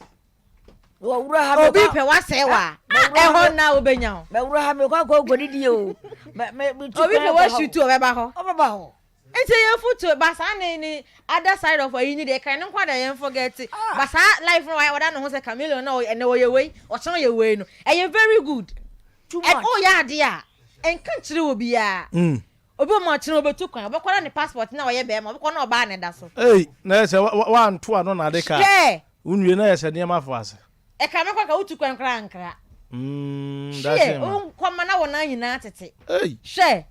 Speaker 4: Obi pɛ w'asɛe wo a, ɛhɔ na wobɛnya wo.
Speaker 10: Mɛwura ha mekɔ akɔ nkɔdidi o.
Speaker 4: Obi pɛ w'asutu ɔbɛba hɔ.
Speaker 10: Ɔbɛba hɔ.
Speaker 4: Nti yɛn foto ba saa ne ne other side of ayi ni deɛ kan ne nkwa deɛ yɛn forget ah. Ba saa life no wɔda ne ho sɛ chameleon na ɛnɛ ɔyɛ wei ɔkyɛn ɔyɛ wei no ɛyɛ very good. Ɛ ɔyɛ adeɛ a ɛnka nkyerɛ obiara. Mm. Obi wɔ mu a ɔkyena obetu kwan, ɔbɛkɔ na ne passport na ɔyɛ bɛɛma, ɔbɛkɔ na ɔbaa na ɛda so.
Speaker 1: Ei, na yɛ sɛ woanto ano na ade ka a,
Speaker 4: Hwɛ!
Speaker 1: wonwie na yɛ sɛ nneɛma fo ase.
Speaker 4: Ɛka me kɔ anka wotu kwan koraa ankra.
Speaker 1: Mm, daakye
Speaker 4: Hwɛ,
Speaker 1: ma.
Speaker 4: wonkɔ ma na wo nan nyinaa tete.
Speaker 1: Ei!
Speaker 4: Hwɛ,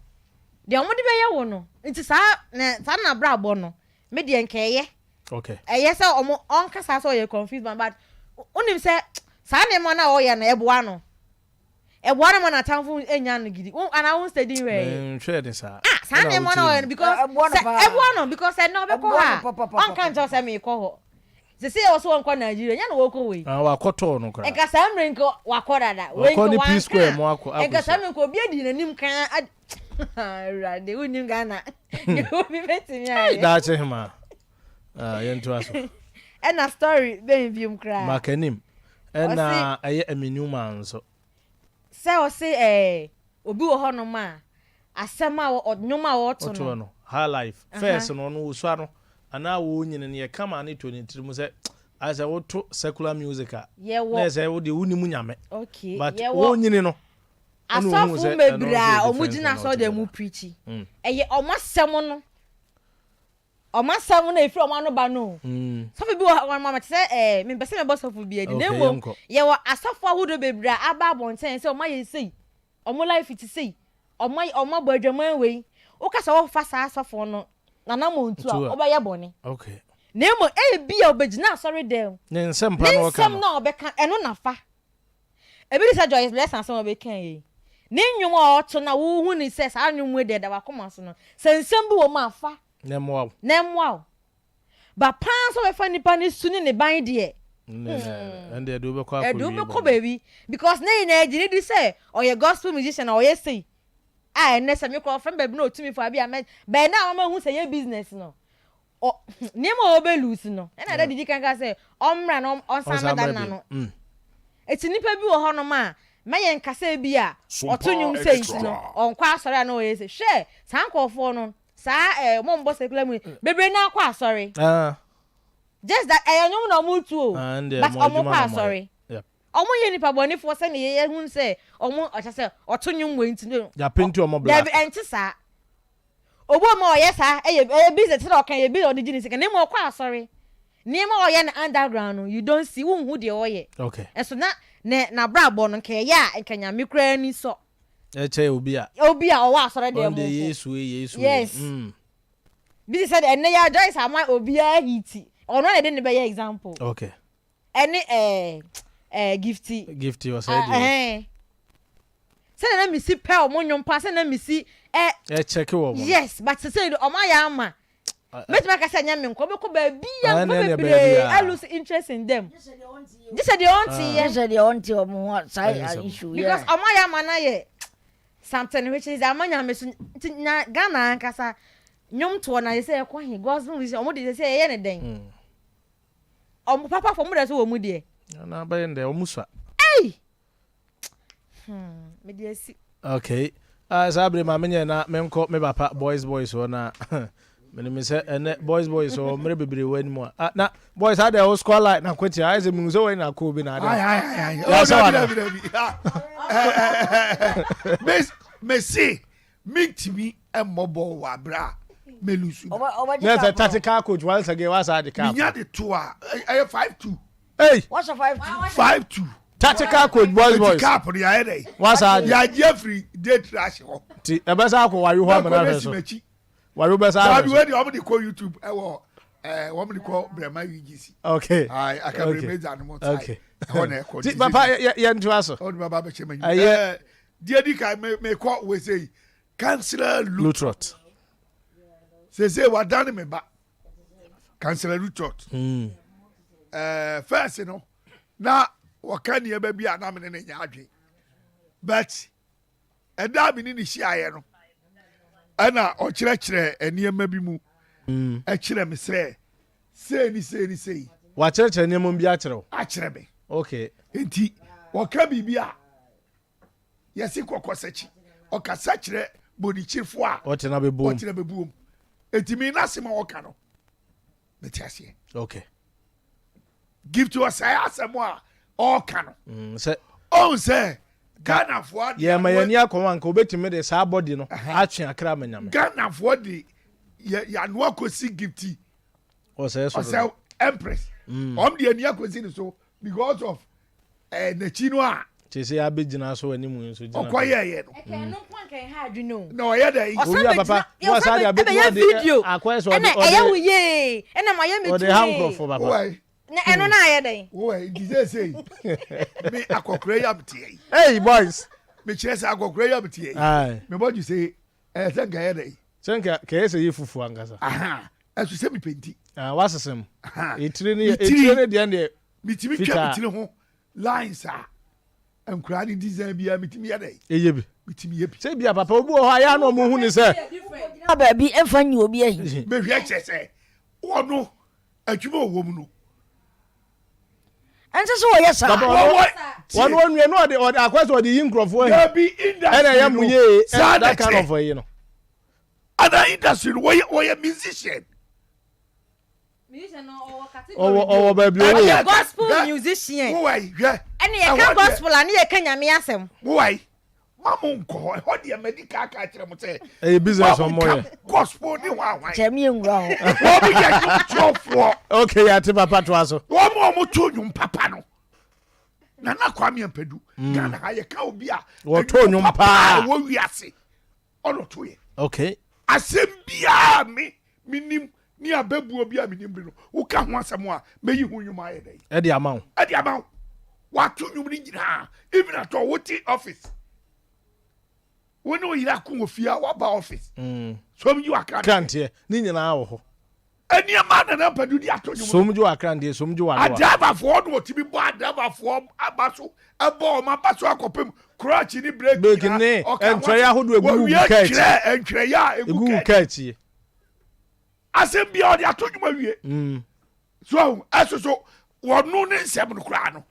Speaker 4: deɛ wɔde bɛyɛ wo no, nti saa na saa na abrabɔ no, me deɛ nka ɛyɛ.
Speaker 1: Okay.
Speaker 4: Ɛyɛ sɛ wɔn ɔnka saa sɛ ɔyɛ confused man, but wonim sɛ saa nneɛma no a ɔyɛ no ɛboa no. Ɛboa no ma n'atamfo nya no gidi. Wo anaa wo steady nhwɛɛ yɛ.
Speaker 1: Menhwɛɛ ne saa.
Speaker 4: Ah saa
Speaker 1: Ɛna
Speaker 4: nneɛma no
Speaker 1: wokyerɛ
Speaker 4: ɔyɛ no
Speaker 1: mu.
Speaker 4: because
Speaker 10: Ɛboa no
Speaker 4: sɛ
Speaker 10: paa.
Speaker 4: ɛboa no because ɛnɛ ɔbɛkɔ
Speaker 10: Ɛboa
Speaker 4: hɔ
Speaker 10: no
Speaker 4: a
Speaker 10: papapapa.
Speaker 4: ɔnka nkyerɛ wo sɛ meekɔ hɔ. Sesei ɛwɔ sɛ wɔnkɔ Nigeria nyɛ na wɔkɔ wei.
Speaker 1: Ah wakɔtɔɔ no koraa.
Speaker 4: Nka saa mmerɛ nka wakɔ dada. Wei
Speaker 1: Wakɔ
Speaker 4: nka
Speaker 1: ne P square
Speaker 4: wanka
Speaker 1: mu akɔ
Speaker 4: a nka saa
Speaker 1: akɔhyia.
Speaker 4: mmerɛ nka obi adi n'anim kan ad Awurade wonnim Ghana deɛ obi bɛtumi
Speaker 1: Ei
Speaker 4: ayɛ.
Speaker 1: daakye hemaa. Ah, yɛntoa so.
Speaker 4: Ɛna story bɛn biom koraa?
Speaker 1: Makanim. Ɛna ɛyɛ Aminuma nso.
Speaker 4: Sɛ ɔse ɛɛ obi wɔ hɔnom a asɛm a wɔ nnwom a wɔto no.
Speaker 1: Ɔtoɔ no, high life. First no ɔno ɔsua no anaa ɔrenyini no yɛka maa no tɔ ne tiri mu sɛ ayɛ sɛ woto secular music a na
Speaker 4: Yɛwɔ
Speaker 1: yɛ sɛ wo deɛ wonim Nyame.
Speaker 4: Okay,
Speaker 1: But
Speaker 4: yɛwɔ
Speaker 1: ɔrenyini no ɛna ɔhuu
Speaker 4: asɔfo
Speaker 1: sɛ ɛno
Speaker 4: bebree
Speaker 1: nso
Speaker 4: a
Speaker 1: yɛ
Speaker 4: wɔn
Speaker 1: different
Speaker 4: gyina
Speaker 1: thing
Speaker 4: asɔredan mu
Speaker 1: altogether.
Speaker 4: preachi. Ɛyɛ wɔn asɛm no. Wɔn asɛm no a ɛfiri wɔn ano ba no o. Sɔfo bi wɔ hɔ, wɔn te sɛ ɛɛ, mempɛ sɛ mɛbɔ sɔfo bi adi, na mmom yɛwɔ asɔfo ahodoɔ bebree a aba abɔnten sɛ wɔn ayɛ sei, wɔn life te sei, wɔn ayɛ, wɔn abɔ adwaman wei. Woka sɛ wɔfa saa asɔfo no n'anammɔntu a, wobɛyɛ bɔne. Na mmom ebia ɔbɛgyina asɔredan mu,
Speaker 1: Ne nsɛm
Speaker 4: ne nsɛm no a ɔbɛka, ɛno na fa. Ebi te sɛ Joyce Blessing asɛm a ɔbɛkae yi. Ne nnwom a ɔto no a wohu no sɛ saa nnwom yi deɛ ɛda w'akoma so no, sɛ nsɛm bi wɔ mu a, fa
Speaker 1: Na ɛmmoa wo.
Speaker 4: na ɛmmoa wo. Ba paa sɛ ɔbɛfa nipa no su ne ne ban deɛ.
Speaker 1: Ɛnde ɛde wobɛkɔ akɔ
Speaker 4: Ɛde wobɛkɔ baabi because ne nyinaa gye ne di sɛ ɔyɛ gospel musician a ɔyɛ sei a ɛnɛ sɛ mekɔ ɔfrɛ me baabi na ɔtumi fo abi a mɛ bɛn na ama hu sɛ yɛ business no ɔ nneɛma a ɔbɛ lose no ɛna ɛda didi kankan sɛ ɔmmra na ɔnsan mɛda nna no mm. eti nipa bi wɔ hɔnom a mɛyɛ nkasa bi a ɔto nnwom sɛ nti no ɔnkɔ asɔre a na ɔyɛ sɛ hwɛ saa nkurɔfoɔ no saa ɛɛ mo mbɔ secular mu bebree na akɔ asɔre. Ah. Just that ɛyɛ nnwom na ɔmo tu o
Speaker 1: Ah, ɛndeɛ
Speaker 4: but
Speaker 1: ɔmo
Speaker 4: ɔmo
Speaker 1: adwuma
Speaker 4: kɔ
Speaker 1: na ɔmo ayɛ.
Speaker 4: asɔre.
Speaker 1: Yep.
Speaker 4: Ɔmo nyɛ nipa bɔnefoɔ sɛnea yɛ yɛhu sɛ ɔmo ɔkyɛ sɛ ɔto nnwom wei nti no.
Speaker 1: Yɛapenti ɔmo black.
Speaker 4: Dabi ɛnte saa. Obi wɔ mu a ɔyɛ saa ɛyɛ ɛyɛ business sɛdeɛ ɔka ɛyɛ business ɔde gye ne sika na mmom ɔkɔ asɔre. Nneɛma a ɔyɛ no underground no you don't see wonhu deɛ ɔyɛ.
Speaker 1: Okay.
Speaker 4: Ɛso na ne n'abrabɔ no nka ɛyɛ a nka Nyame koraa ani sɔ.
Speaker 1: Ɛkyɛ obi a.
Speaker 4: Obi a ɔwɔ asɔre dɛm
Speaker 1: Ɔno deɛ
Speaker 4: mpo.
Speaker 1: Yesu ei Yesu ei.
Speaker 4: Yes.
Speaker 1: Mm.
Speaker 4: Bi te sɛ deɛ ɛnnɛ yi ara Joyce ama obiara hiti. Ɔno na yɛde no bɛyɛ example.
Speaker 1: Okay.
Speaker 4: Ɛne ɛɛ ɛɛ Gifty.
Speaker 1: Gifty ɔsɛe deɛ.
Speaker 4: Ɛhɛn. Sɛdeɛ na mesi pɛ ɔmo nnwom paa sɛdeɛ na mesi ɛ.
Speaker 1: Ɛkyɛke wɔ ɔmo.
Speaker 4: Yes but sesei de ɔmo ayɛ ama. Mɛtumi aka sɛ ɛnyɛ me nko ɔbɛkɔ baabi a nkurɔfoɔ bebree a lose interest in them. Gye sɛ deɛ ɔnte yɛ.
Speaker 10: Gye sɛ deɛ ɔnte ɔmo ho saa issue.
Speaker 4: Because ɔmo ayɛ ama no ayɛ. Something which is ama nyame so nti na Ghana ankasa nnwom toɔ na yɛsɛ ɛkɔ he gospel musician ɔmo de yɛsɛ yɛyɛ ne dɛn mm. ɔmo papa fo ɔmo dɛ so wɔ mu deɛ.
Speaker 1: Na bɛyɛ ndɛ ɔmo sua.
Speaker 4: Ei hmm me de asi.
Speaker 1: Okay ah saa bere ma menyɛ na menkɔ me papa boys boys hɔ na Menim sɛ ɛnɛ boys boys wɔ mmerɛ bebree wɔ anim a ah, na boys adɛ wo score line na kɔtia ayɛ sɛ mehu sɛ wɔn na kɔɔ bi na adɛ yɛasɛ
Speaker 3: wana mese mentumi mmɔ bɔɔl wɔ aberɛ a melusu
Speaker 1: na sɛ tactical coach once again wasa ade kaa
Speaker 3: menya de to a ɛyɛ 5 2
Speaker 1: Hey!
Speaker 3: 5 2
Speaker 1: Tactical coach boys boys.
Speaker 3: Eti cup no yɛayɛ dɛ.
Speaker 1: Wasa ade.
Speaker 3: Yɛagye afiri day trash hɔ.
Speaker 1: Ti ɛbɛsa akɔ wayo hɔ amena hwɛ so. Wari wobɛsa ahwɛ
Speaker 3: so. Dabi wei deɛ wɔn de kɔ YouTube ɛwɔ ɛɛ wɔn de kɔ Brɛma UGC.
Speaker 1: Okay.
Speaker 3: Ayi aka Brɛma Edza no mo ta.
Speaker 1: Okay.
Speaker 3: Ɛhɔ na ɛkɔ.
Speaker 1: Ti papa yɛ yɛ ntoa so.
Speaker 3: Ɔde baba abɛkyɛ ma nyi. Ɛyɛ deɛ di kan me me kɔ wei sɛ yi Councillor
Speaker 1: Lutrot.
Speaker 3: Sese wadane me ba Councillor Lutrot.
Speaker 1: Hmm.
Speaker 3: Ɛɛ fɛs no na wɔka nneɛma bi a na me ne ne nyɛ adwene but. Ɛda a me ne no hyiaeɛ no, ɛna ɔkyerɛkyerɛ nneɛma bi mu mm. kyerɛ me sɛ sei ne sei ne sei.
Speaker 1: Wakyerɛkyerɛ nneɛma bi akyerɛ wo?
Speaker 3: Akyerɛ me.
Speaker 1: Okay.
Speaker 3: Nti wɔka biribi a yɛsi kɔkɔ sɛkyi ɔkasa kyerɛ bonikyefo a
Speaker 1: ɔtena bɛbuom
Speaker 3: ɔtena bɛbuom eti mi n'asɛm a ɔka no mete aseɛ.
Speaker 1: Okay.
Speaker 3: Gift ɔsɛe asɛm a ɔreka no.
Speaker 1: Mm, sɛ.
Speaker 3: Ɔn sɛ Ghanafoɔ
Speaker 1: de. Yɛma yɛn ani akɔ ho anka obetumi de saa bɔdi no atwe akra ama Nyame.
Speaker 3: Ghanafoɔ de yɛ yano akɔsi Gifty.
Speaker 1: Ɔsɛe so.
Speaker 3: Ɔsɛe Empress. Mm. Ɔm de ani akɔsi ne so because of eh, n'akyi no a.
Speaker 1: Kyerɛ sɛ yɛabɛgyina so anim yi nso gyina.
Speaker 3: Ɔkɔ yɛɛyɛ no.
Speaker 4: Ɛkɛ ɛno nko anka ɛha adwene o.
Speaker 3: Na ɔyɛ dɛ yi.
Speaker 4: Ɔsan bɛgyina ɔsan bɛyɛ video ɛna ɛyɛ wo yee ɛna ma yɛ me
Speaker 1: tu
Speaker 4: yee.
Speaker 1: nkurɔfoɔ papa.
Speaker 4: Na ɛno na ayɛ dɛn.
Speaker 3: Wowɛ nti seesei me akɔkora yi a meteɛ yi.
Speaker 1: Hey boys.
Speaker 3: Mekyerɛ sɛ akɔkora yi a meteɛ yi. Mebɔ dwo sɛ ɛyɛ sɛ nka ɛyɛ dɛ.
Speaker 1: Sɛ nka kɛyɛ sɛ yɛ fufu ankasa.
Speaker 3: Ɛso sɛ mepɛ nti.
Speaker 1: Wasesem. Etire ne etire ne deɛ deɛ.
Speaker 3: Metumi twa me tiri ho lines a nkoraa ne design biara metumi yɛ dɛ.
Speaker 1: Ɛyɛ bi.
Speaker 3: Metumi yɛ bi.
Speaker 1: Sɛ bia papa obi wɔ hɔ a yɛ a na ɔmo hu ne sɛ.
Speaker 10: Gyina baabi mfa nyi obi ahi.
Speaker 3: Mehwɛ kyerɛ sɛ ɔno adwuma ɔwɔ mu no.
Speaker 10: Ɛnsɛ sɛ wɔyɛ saa.
Speaker 1: Papa ɔno ɔno onua no ɔde ɔde akɔ sɛ ɔde yi nkurɔfoɔ ahi.
Speaker 3: Dabi industry no.
Speaker 1: Ɛna ɛyɛ mo yie
Speaker 3: saa
Speaker 1: that kind of yi no.
Speaker 3: Ana industry no wɔyɛ wɔyɛ musician.
Speaker 1: Ɔwɔ ɔwɔ baabi ɔwɔ.
Speaker 4: Ɔyɛ gospel musician.
Speaker 3: Wowai hwɛ.
Speaker 4: Ɛne yɛka gospel a ne yɛka nyame asɛm.
Speaker 3: Wowai ma mo nkɔ hɔ ɛhɔ deɛ madi ka aka akyerɛ mo sɛ.
Speaker 1: Ɛyɛ business wɔn yɛ.
Speaker 3: Gospel ne hwan hwan.
Speaker 10: Kyɛ mi nwura hɔ.
Speaker 3: Wɔn mo yɛ nnwomtoɔfoɔ.
Speaker 1: Okay yate papa to aso.
Speaker 3: Wɔn mo a wɔn to nnwom papa no. Nana Kwame Ampadu. Mm. Ghana ha yɛ ka obi a.
Speaker 1: Wɔto nnwom paa.
Speaker 3: Ɛwɔ wiase. Ɔna ɔto yɛ.
Speaker 1: Okay.
Speaker 3: Asɛm biara me menim ne abɛbuo bi a menim bi no woka ho asɛm a mɛyi ho nnwom ayɛ dɛn.
Speaker 1: Ɛde ama wo.
Speaker 3: Ɛde ama wo. Wato nnwom no nyinaa even atɔ wote office wo ne wo yere ako wɔ fie a waba office.
Speaker 1: Mm.
Speaker 3: So yi wakra.
Speaker 1: Kranteɛ ne nyinaa wɔ hɔ.
Speaker 3: Nneɛma a Nana Ampadu de ato nnwom.
Speaker 1: Som dwo akra ndeɛ som dwo wano a.
Speaker 3: Adraivafoɔ na ɔtumi bɔ adraivafoɔ aba so ɛbɔ wɔn aba so akɔpem krɔɔkye ne breki
Speaker 1: Breki ne ntwerɛeɛ ahodoɔ egu gu kaa akyi.
Speaker 3: Wɔwie twerɛ ntwerɛeɛ a egu
Speaker 1: kaa akyi.
Speaker 3: Asɛm biara ɔde ato nnwom awie. So ahu ɛso so wɔno ne nsɛm no koraa no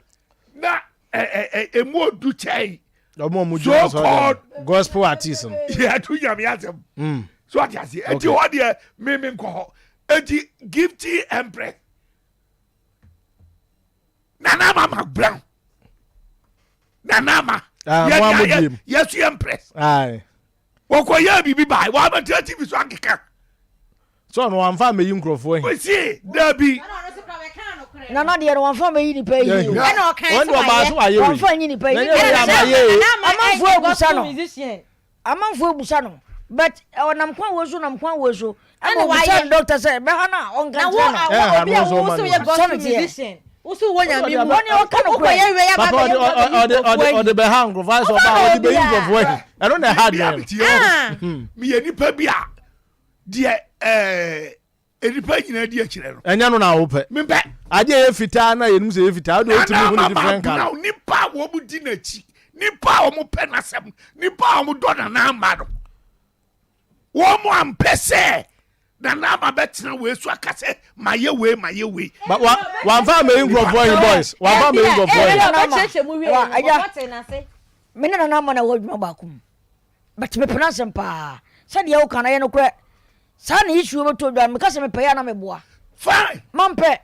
Speaker 3: na emu odu kyɛn.
Speaker 1: Ɔmo a ɔmo gyina
Speaker 3: so called
Speaker 1: gospel artist no.
Speaker 3: Yɛto nyame asɛm. Mm. So ate aseɛ. Eti hɔ deɛ me me nkɔ hɔ. Eti gifty empress. Nana ama ma brown. Nana ama.
Speaker 1: Ah, mo a mo die mu.
Speaker 3: Yɛso empress. Aye. Wɔkɔ yɛ biribi baa wɔabɛtena TV so akeka.
Speaker 1: Sɛ ɔno wamfa ammɛyi nkurɔfoɔ ahi.
Speaker 3: Ɔsi dabi.
Speaker 10: Nana deɛ no wamfa ammɛyi nipa ahi o.
Speaker 4: Ɛna ɔkan
Speaker 1: sɛ wayɛ.
Speaker 10: Wamfa anyi nipa ahi. Amanfoɔ abusa no. Amanfoɔ abusa no. But ɔnam kwan wei so nam kwan wei so. Ɛna ɔbusa no doctor sɛ bɛha no a ɔnka nkyerɛ no.
Speaker 4: Na wo obi a wo so yɛ gospel musician. Woso wɔ nyame mu.
Speaker 10: Wɔne ɔka no korɛ.
Speaker 4: Wokɔyɛ wei aba bɛyɛ
Speaker 1: ɔde ɔde bɛha nkurɔfoɔ ayɛ sɛ ɔba a ɔde bɛyi nkurɔfoɔ ahi. Ɛno na ɛha adwene
Speaker 3: no. Meyɛ nipa bi a deɛ ɛɛ nipa nyinaa di akyerɛ no.
Speaker 1: Ɛnyɛ no na wopɛ.
Speaker 3: Mempɛ.
Speaker 1: Adeɛ yɛ fitaa na yɛnim sɛ yɛ fitaa wode wotumi hu ne different colour.
Speaker 3: Nipa a wɔn di n'akyi nipa a wɔn pɛ n'asɛm nipa a wɔn dɔ Nana Ama no wɔn ampɛ sɛ Nana Ama bɛtena wei so aka sɛ mayɛ wei mayɛ wei.
Speaker 1: Ba wa wamfa amɛyi nkurɔfoɔ ahi boys wamfa amɛyi nkurɔfoɔ ahi.
Speaker 4: Ɔbɛkyerɛkyerɛ mu wie no wɔte n'ase.
Speaker 10: Me ne Nana Ama na ɛwɔ adwuma baako mu. But mepɛ n'asɛm paa. Sɛdeɛ woka no ɛyɛ nokorɛ. Saa na issue bɛtɔ dwa no meka sɛ mepɛ yɛ a na meboa.
Speaker 3: Fine.
Speaker 10: Mampɛ.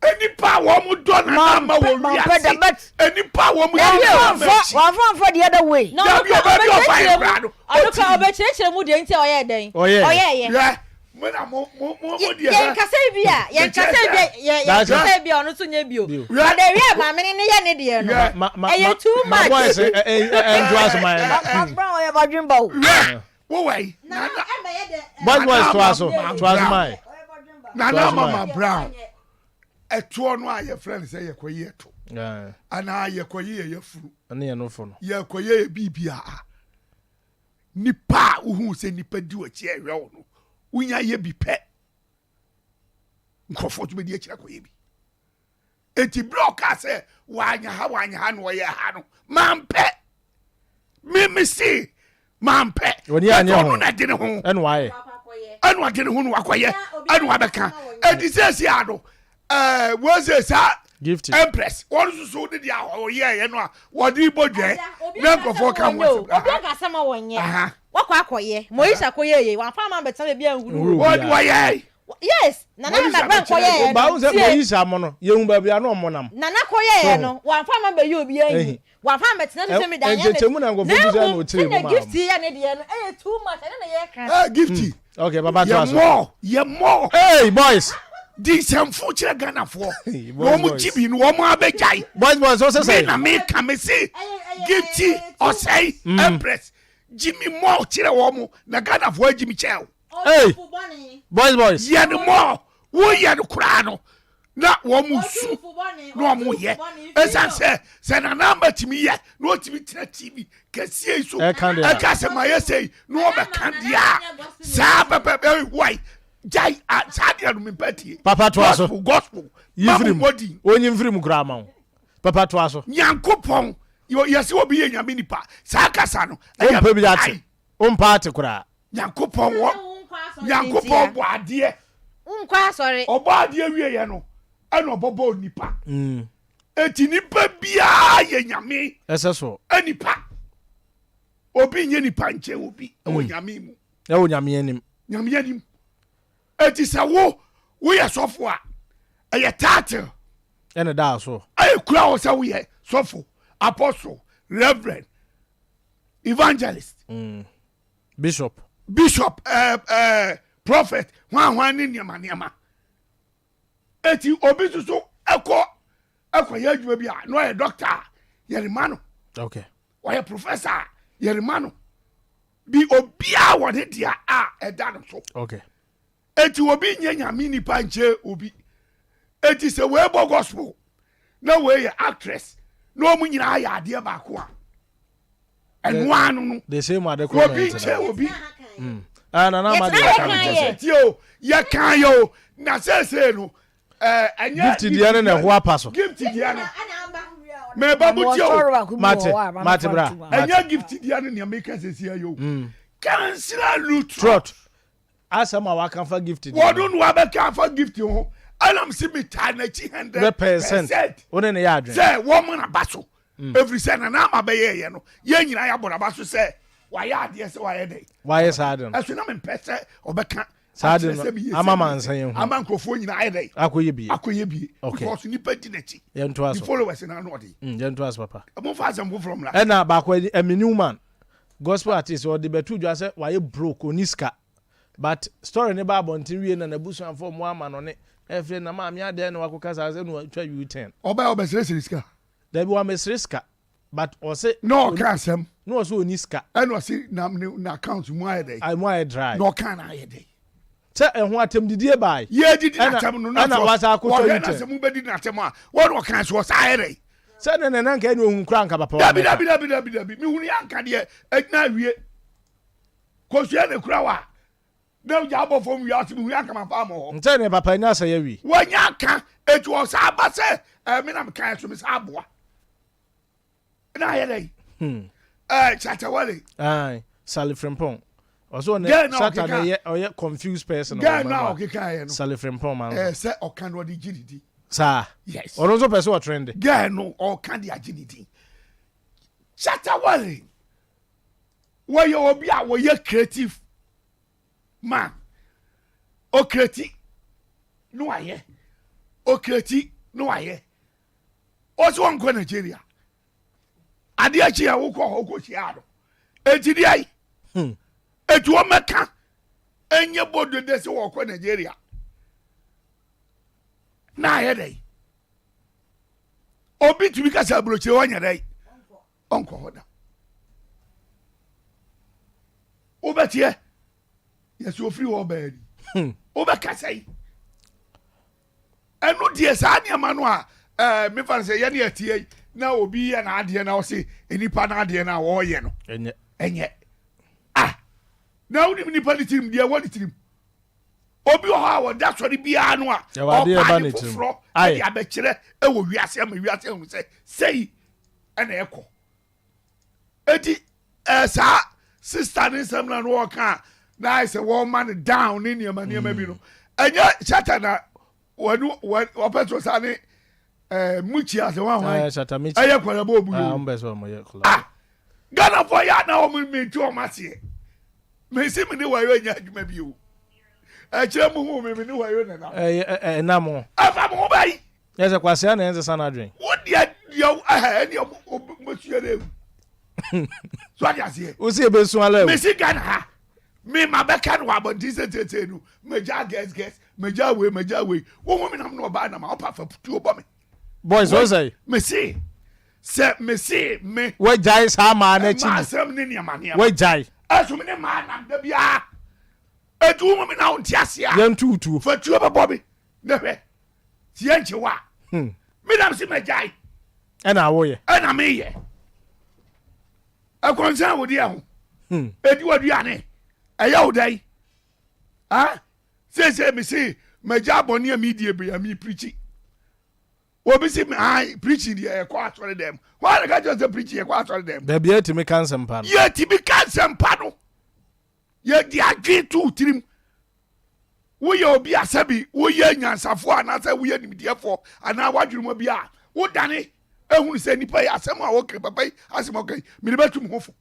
Speaker 3: Nnipa a wɔn dɔ Nana Ama wɔ wiase. Nnipa a wɔn di Nana Ama akyi.
Speaker 10: Wamfa amfa the other way.
Speaker 4: Na ɔno kora ɔbɛkyerɛkyerɛ mu. Ɔno kora ɔbɛkyerɛkyerɛ mu deɛ nti a ɔyɛɛ dɛn? Ɔyɛɛyɛ.
Speaker 3: Hwɛ mo na mo mo mo mo deɛ.
Speaker 4: Yɛn kasa bi a yɛn kasa bi a yɛn kasa bi a ɔno nso nyɛ bio. But the way maame ne ne yɛ ne deɛ no ɛyɛ too much.
Speaker 1: Ma boys ɛnto aso ma yɛn.
Speaker 10: Brown ɔyɛ badwemba o.
Speaker 3: Hwɛ wo wɔ yi.
Speaker 1: Boys boys to aso to aso ma yɛn.
Speaker 3: Nana mama Brown ɛtoɔ no a yɛfrɛ no sɛ yɛkɔyi ɛto anaa yɛkɔyi yɛ yafunu yɛkɔyɛ yɛ biribiara. Nipa a wohu sɛ nipa di w'akyi ɛhwɛ wo no, wonya yɛ bi pɛ, nkurɔfoɔ nso bɛdi akyiri akɔyɛ bi. Enti berɛ a ɔkaa sɛ wanya ha wanya ha na ɔyɛ ha no, mampɛ. Me me se mampɛ. Ɔno na ɛde ne ho.
Speaker 1: Ɛna wayɛ.
Speaker 3: Ɛna ɔde ne ho na wakɔyɛ. Ɛna wabɛka. Enti sɛsi ano, ɛɛ wɔn saa
Speaker 1: Gifty.
Speaker 3: Empress wɔn nso so ne deɛ ɔyɛɛyɛ no a wɔde bɔ dwɛ na nkurɔfoɔ ka ho asɛm.
Speaker 4: Obi aka asɛm a wɔnyɛ. Wakɔ akɔyɛ. Moesha kɔyɛɛ yei. Wamfa amma ambɛtena baabi anhuru.
Speaker 3: Wɔde wɔyɛe.
Speaker 4: Yes, Nana Ama Brown kɔyɛɛ no.
Speaker 1: Baahu sɛ Moesha mo no, yɛhu baabi a na ɔmo nam.
Speaker 4: Nana kɔyɛɛ no, wamfa amma ambɛyɛ obi ahi. Wamfa ambɛtena social media anyɛ ne.
Speaker 1: Nkyɛkyɛmu na nkurɔfoɔ bisa na ɔkyerɛ mu maa
Speaker 4: wɔn. Na mmom sɛnea Gifty yɛ ne deɛ no, ɛyɛ too much. Ɛno na yɛreka.
Speaker 3: Eh, Gifty.
Speaker 1: Okay, Papa to aso.
Speaker 3: Yɛ mɔ, yɛ mɔ.
Speaker 1: Hey, boys.
Speaker 3: Di nsɛmfo kyerɛ Ghanafoɔ. Na wɔn gyi bi no wɔn abɛgyae.
Speaker 1: Boys, boys, ɔsɛ sɛ.
Speaker 3: Me na me ka me se Gifty ɔsɛe Empress gyi mi mɔ kyerɛ wɔn na Ghanafoɔ agyi mi kyɛw.
Speaker 1: Hey, boys, boys.
Speaker 3: Yɛ no mɔ, woyɛ no koraa no na wɔn mu su na wɔn yɛ ɛsan sɛ sɛ nana ama tumi yɛ na ɔtumi tena tv kɛseɛ yi so ɛka sɛ ma yɛ sɛ yi na ɔbɛka deɛ a saa pɛpɛ ɛwɔ yi gyae saa deɛ no mempɛ tie.
Speaker 1: Papa toa so
Speaker 3: gospel gospel
Speaker 1: yi firi mu onyi mfiri mu koraa ma wo papa toa so.
Speaker 3: Nyankopɔn yɛsɛ obi yɛ nyame nipa saa kasa no
Speaker 1: ɛyɛ mpɛ bi ate ompa ate koraa.
Speaker 3: Nyankopɔn wɔ Nyankopɔn bɔ adeɛ.
Speaker 4: Wonkɔ asɔre.
Speaker 3: Ɔbɔ adeɛ wie yɛ no ɛna ɔbɔbɔ onipa. Mm. Eti nipa biara yɛ nyame.
Speaker 1: Ɛsɛ so.
Speaker 3: Nipa. Obi nyɛ nipa nkyɛn obi ɛwɔ mm. nyame mu.
Speaker 1: Ɛwɔ nyame anim.
Speaker 3: Nyame anim. Eti sɛ wo woyɛ sɔfo a ɛyɛ title.
Speaker 1: Ɛna daa so.
Speaker 3: Ɛyɛ kura wɔ sɛ woyɛ sɔfo, apostle, reverend, evangelist.
Speaker 1: Mm. Bishop.
Speaker 3: Bishop, ɛɛ eh, ɛɛ eh, prophet, hwan hwan ne nneɛma nneɛma. Eti obi nso so ɛkɔ ɛkɔ yɛ adwuma bi a na ɔyɛ doctor a yɛde ma no.
Speaker 1: Okay.
Speaker 3: Ɔyɛ professor a yɛde ma no. Bi obiara wɔ ne deɛ a ɛda no so.
Speaker 1: Okay.
Speaker 3: Eti obi nyɛ nyame nipa nkyɛ obi. Eti sɛ wei bɔ gospel na wei yɛ actress na wɔn nyinaa yɛ adeɛ baako a ɛno ano no
Speaker 1: the same ade koro
Speaker 3: obi nkyɛ obi.
Speaker 1: Mm. Ah, Nana Ama deɛ
Speaker 3: waka no kyɛ sɛ tie o yɛka yɛ o na seesei no ɛnyɛ
Speaker 1: gift deɛ no na ɛho apa so.
Speaker 3: Gift deɛ no mɛba mo tie o.
Speaker 1: Mate mate bra.
Speaker 3: Ɛnyɛ gift deɛ no nea meka seesei ayɛ o. Mm. Kansila
Speaker 1: Lutrot. Asɛm a waka fa gift deɛ.
Speaker 3: Wɔn no wabɛka afa gift ho ɛnam si mi taa n'akyi
Speaker 1: 100%. Wo ne ne yɛ adwene.
Speaker 3: Sɛ wɔn mo na ba so. Mm. Ɛfiri sɛ Nana Ama bɛyɛɛyɛ no, yɛn nyinaa yɛabɔ n'aba so sɛ wayɛ adeɛ sɛ wayɛ dɛn.
Speaker 1: Wayɛ saa de no.
Speaker 3: Ɛso na mempɛ sɛ ɔbɛka
Speaker 1: saa de no ama mansa yɛn
Speaker 3: hu. Ama nkurɔfoɔ nyinaa ayɛ dɛn.
Speaker 1: Akɔyɛ bie.
Speaker 3: Akɔyɛ bie. Okay. Because nipa di n'akyi.
Speaker 1: Yɛn to aso.
Speaker 3: Ne followers na ano ɔde.
Speaker 1: Mm, yɛn to aso papa.
Speaker 3: Momfa asɛm foforɔ mmra.
Speaker 1: Ɛna baako Amy Newman gospel artist ɔde bɛto dwa sɛ wayɛ broke ɔni sika but story ne ba abɔnten wie na n'abusuafoɔ mo ama no ne ɛfiri na maame adɛn na wakɔka saa sɛ na watwa U-turn.
Speaker 3: Ɔbaa ɔbɛsrɛsrɛ sika.
Speaker 1: Dabi wamesere sika but ɔse.
Speaker 3: Na ɔka asɛm.
Speaker 1: Na ɔse ɔni sika.
Speaker 3: Ɛna ɔse na ne na account mu ayɛ dɛn.
Speaker 1: Mu ayɛ dry.
Speaker 3: Na ɔka na ayɛ dɛn.
Speaker 1: Sɛ ɛho atɛm didie bae.
Speaker 3: Yɛ didi n'atɛm no
Speaker 1: na ɛna wasa akotɔ
Speaker 3: yi tɛ. Wɔhwɛ na sɛ mo bɛ di n'atɛm a wɔn ɔka so ɔsa ayɛ dɛn.
Speaker 1: Sɛ ne nana nka ɛna ohun kura nka papa.
Speaker 3: Dabi dabi dabi dabi dabi mi hunu yɛ anka deɛ ɛgyina awie kosua na ekura wa. Na ogya abɔ fam wiase mu hwɛ anka mafa ama hɔ.
Speaker 1: Nkyɛ ne papa anya asɛe awie.
Speaker 3: Wanya aka eti ɔsan ba sɛ ɛɛ me na meka ɛso me san aboa. Na ayɛ dɛ.
Speaker 1: Hmm.
Speaker 3: Ɛɛ Shatta Wale.
Speaker 1: Ayi Sally Frimpong. Ɔsɛ ɔne Shatta na ɛyɛ ɔyɛ confused person.
Speaker 3: Girl na ɔkeka yɛ no.
Speaker 1: Sally Frimpong man.
Speaker 3: Ɛɛ sɛ ɔka no ɔde gye ne di.
Speaker 1: Saa.
Speaker 3: Yes.
Speaker 1: Ɔno nso pɛ sɛ ɔtrende.
Speaker 3: Girl no ɔka de agye ne di. Shatta Wale. Wɔyɛ obi a wɔyɛ creative man. Okreti na wayɛ. Okreti na wayɛ. Ɔsɛ ɔnkɔ Nigeria. Adeɛ kye a wokɔ hɔ wokɔ hyia no. Eti deɛ yi.
Speaker 1: Hmm.
Speaker 3: Eti wɔmɛka enye bɔ dede sɛ wɔkɔ Nigeria. Na ayɛ dɛ. Obi tumi kasa aburokyire wɔnyɛ dɛ. Ɔnkɔ hɔ da. Wobɛteɛ yɛsɛ ofiri hɔ baa ni.
Speaker 1: Hmm.
Speaker 3: Wobɛkasa yi. Ɛno deɛ saa nneɛma no a ɛɛ mefa no sɛ yɛne ɛteɛ yi na obi yɛ n'adeɛ na ɔse nipa n'adeɛ no a ɔreyɛ no.
Speaker 1: Ɛnyɛ.
Speaker 3: Ɛnyɛ. Ah na wonim nipa ne tirim deɛ ɛwɔ ne tirim. Obi wɔ hɔ a ɔda sɔre biara no a ɔpa ade foforɔ de abɛkyerɛ wɔ wiase ama wiase ahu sɛ sei ɛna ɛkɔ. Eti ɛɛ saa sista ne nsɛm na no ɔka a na ayɛ sɛ wɔma no down ne nneɛma nneɛma bi no mm. ɛnyɛ shata na wɔn wɔpɛ so sa ne ɛɛ muchi ase wɔn ahwan ɛyɛ kɔlɛbɔ obu
Speaker 1: yi
Speaker 3: ah Ghana fo yɛ ana wɔn mi ti wɔn aseɛ mesi mi ne wɔyɛ nya adwuma bi o ɛkyerɛ mu hu mi mi ne wɔyɛ nenam
Speaker 1: ɛɛ ɛnam o
Speaker 3: ɛfa mo ho bɛyi.
Speaker 1: Yɛ sɛ kwasea na ɛnsesa n'adwene.
Speaker 3: Wo deɛ deɛ ɛhɛ ɛne ɔmo bɛsua dɛ ewu. So adi aseɛ.
Speaker 1: Wo si ebesu ala ewu.
Speaker 3: Mesi Ghana ha me ma bɛka no wɔ abɔnten sɛ tietie no megya gɛs gɛs megya wei megya wei wo ho me nam na ɔbaa nam a ɔpa fa tuo bɔ me.
Speaker 1: Boys o sɛ.
Speaker 3: Mesi sɛ mesi me.
Speaker 1: Wagyae saa maa n'akyi
Speaker 3: ni. Ɛmaa asɛm ne nneɛma nneɛma.
Speaker 1: Wagyae.
Speaker 3: Ɛso me ne maa nam da biara. Etu wo ho me na wo nte aseɛ a.
Speaker 1: Yɛn tu tuo.
Speaker 3: Fa tuo bɛbɔ me na hwɛ. Tie nkyewa.
Speaker 1: Hmm.
Speaker 3: Me nam se magyae.
Speaker 1: Ɛna awoyɛ.
Speaker 3: Ɛna meyɛ. Ɛkɔnsan wo deɛ ho.
Speaker 1: Hmm.
Speaker 3: Edi w'aduane. Ɛyɛ wo dɛn? Ah, seesei me se magya bɔne a medie bere a me pirikyi. Obi se ah preaching deɛ ɛkɔ asɔre dɛm. Wɔn a ka kyerɛ sɛ preaching ɛkɔ asɔre dɛm.
Speaker 1: Dabi yɛtumi ka nsɛmpa
Speaker 3: no. Yɛtumi ka nsɛmpa no. Yɛde adwene to tirim. Woyɛ obi a sɛbi woyɛ nyansafoɔ anaasɛ woyɛ nimdeɛfoɔ anaa w'adwene mu bi a wodane ehunu sɛ nipa yi asɛm a ɔka papa yi asɛm a ɔka yi mede bɛtu me ho fo.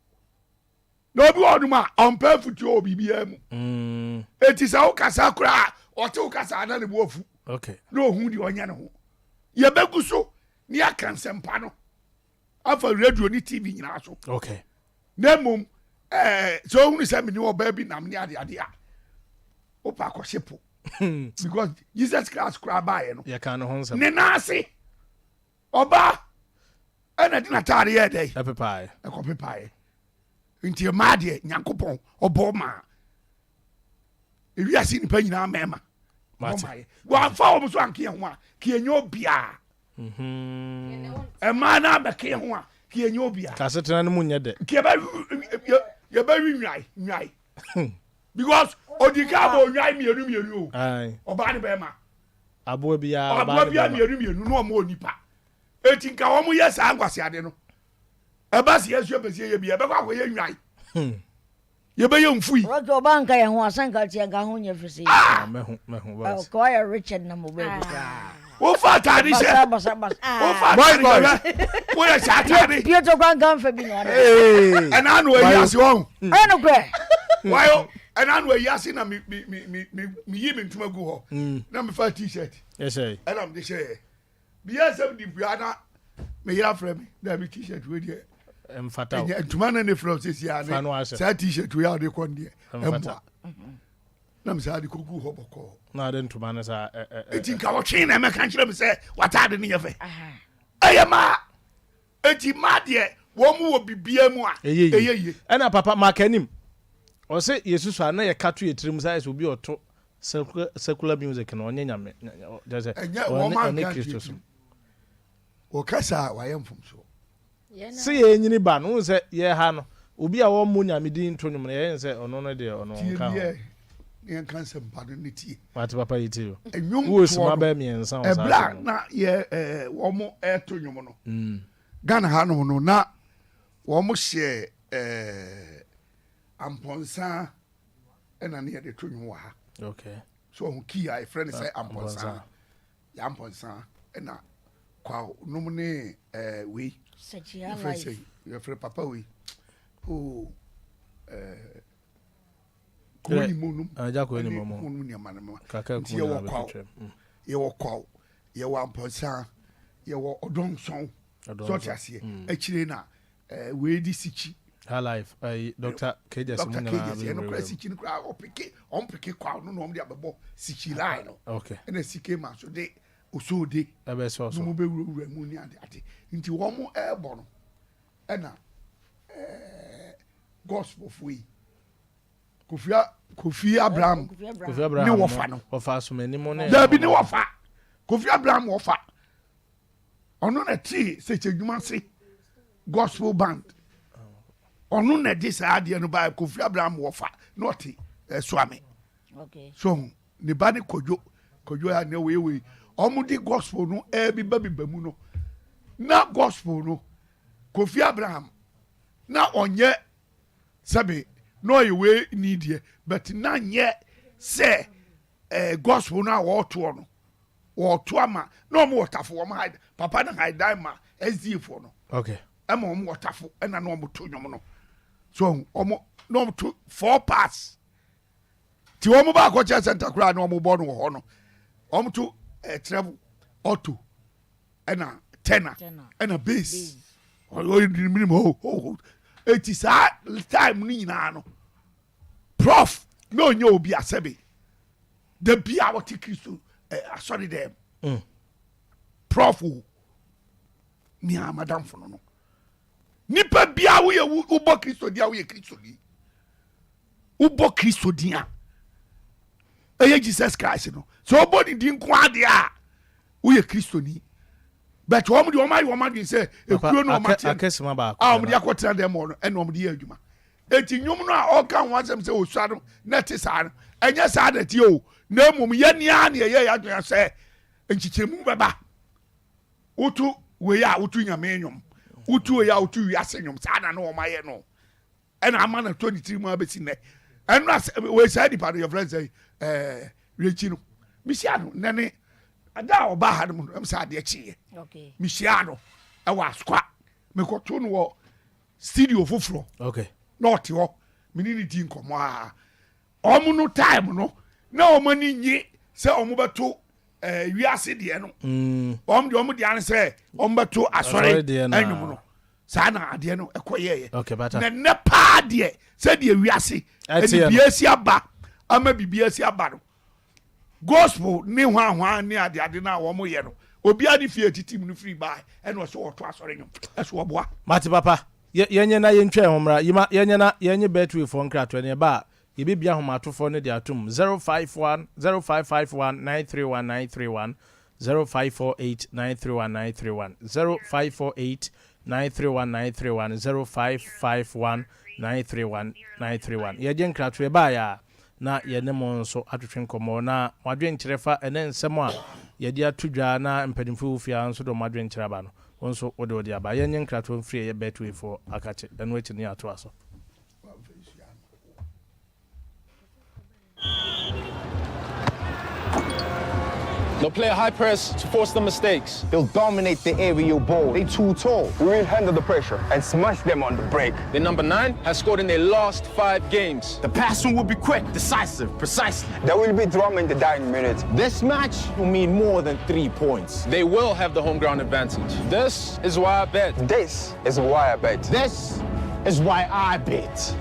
Speaker 3: Na obi wɔ hɔnom a ɔmpɛ afutuo wɔ biribiara mu.
Speaker 1: Mm.
Speaker 3: Eti sɛ wokasa koraa ɔte wo kasa na ne bo afu.
Speaker 1: Okay.
Speaker 3: Na ohun deɛ ɔnyɛ ne ho. Yɛbɛgu so ne yɛaka nsɛmpa no afa radio ne TV nyinaa so.
Speaker 1: Okay.
Speaker 3: Na mmom ɛɛ sɛ ohunu sɛ mene ɔbaa bi nam ne adeade a wopɛ akɔhye po. Because Jesus Christ koraa baeɛ no.
Speaker 1: Yɛka ne ho nsɛm.
Speaker 3: Ne nan ase. Ɔbaa ɛna de n'ataade yɛɛ dɛn?
Speaker 1: Ɛpepaeɛ.
Speaker 3: Ɛkɔpepaeɛ. Nti mmaa deɛ Nyankopɔn ɔbɔ maa ewiase nipa nyinaa mmarima. Ɔmaeɛ. Wɔamfa wɔn so anke yɛn ho a, ka yɛnyɛ obiara.
Speaker 1: Mhm.
Speaker 3: Mmaa no abɛke yɛn ho a, ka yɛnyɛ obiara.
Speaker 1: Ka asetena no mu nyɛ dɛ.
Speaker 3: Ka yɛbɛwi nnwae nnwae. Because odi kan bɔ onwan mmienu mmienu o. Ɔbaa ne bɛrima.
Speaker 1: Aboa biara
Speaker 3: ɔbaa ne bɛrima. Aboa biara mmienu mmienu na ɔmo onipa. Eti nka wɔn yɛ saa nkwaseade no. Ɛba sɛ yɛn nso yɛpɛ sɛ yɛyɛ bi a, yɛbɛkɔ akɔyɛ nnwan. Yɛbɛyɛ mfui.
Speaker 10: Rocky ɔba nka yɛn ho asɛnka tiɛ nka ho nyɛ fese.
Speaker 1: Ah! Mɛho mɛho voice.
Speaker 10: Ɔkɔ ayɛ Richard na mo baabi koraa.
Speaker 3: Wofa ataade hyɛ.
Speaker 10: Basa basa basa.
Speaker 3: Wofa ataade hyɛ. Woyɛ hyɛ ataade.
Speaker 10: Pie to kwan nka nfa bi na ɔde.
Speaker 3: Ɛna ano ayi ase wɔn.
Speaker 10: Ɛyɛ no korɛ.
Speaker 3: Wayo ɛna ano ayi ase na mi mi mi mi mi yi mi ntoma gu hɔ. Na mi fa t-shirt. Ɛna mi de hyɛ yɛ. Meyɛ sɛ mede bua na me yere afrɛ me daabi t-shirt wei deɛ
Speaker 1: ɛmfata
Speaker 3: ɛnyɛ ntoma na ne frɛ sɛsi a ne saa t-shirt wei a wode kɔ no deɛ ɛmmoa na me saa de kɔgu hɔ bɔkɔɔ
Speaker 1: na ade ntoma no saa
Speaker 3: ɛti nka wɔtwe na ɛmɛka nkyerɛ me sɛ wataade no yɛ fɛ ɛyɛ maa Eti mmaa deɛ wɔn mu wɔ biribiara mu a
Speaker 1: ɛyɛ yie. Ɛna papa maka anim ɔse yɛsusu a na yɛka to yɛ tirim sɛ ayɛ sɛ obi ɔto secular music no ɔnyɛ nyame kyerɛ sɛ ɔne Kristo som.
Speaker 3: Wɔka saa a wayɛ mfomsoɔ.
Speaker 1: Se yɛnyini ba no wohu sɛ yɛha no obi a ɔmmɔ nyame din nto nwom no yɛyɛ no sɛ ɔno no deɛ ɔno ɔnka ho.
Speaker 3: Yɛnka nsɛmpa no ne tie.
Speaker 1: Mate papa yi tie o.
Speaker 3: Nnwom
Speaker 1: Wowɔ
Speaker 3: toɔ
Speaker 1: sima
Speaker 3: no,
Speaker 1: bɛyɛ mmiɛnsa wɔ saa
Speaker 3: ɛberɛ a
Speaker 1: asɛm no.
Speaker 3: na yɛ ɛɛ wɔn ɛreto nnwom no, Ghana hanom no na wɔn hyɛ ɛɛ ampɔnsa ɛna ne yɛde to nnwom wɔ ha.
Speaker 1: Okay.
Speaker 3: So ɔho kii a yɛfrɛ no sɛ ampɔnsa. Yɛ ampɔnsa ɛna kwaw nom ne ɛɛ wei. Yɛfrɛ sɛ yɛfrɛ papa wei. Oh ɛɛ. kuro ni mu nom ɛne ho nom nneɛma no ma nti yɛwɔ kwaw yɛwɔ kwaw yɛwɔ ampɔnsa yɛwɔ ɔdɔnsɔn sɛ ɔte aseɛ mm. akyire na eh, wei di sikyi
Speaker 1: High life ayi Dr. Kejesi mu
Speaker 3: nyinaa bi ɛno kora sikyi no kora ɔpeke ɔmpeke kwaw no na ɔmo de abɛbɔ sikyi line no ɛna sike ma so de osode
Speaker 1: ɛbɛsɔ so
Speaker 3: na ɔmo bɛwurawura mu ne ade ade nti wɔn ɛɛbɔ no ɛna ɛɛ gospelfoɔ yi Kofi Kofi Abraham
Speaker 1: Kofi Abraham
Speaker 3: ne wɔfa no.
Speaker 1: Wɔfa asomanim ne.
Speaker 3: Dabi ne wɔfa Kofi Abraham wɔfa ɔno na tee sɛkyɛ dwuma ase gospel band ɔno na de saa adeɛ no baa Kofi Abraham wɔfa na ɔte ɛsoame so ne ba ne Kojo Kojo a na wei wei ɔmo de gospel no ɛbiba biba mu no na gospel no Kofi Abraham na ɔnyɛ Sɛbe na ɔyɛ wei ni deɛ but na nyɛ sɛ eh, gospel no a wɔtoɔ no wɔto ama na wɔn wɔ tafo wɔn hide papa no hide dan ma SDA foɔ no
Speaker 1: okay
Speaker 3: ɛma wɔn wɔ tafo ɛna na wɔn to nnwom no so wɔn na wɔn to four parts ti wɔn ba akɔkyɛ center koraa na wɔn bɔ no wɔ hɔ no wɔn to eh, treble alto ɛna tenor ɛna bass ɔyɛ minim ho ho ho eti saa time no nyinaa no prof na onye obi asɛbe da bi a wɔte kristo ɛ asɔre dɛm mm. prof o nea madamfo no no nipa bia woyɛ wobɔ kristo di a woyɛ kristo ni wobɔ kristo din a ɛyɛ jesus christ no sɛ wobɔ ne din nko adeɛ a woyɛ kristoni but wɔn de wɔn ayɛ wɔn adwene sɛ ekuo na wɔn ate a wɔn de akɔtena dɛm hɔ no ɛna wɔn de yɛ adwuma eti nnwom no a ɔka ho asɛm sɛ osua no na ɛte saa no ɛnyɛ saa na ɛte o na mmom yɛ nea na ɛyɛ yɛ adwene sɛ nkyekyɛmu bɛba wotu wei a wotu nyame nnwom wotu wei a wotu wiase nnwom saa na na wɔn ayɛ no. ɛna ama no atɔ ne tiri mu abɛsi nnɛ ɛno asɛ wei saa nipa no yɛfrɛ sɛ ɛɛ wiekyi no mehyia no nnɛ ne ada a ɔbaa ha no mu no ɛm sɛ adeɛ kyeeɛ mehyia no ɛwɔ asoka mekɔto no wɔ studio foforɔ na ɔte hɔ mene ne di nkɔmmɔ a ɔmo no time no na ɔmo ani nye sɛ ɔmo bɛto ɛɛ wiase deɛ no mm. ɔmo deɛ ɔmo deɛ ano sɛ ɔmo bɛto asɔre ɛnwom no saa na adeɛ no ɛkɔ yɛɛyɛ na nnɛ paa deɛ sɛdeɛ wiase ɛde bia asi aba ama biribi asi aba no gospel ne hwanhwan ne adeade no a wɔn yɛ no obiara ne fie titi mu no firi baa ɛna ɔsɛ wɔto asɔre nwom ɛso wɔboa.
Speaker 1: Mate papa yɛnyɛ na yɛntwa ɛho mmra yima yɛnyɛ na yɛnye betway foɔ nkratoɔ ne ɛba a yɛbɛbia ahomaatofoɔ no de atom 051 0551 931 931 0548 931 931 0548 931 931 0551 931 931 Yɛgye nkratoɔ ɛbaeɛ a. na yɛne mo nso atwetwe nkɔmmɔ na mo adwenkyerɛ fa ɛnɛ nsɛm a yɛde ato dwa na mpanimfoɔ wɔ fie ha nso de wɔn adwenkyerɛ aba no, wo nso wode wode aba. Yɛnnye nkratoɔ mfiri ɛyɛ Betway foɔ akakye, ɛno akyi no yɛatoa so.
Speaker 15: They'll play a high press to force the mistakes.
Speaker 16: They'll dominate the aerial ball. They're too tall.
Speaker 17: We will handle the pressure and smash them on the break.
Speaker 15: The number 9 has scored in their last 5 games.
Speaker 18: The passing will be quick, decisive, precisely.
Speaker 17: There will be drama in the dying minutes.
Speaker 16: This match will mean more than 3 points.
Speaker 15: They will have the home ground advantage. This is why I bet.
Speaker 17: This is why I bet.
Speaker 16: This is why I bet.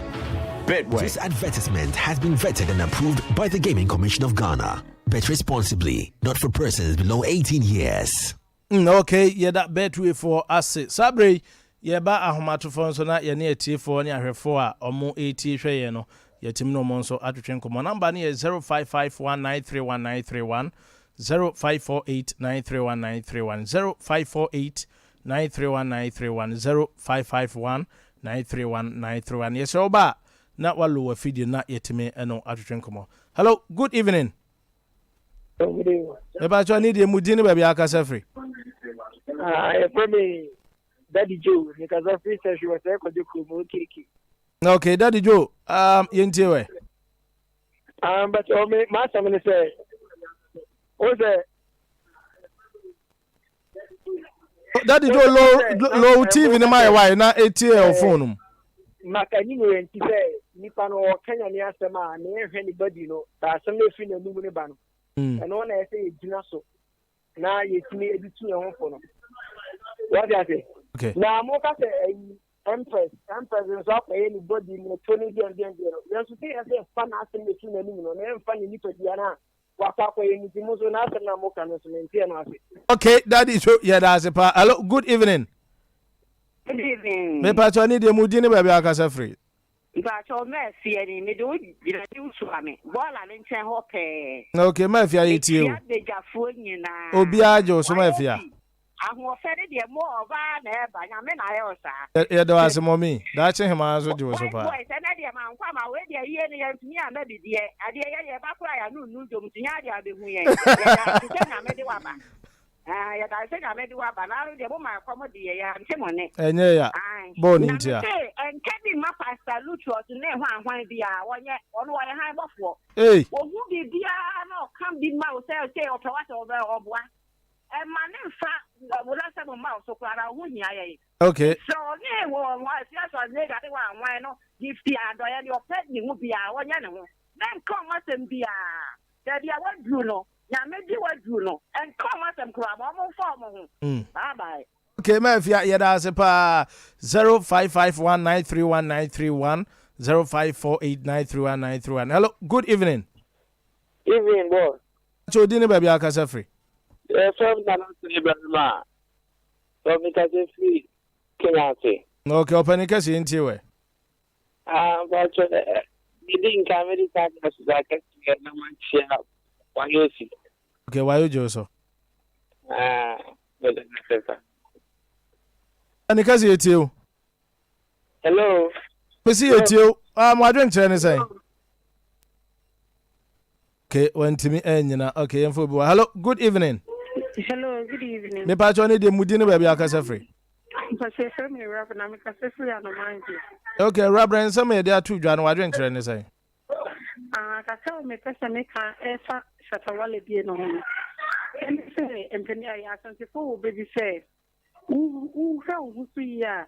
Speaker 18: Betway.
Speaker 11: This advertisement has been vetted and approved by the Gaming Commission of Ghana. Bet responsibly, not for persons below 18 years.
Speaker 1: Mm, okay, yɛda Betway foɔ ase. Saa berɛ yi, yɛba ahomatofo nso na yɛne atiefoɔ ne ahwɛfoɔ a ɔmo ɛretie hwɛ yɛn no, yɛtumi ne ɔmo nso atwetwe nkɔmmɔ. Namba no yɛ 0551931931, 0548931931, 0548931931, 0551931931. Yɛsrɛ wo ba a, na walo w'afidie no na yɛtumi ne wo atwetwe nkɔmmɔ. Hello, good evening. Mepakyɛ ne deɛ mu din ne baabi akasa firi.
Speaker 19: Ah, yɛfrɛ me Daddy Joe, mekasa firi sɛ hwe wɔ sɛ kɔgye kurom OKK.
Speaker 1: Okay, Daddy Joe, um, yɛntie wɛ.
Speaker 19: Um, but oh, me, m'asɛm ne sɛ, wo sɛ
Speaker 1: Daddy Joe low low TV ne ma yɛ wae na etie wɔ phone mu.
Speaker 19: Maka anim yɛ nti sɛ nipa no ɔka nyame asɛm a na yɛnhwɛ ne body no ba asɛm no ɛfiri n'anum no ba no ɛno na ɛsɛ yɛgyina so na yɛtumi de tu yɛn ho fo no wɔde ase na moka sɛ ayi empress empress nso akɔyɛ ne body ne to ne deɛn deɛn deɛn no yɛn nso sɛ yɛsɛ yɛfa n'asɛm no ɛfiri n'anim no na yɛmfa ne nipadua no a wakɔ akɔyɛ no nti mo nso n'asɛm no a moka no nso mente ɛno ase.
Speaker 1: Okay, daddy so yɛda ase paa. Hello, good evening.
Speaker 20: Good evening.
Speaker 1: Mepakyɛw ne deɛ mu din ne baabi a wakasa firi.
Speaker 20: Mpakyɛw Mafia ni, mede wo gyina news ma me, bɔɔla no nkyɛn hɔ pɛɛ.
Speaker 1: Okay, Mafia yɛtie wo.
Speaker 20: Mekyia badwafoɔ nyinaa.
Speaker 1: Obiara gye wo so Mafia.
Speaker 20: Wayɛ bi. Ahoɔfɛ no deɛ mo ɔbaa na ɛba, Nyame na ayɛ wo saa.
Speaker 1: Yɛda wo ase mummy. Daakye hemaa nso gye wo so paa.
Speaker 20: Boys ɛnɛ deɛ mankɔ ama wei deɛ yie no yɛntumi amma bi deɛ adeɛ yɛ deɛ ɛba koraa yɛano nnu dwom nti nyɛ adeɛ a wobɛhu yɛn yɛda ase sɛ Nyame de waba ah yɛda ase sɛ Nyame de waba na ano deɛ mo ma ɛkɔm de yɛ yɛante mo ne
Speaker 1: Ɛnyɛ ya
Speaker 20: ae
Speaker 1: bɔɔ ne
Speaker 20: na
Speaker 1: ntia.
Speaker 20: mese ɛnka bi mma Pastor Lucius ne hwan hwan biara wɔnyɛ ɔno ɔyɛ hann bɔfoɔ
Speaker 1: Ei.
Speaker 20: ɔhu biribiara na ɔka bi ma wo sɛ sei ɔpɛ w'asɛm ɔbɛ ɔboa Ɛmma ne nfa wo n'asɛm mma wo so koraa na wo ho hia yɛn.
Speaker 1: Okay.
Speaker 20: Sɛ ɔne wɔ wɔn afie Schwarzenegger ne wɔn anwan no de fi adɔeɛ deɛ ɔpɛ ne ho biara ɔnyɛ ne ho. Mɛnka wɔn asɛm biara. Baabi a waduru no, Nyame de waduru no, nka wɔn asɛm koraa ma wɔn mfa wɔn ho. Bye bye.
Speaker 1: Okay Mafia yɛda ase paa 0551931931 0548931931 hello good evening.
Speaker 19: Evening boss.
Speaker 1: Kyɛ odin ne baabi a akasa firi.
Speaker 19: Yɛfrɛ me Nana Sene Barima a, sɛ mekasa firi Kenya ase.
Speaker 1: Ok, ɔpanin kɛse yɛntie wɛ.
Speaker 19: Ah, mpakyɛ, medi nka mede saa de aseda kɛseɛ na makyia Wayosi.
Speaker 1: Ok, Wayo gye wo so.
Speaker 19: Ah, meda no ase pa.
Speaker 1: Ɔpanin kɛse yɛtie wo.
Speaker 19: Hello.
Speaker 1: Mesi yɛtie wo. Ah, mo adwenkyerɛ ne sɛn? Okay, wantumi anyina. Okay, yɛmfa obi wɔ. Hello, good evening.
Speaker 21: Hello, good evening.
Speaker 1: Mepa kyɛw ne deɛ mudi ne baabi akasa firi.
Speaker 21: Mpɛsɛ fɛ mi Reverend na mekasa firi Anomange.
Speaker 1: Okay, Reverend nsɛm yɛde ato dwa no wadwenkyerɛ ne sɛn?
Speaker 21: Ah, kakra a mepɛ sɛ meka ɛfa Shatta Wale die no ho no, ɛne sɛ mpanin a yɛ Asantefoɔ wɔ bɛ bi sɛ wohwɛ wo ho so yie a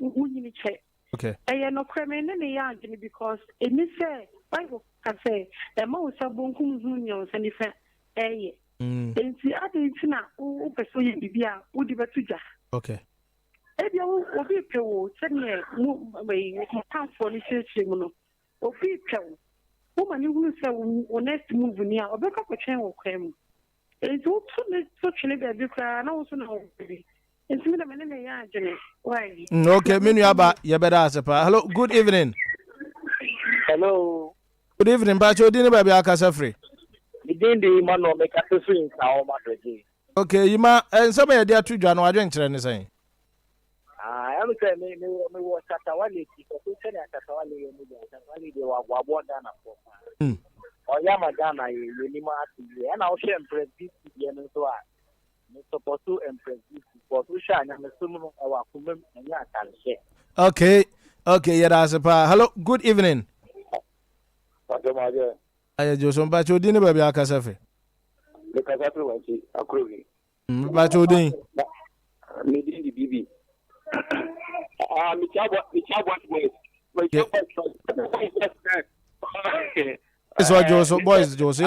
Speaker 21: wonyini kyɛ.
Speaker 1: Okay.
Speaker 21: Ɛyɛ nokorɛ me ne no yɛ adwene because ɛni sɛ bible ka sɛ ɛma wo nsa bonkum hunu nea wo nsa nifa ɛyɛ. Enti adɛn nti na wopɛ sɛ woyɛ biribi a wode bɛto dwa?
Speaker 1: Okay.
Speaker 21: Ebia wo obi repɛ wo sɛdeɛ mo mo kamfoɔ no kyerɛkyerɛ mu no obi repɛ wo woma no hunu sɛ wo next move ni a ɔbɛkɔ akɔtwɛn wɔ kwan mu. Enti woto ne to twene baabi koraa na wo nso na wowɔ bi. Enti me de me ne no yɛ adwene. Why?
Speaker 1: Mm, okay, me nua ba, yɛbɛda ase paa. Hello, good evening.
Speaker 19: Hello.
Speaker 1: Good evening, mpakyɛ odi ne baabi akasa firi.
Speaker 19: Me din de Yima no, mekasa firi Nsawam Adɔgye.
Speaker 1: Okay, Yima, eh, nsɛm a yɛde ato dwa no, wadwenkyerɛ ne sɛn?
Speaker 19: Ah, Ɛm sɛ me me wɔ me wɔ Shatta Wale akyi kɔso sɛnea Shatta Wale yɛ no deɛ Shatta Wale deɛ wa waboa Ghana foɔ paa. Ɔyɛ ama Ghana yɛ yɛ nim ate yie. Ɛna wohwɛ Empress Beauty deɛ no nso a me sɔpɔto Empress Beauty because wohwɛ a nyamesom no ɛwɔ akoma mu ɛnyɛ atarehyɛ.
Speaker 1: Okay okay yɛda ase paa. Hello good evening.
Speaker 5: Pastor Maje.
Speaker 1: Ayɛ gye so mpakyɛ odin ne baabi akasa fi.
Speaker 5: Mekasa firi wankyi akorowi.
Speaker 1: Mpakyɛ odin.
Speaker 5: Me din de Bibi. Ah, mekyia bɔ mekyia boys boys. Mekyia boys boys.
Speaker 1: Boys wa gye so boys gye so.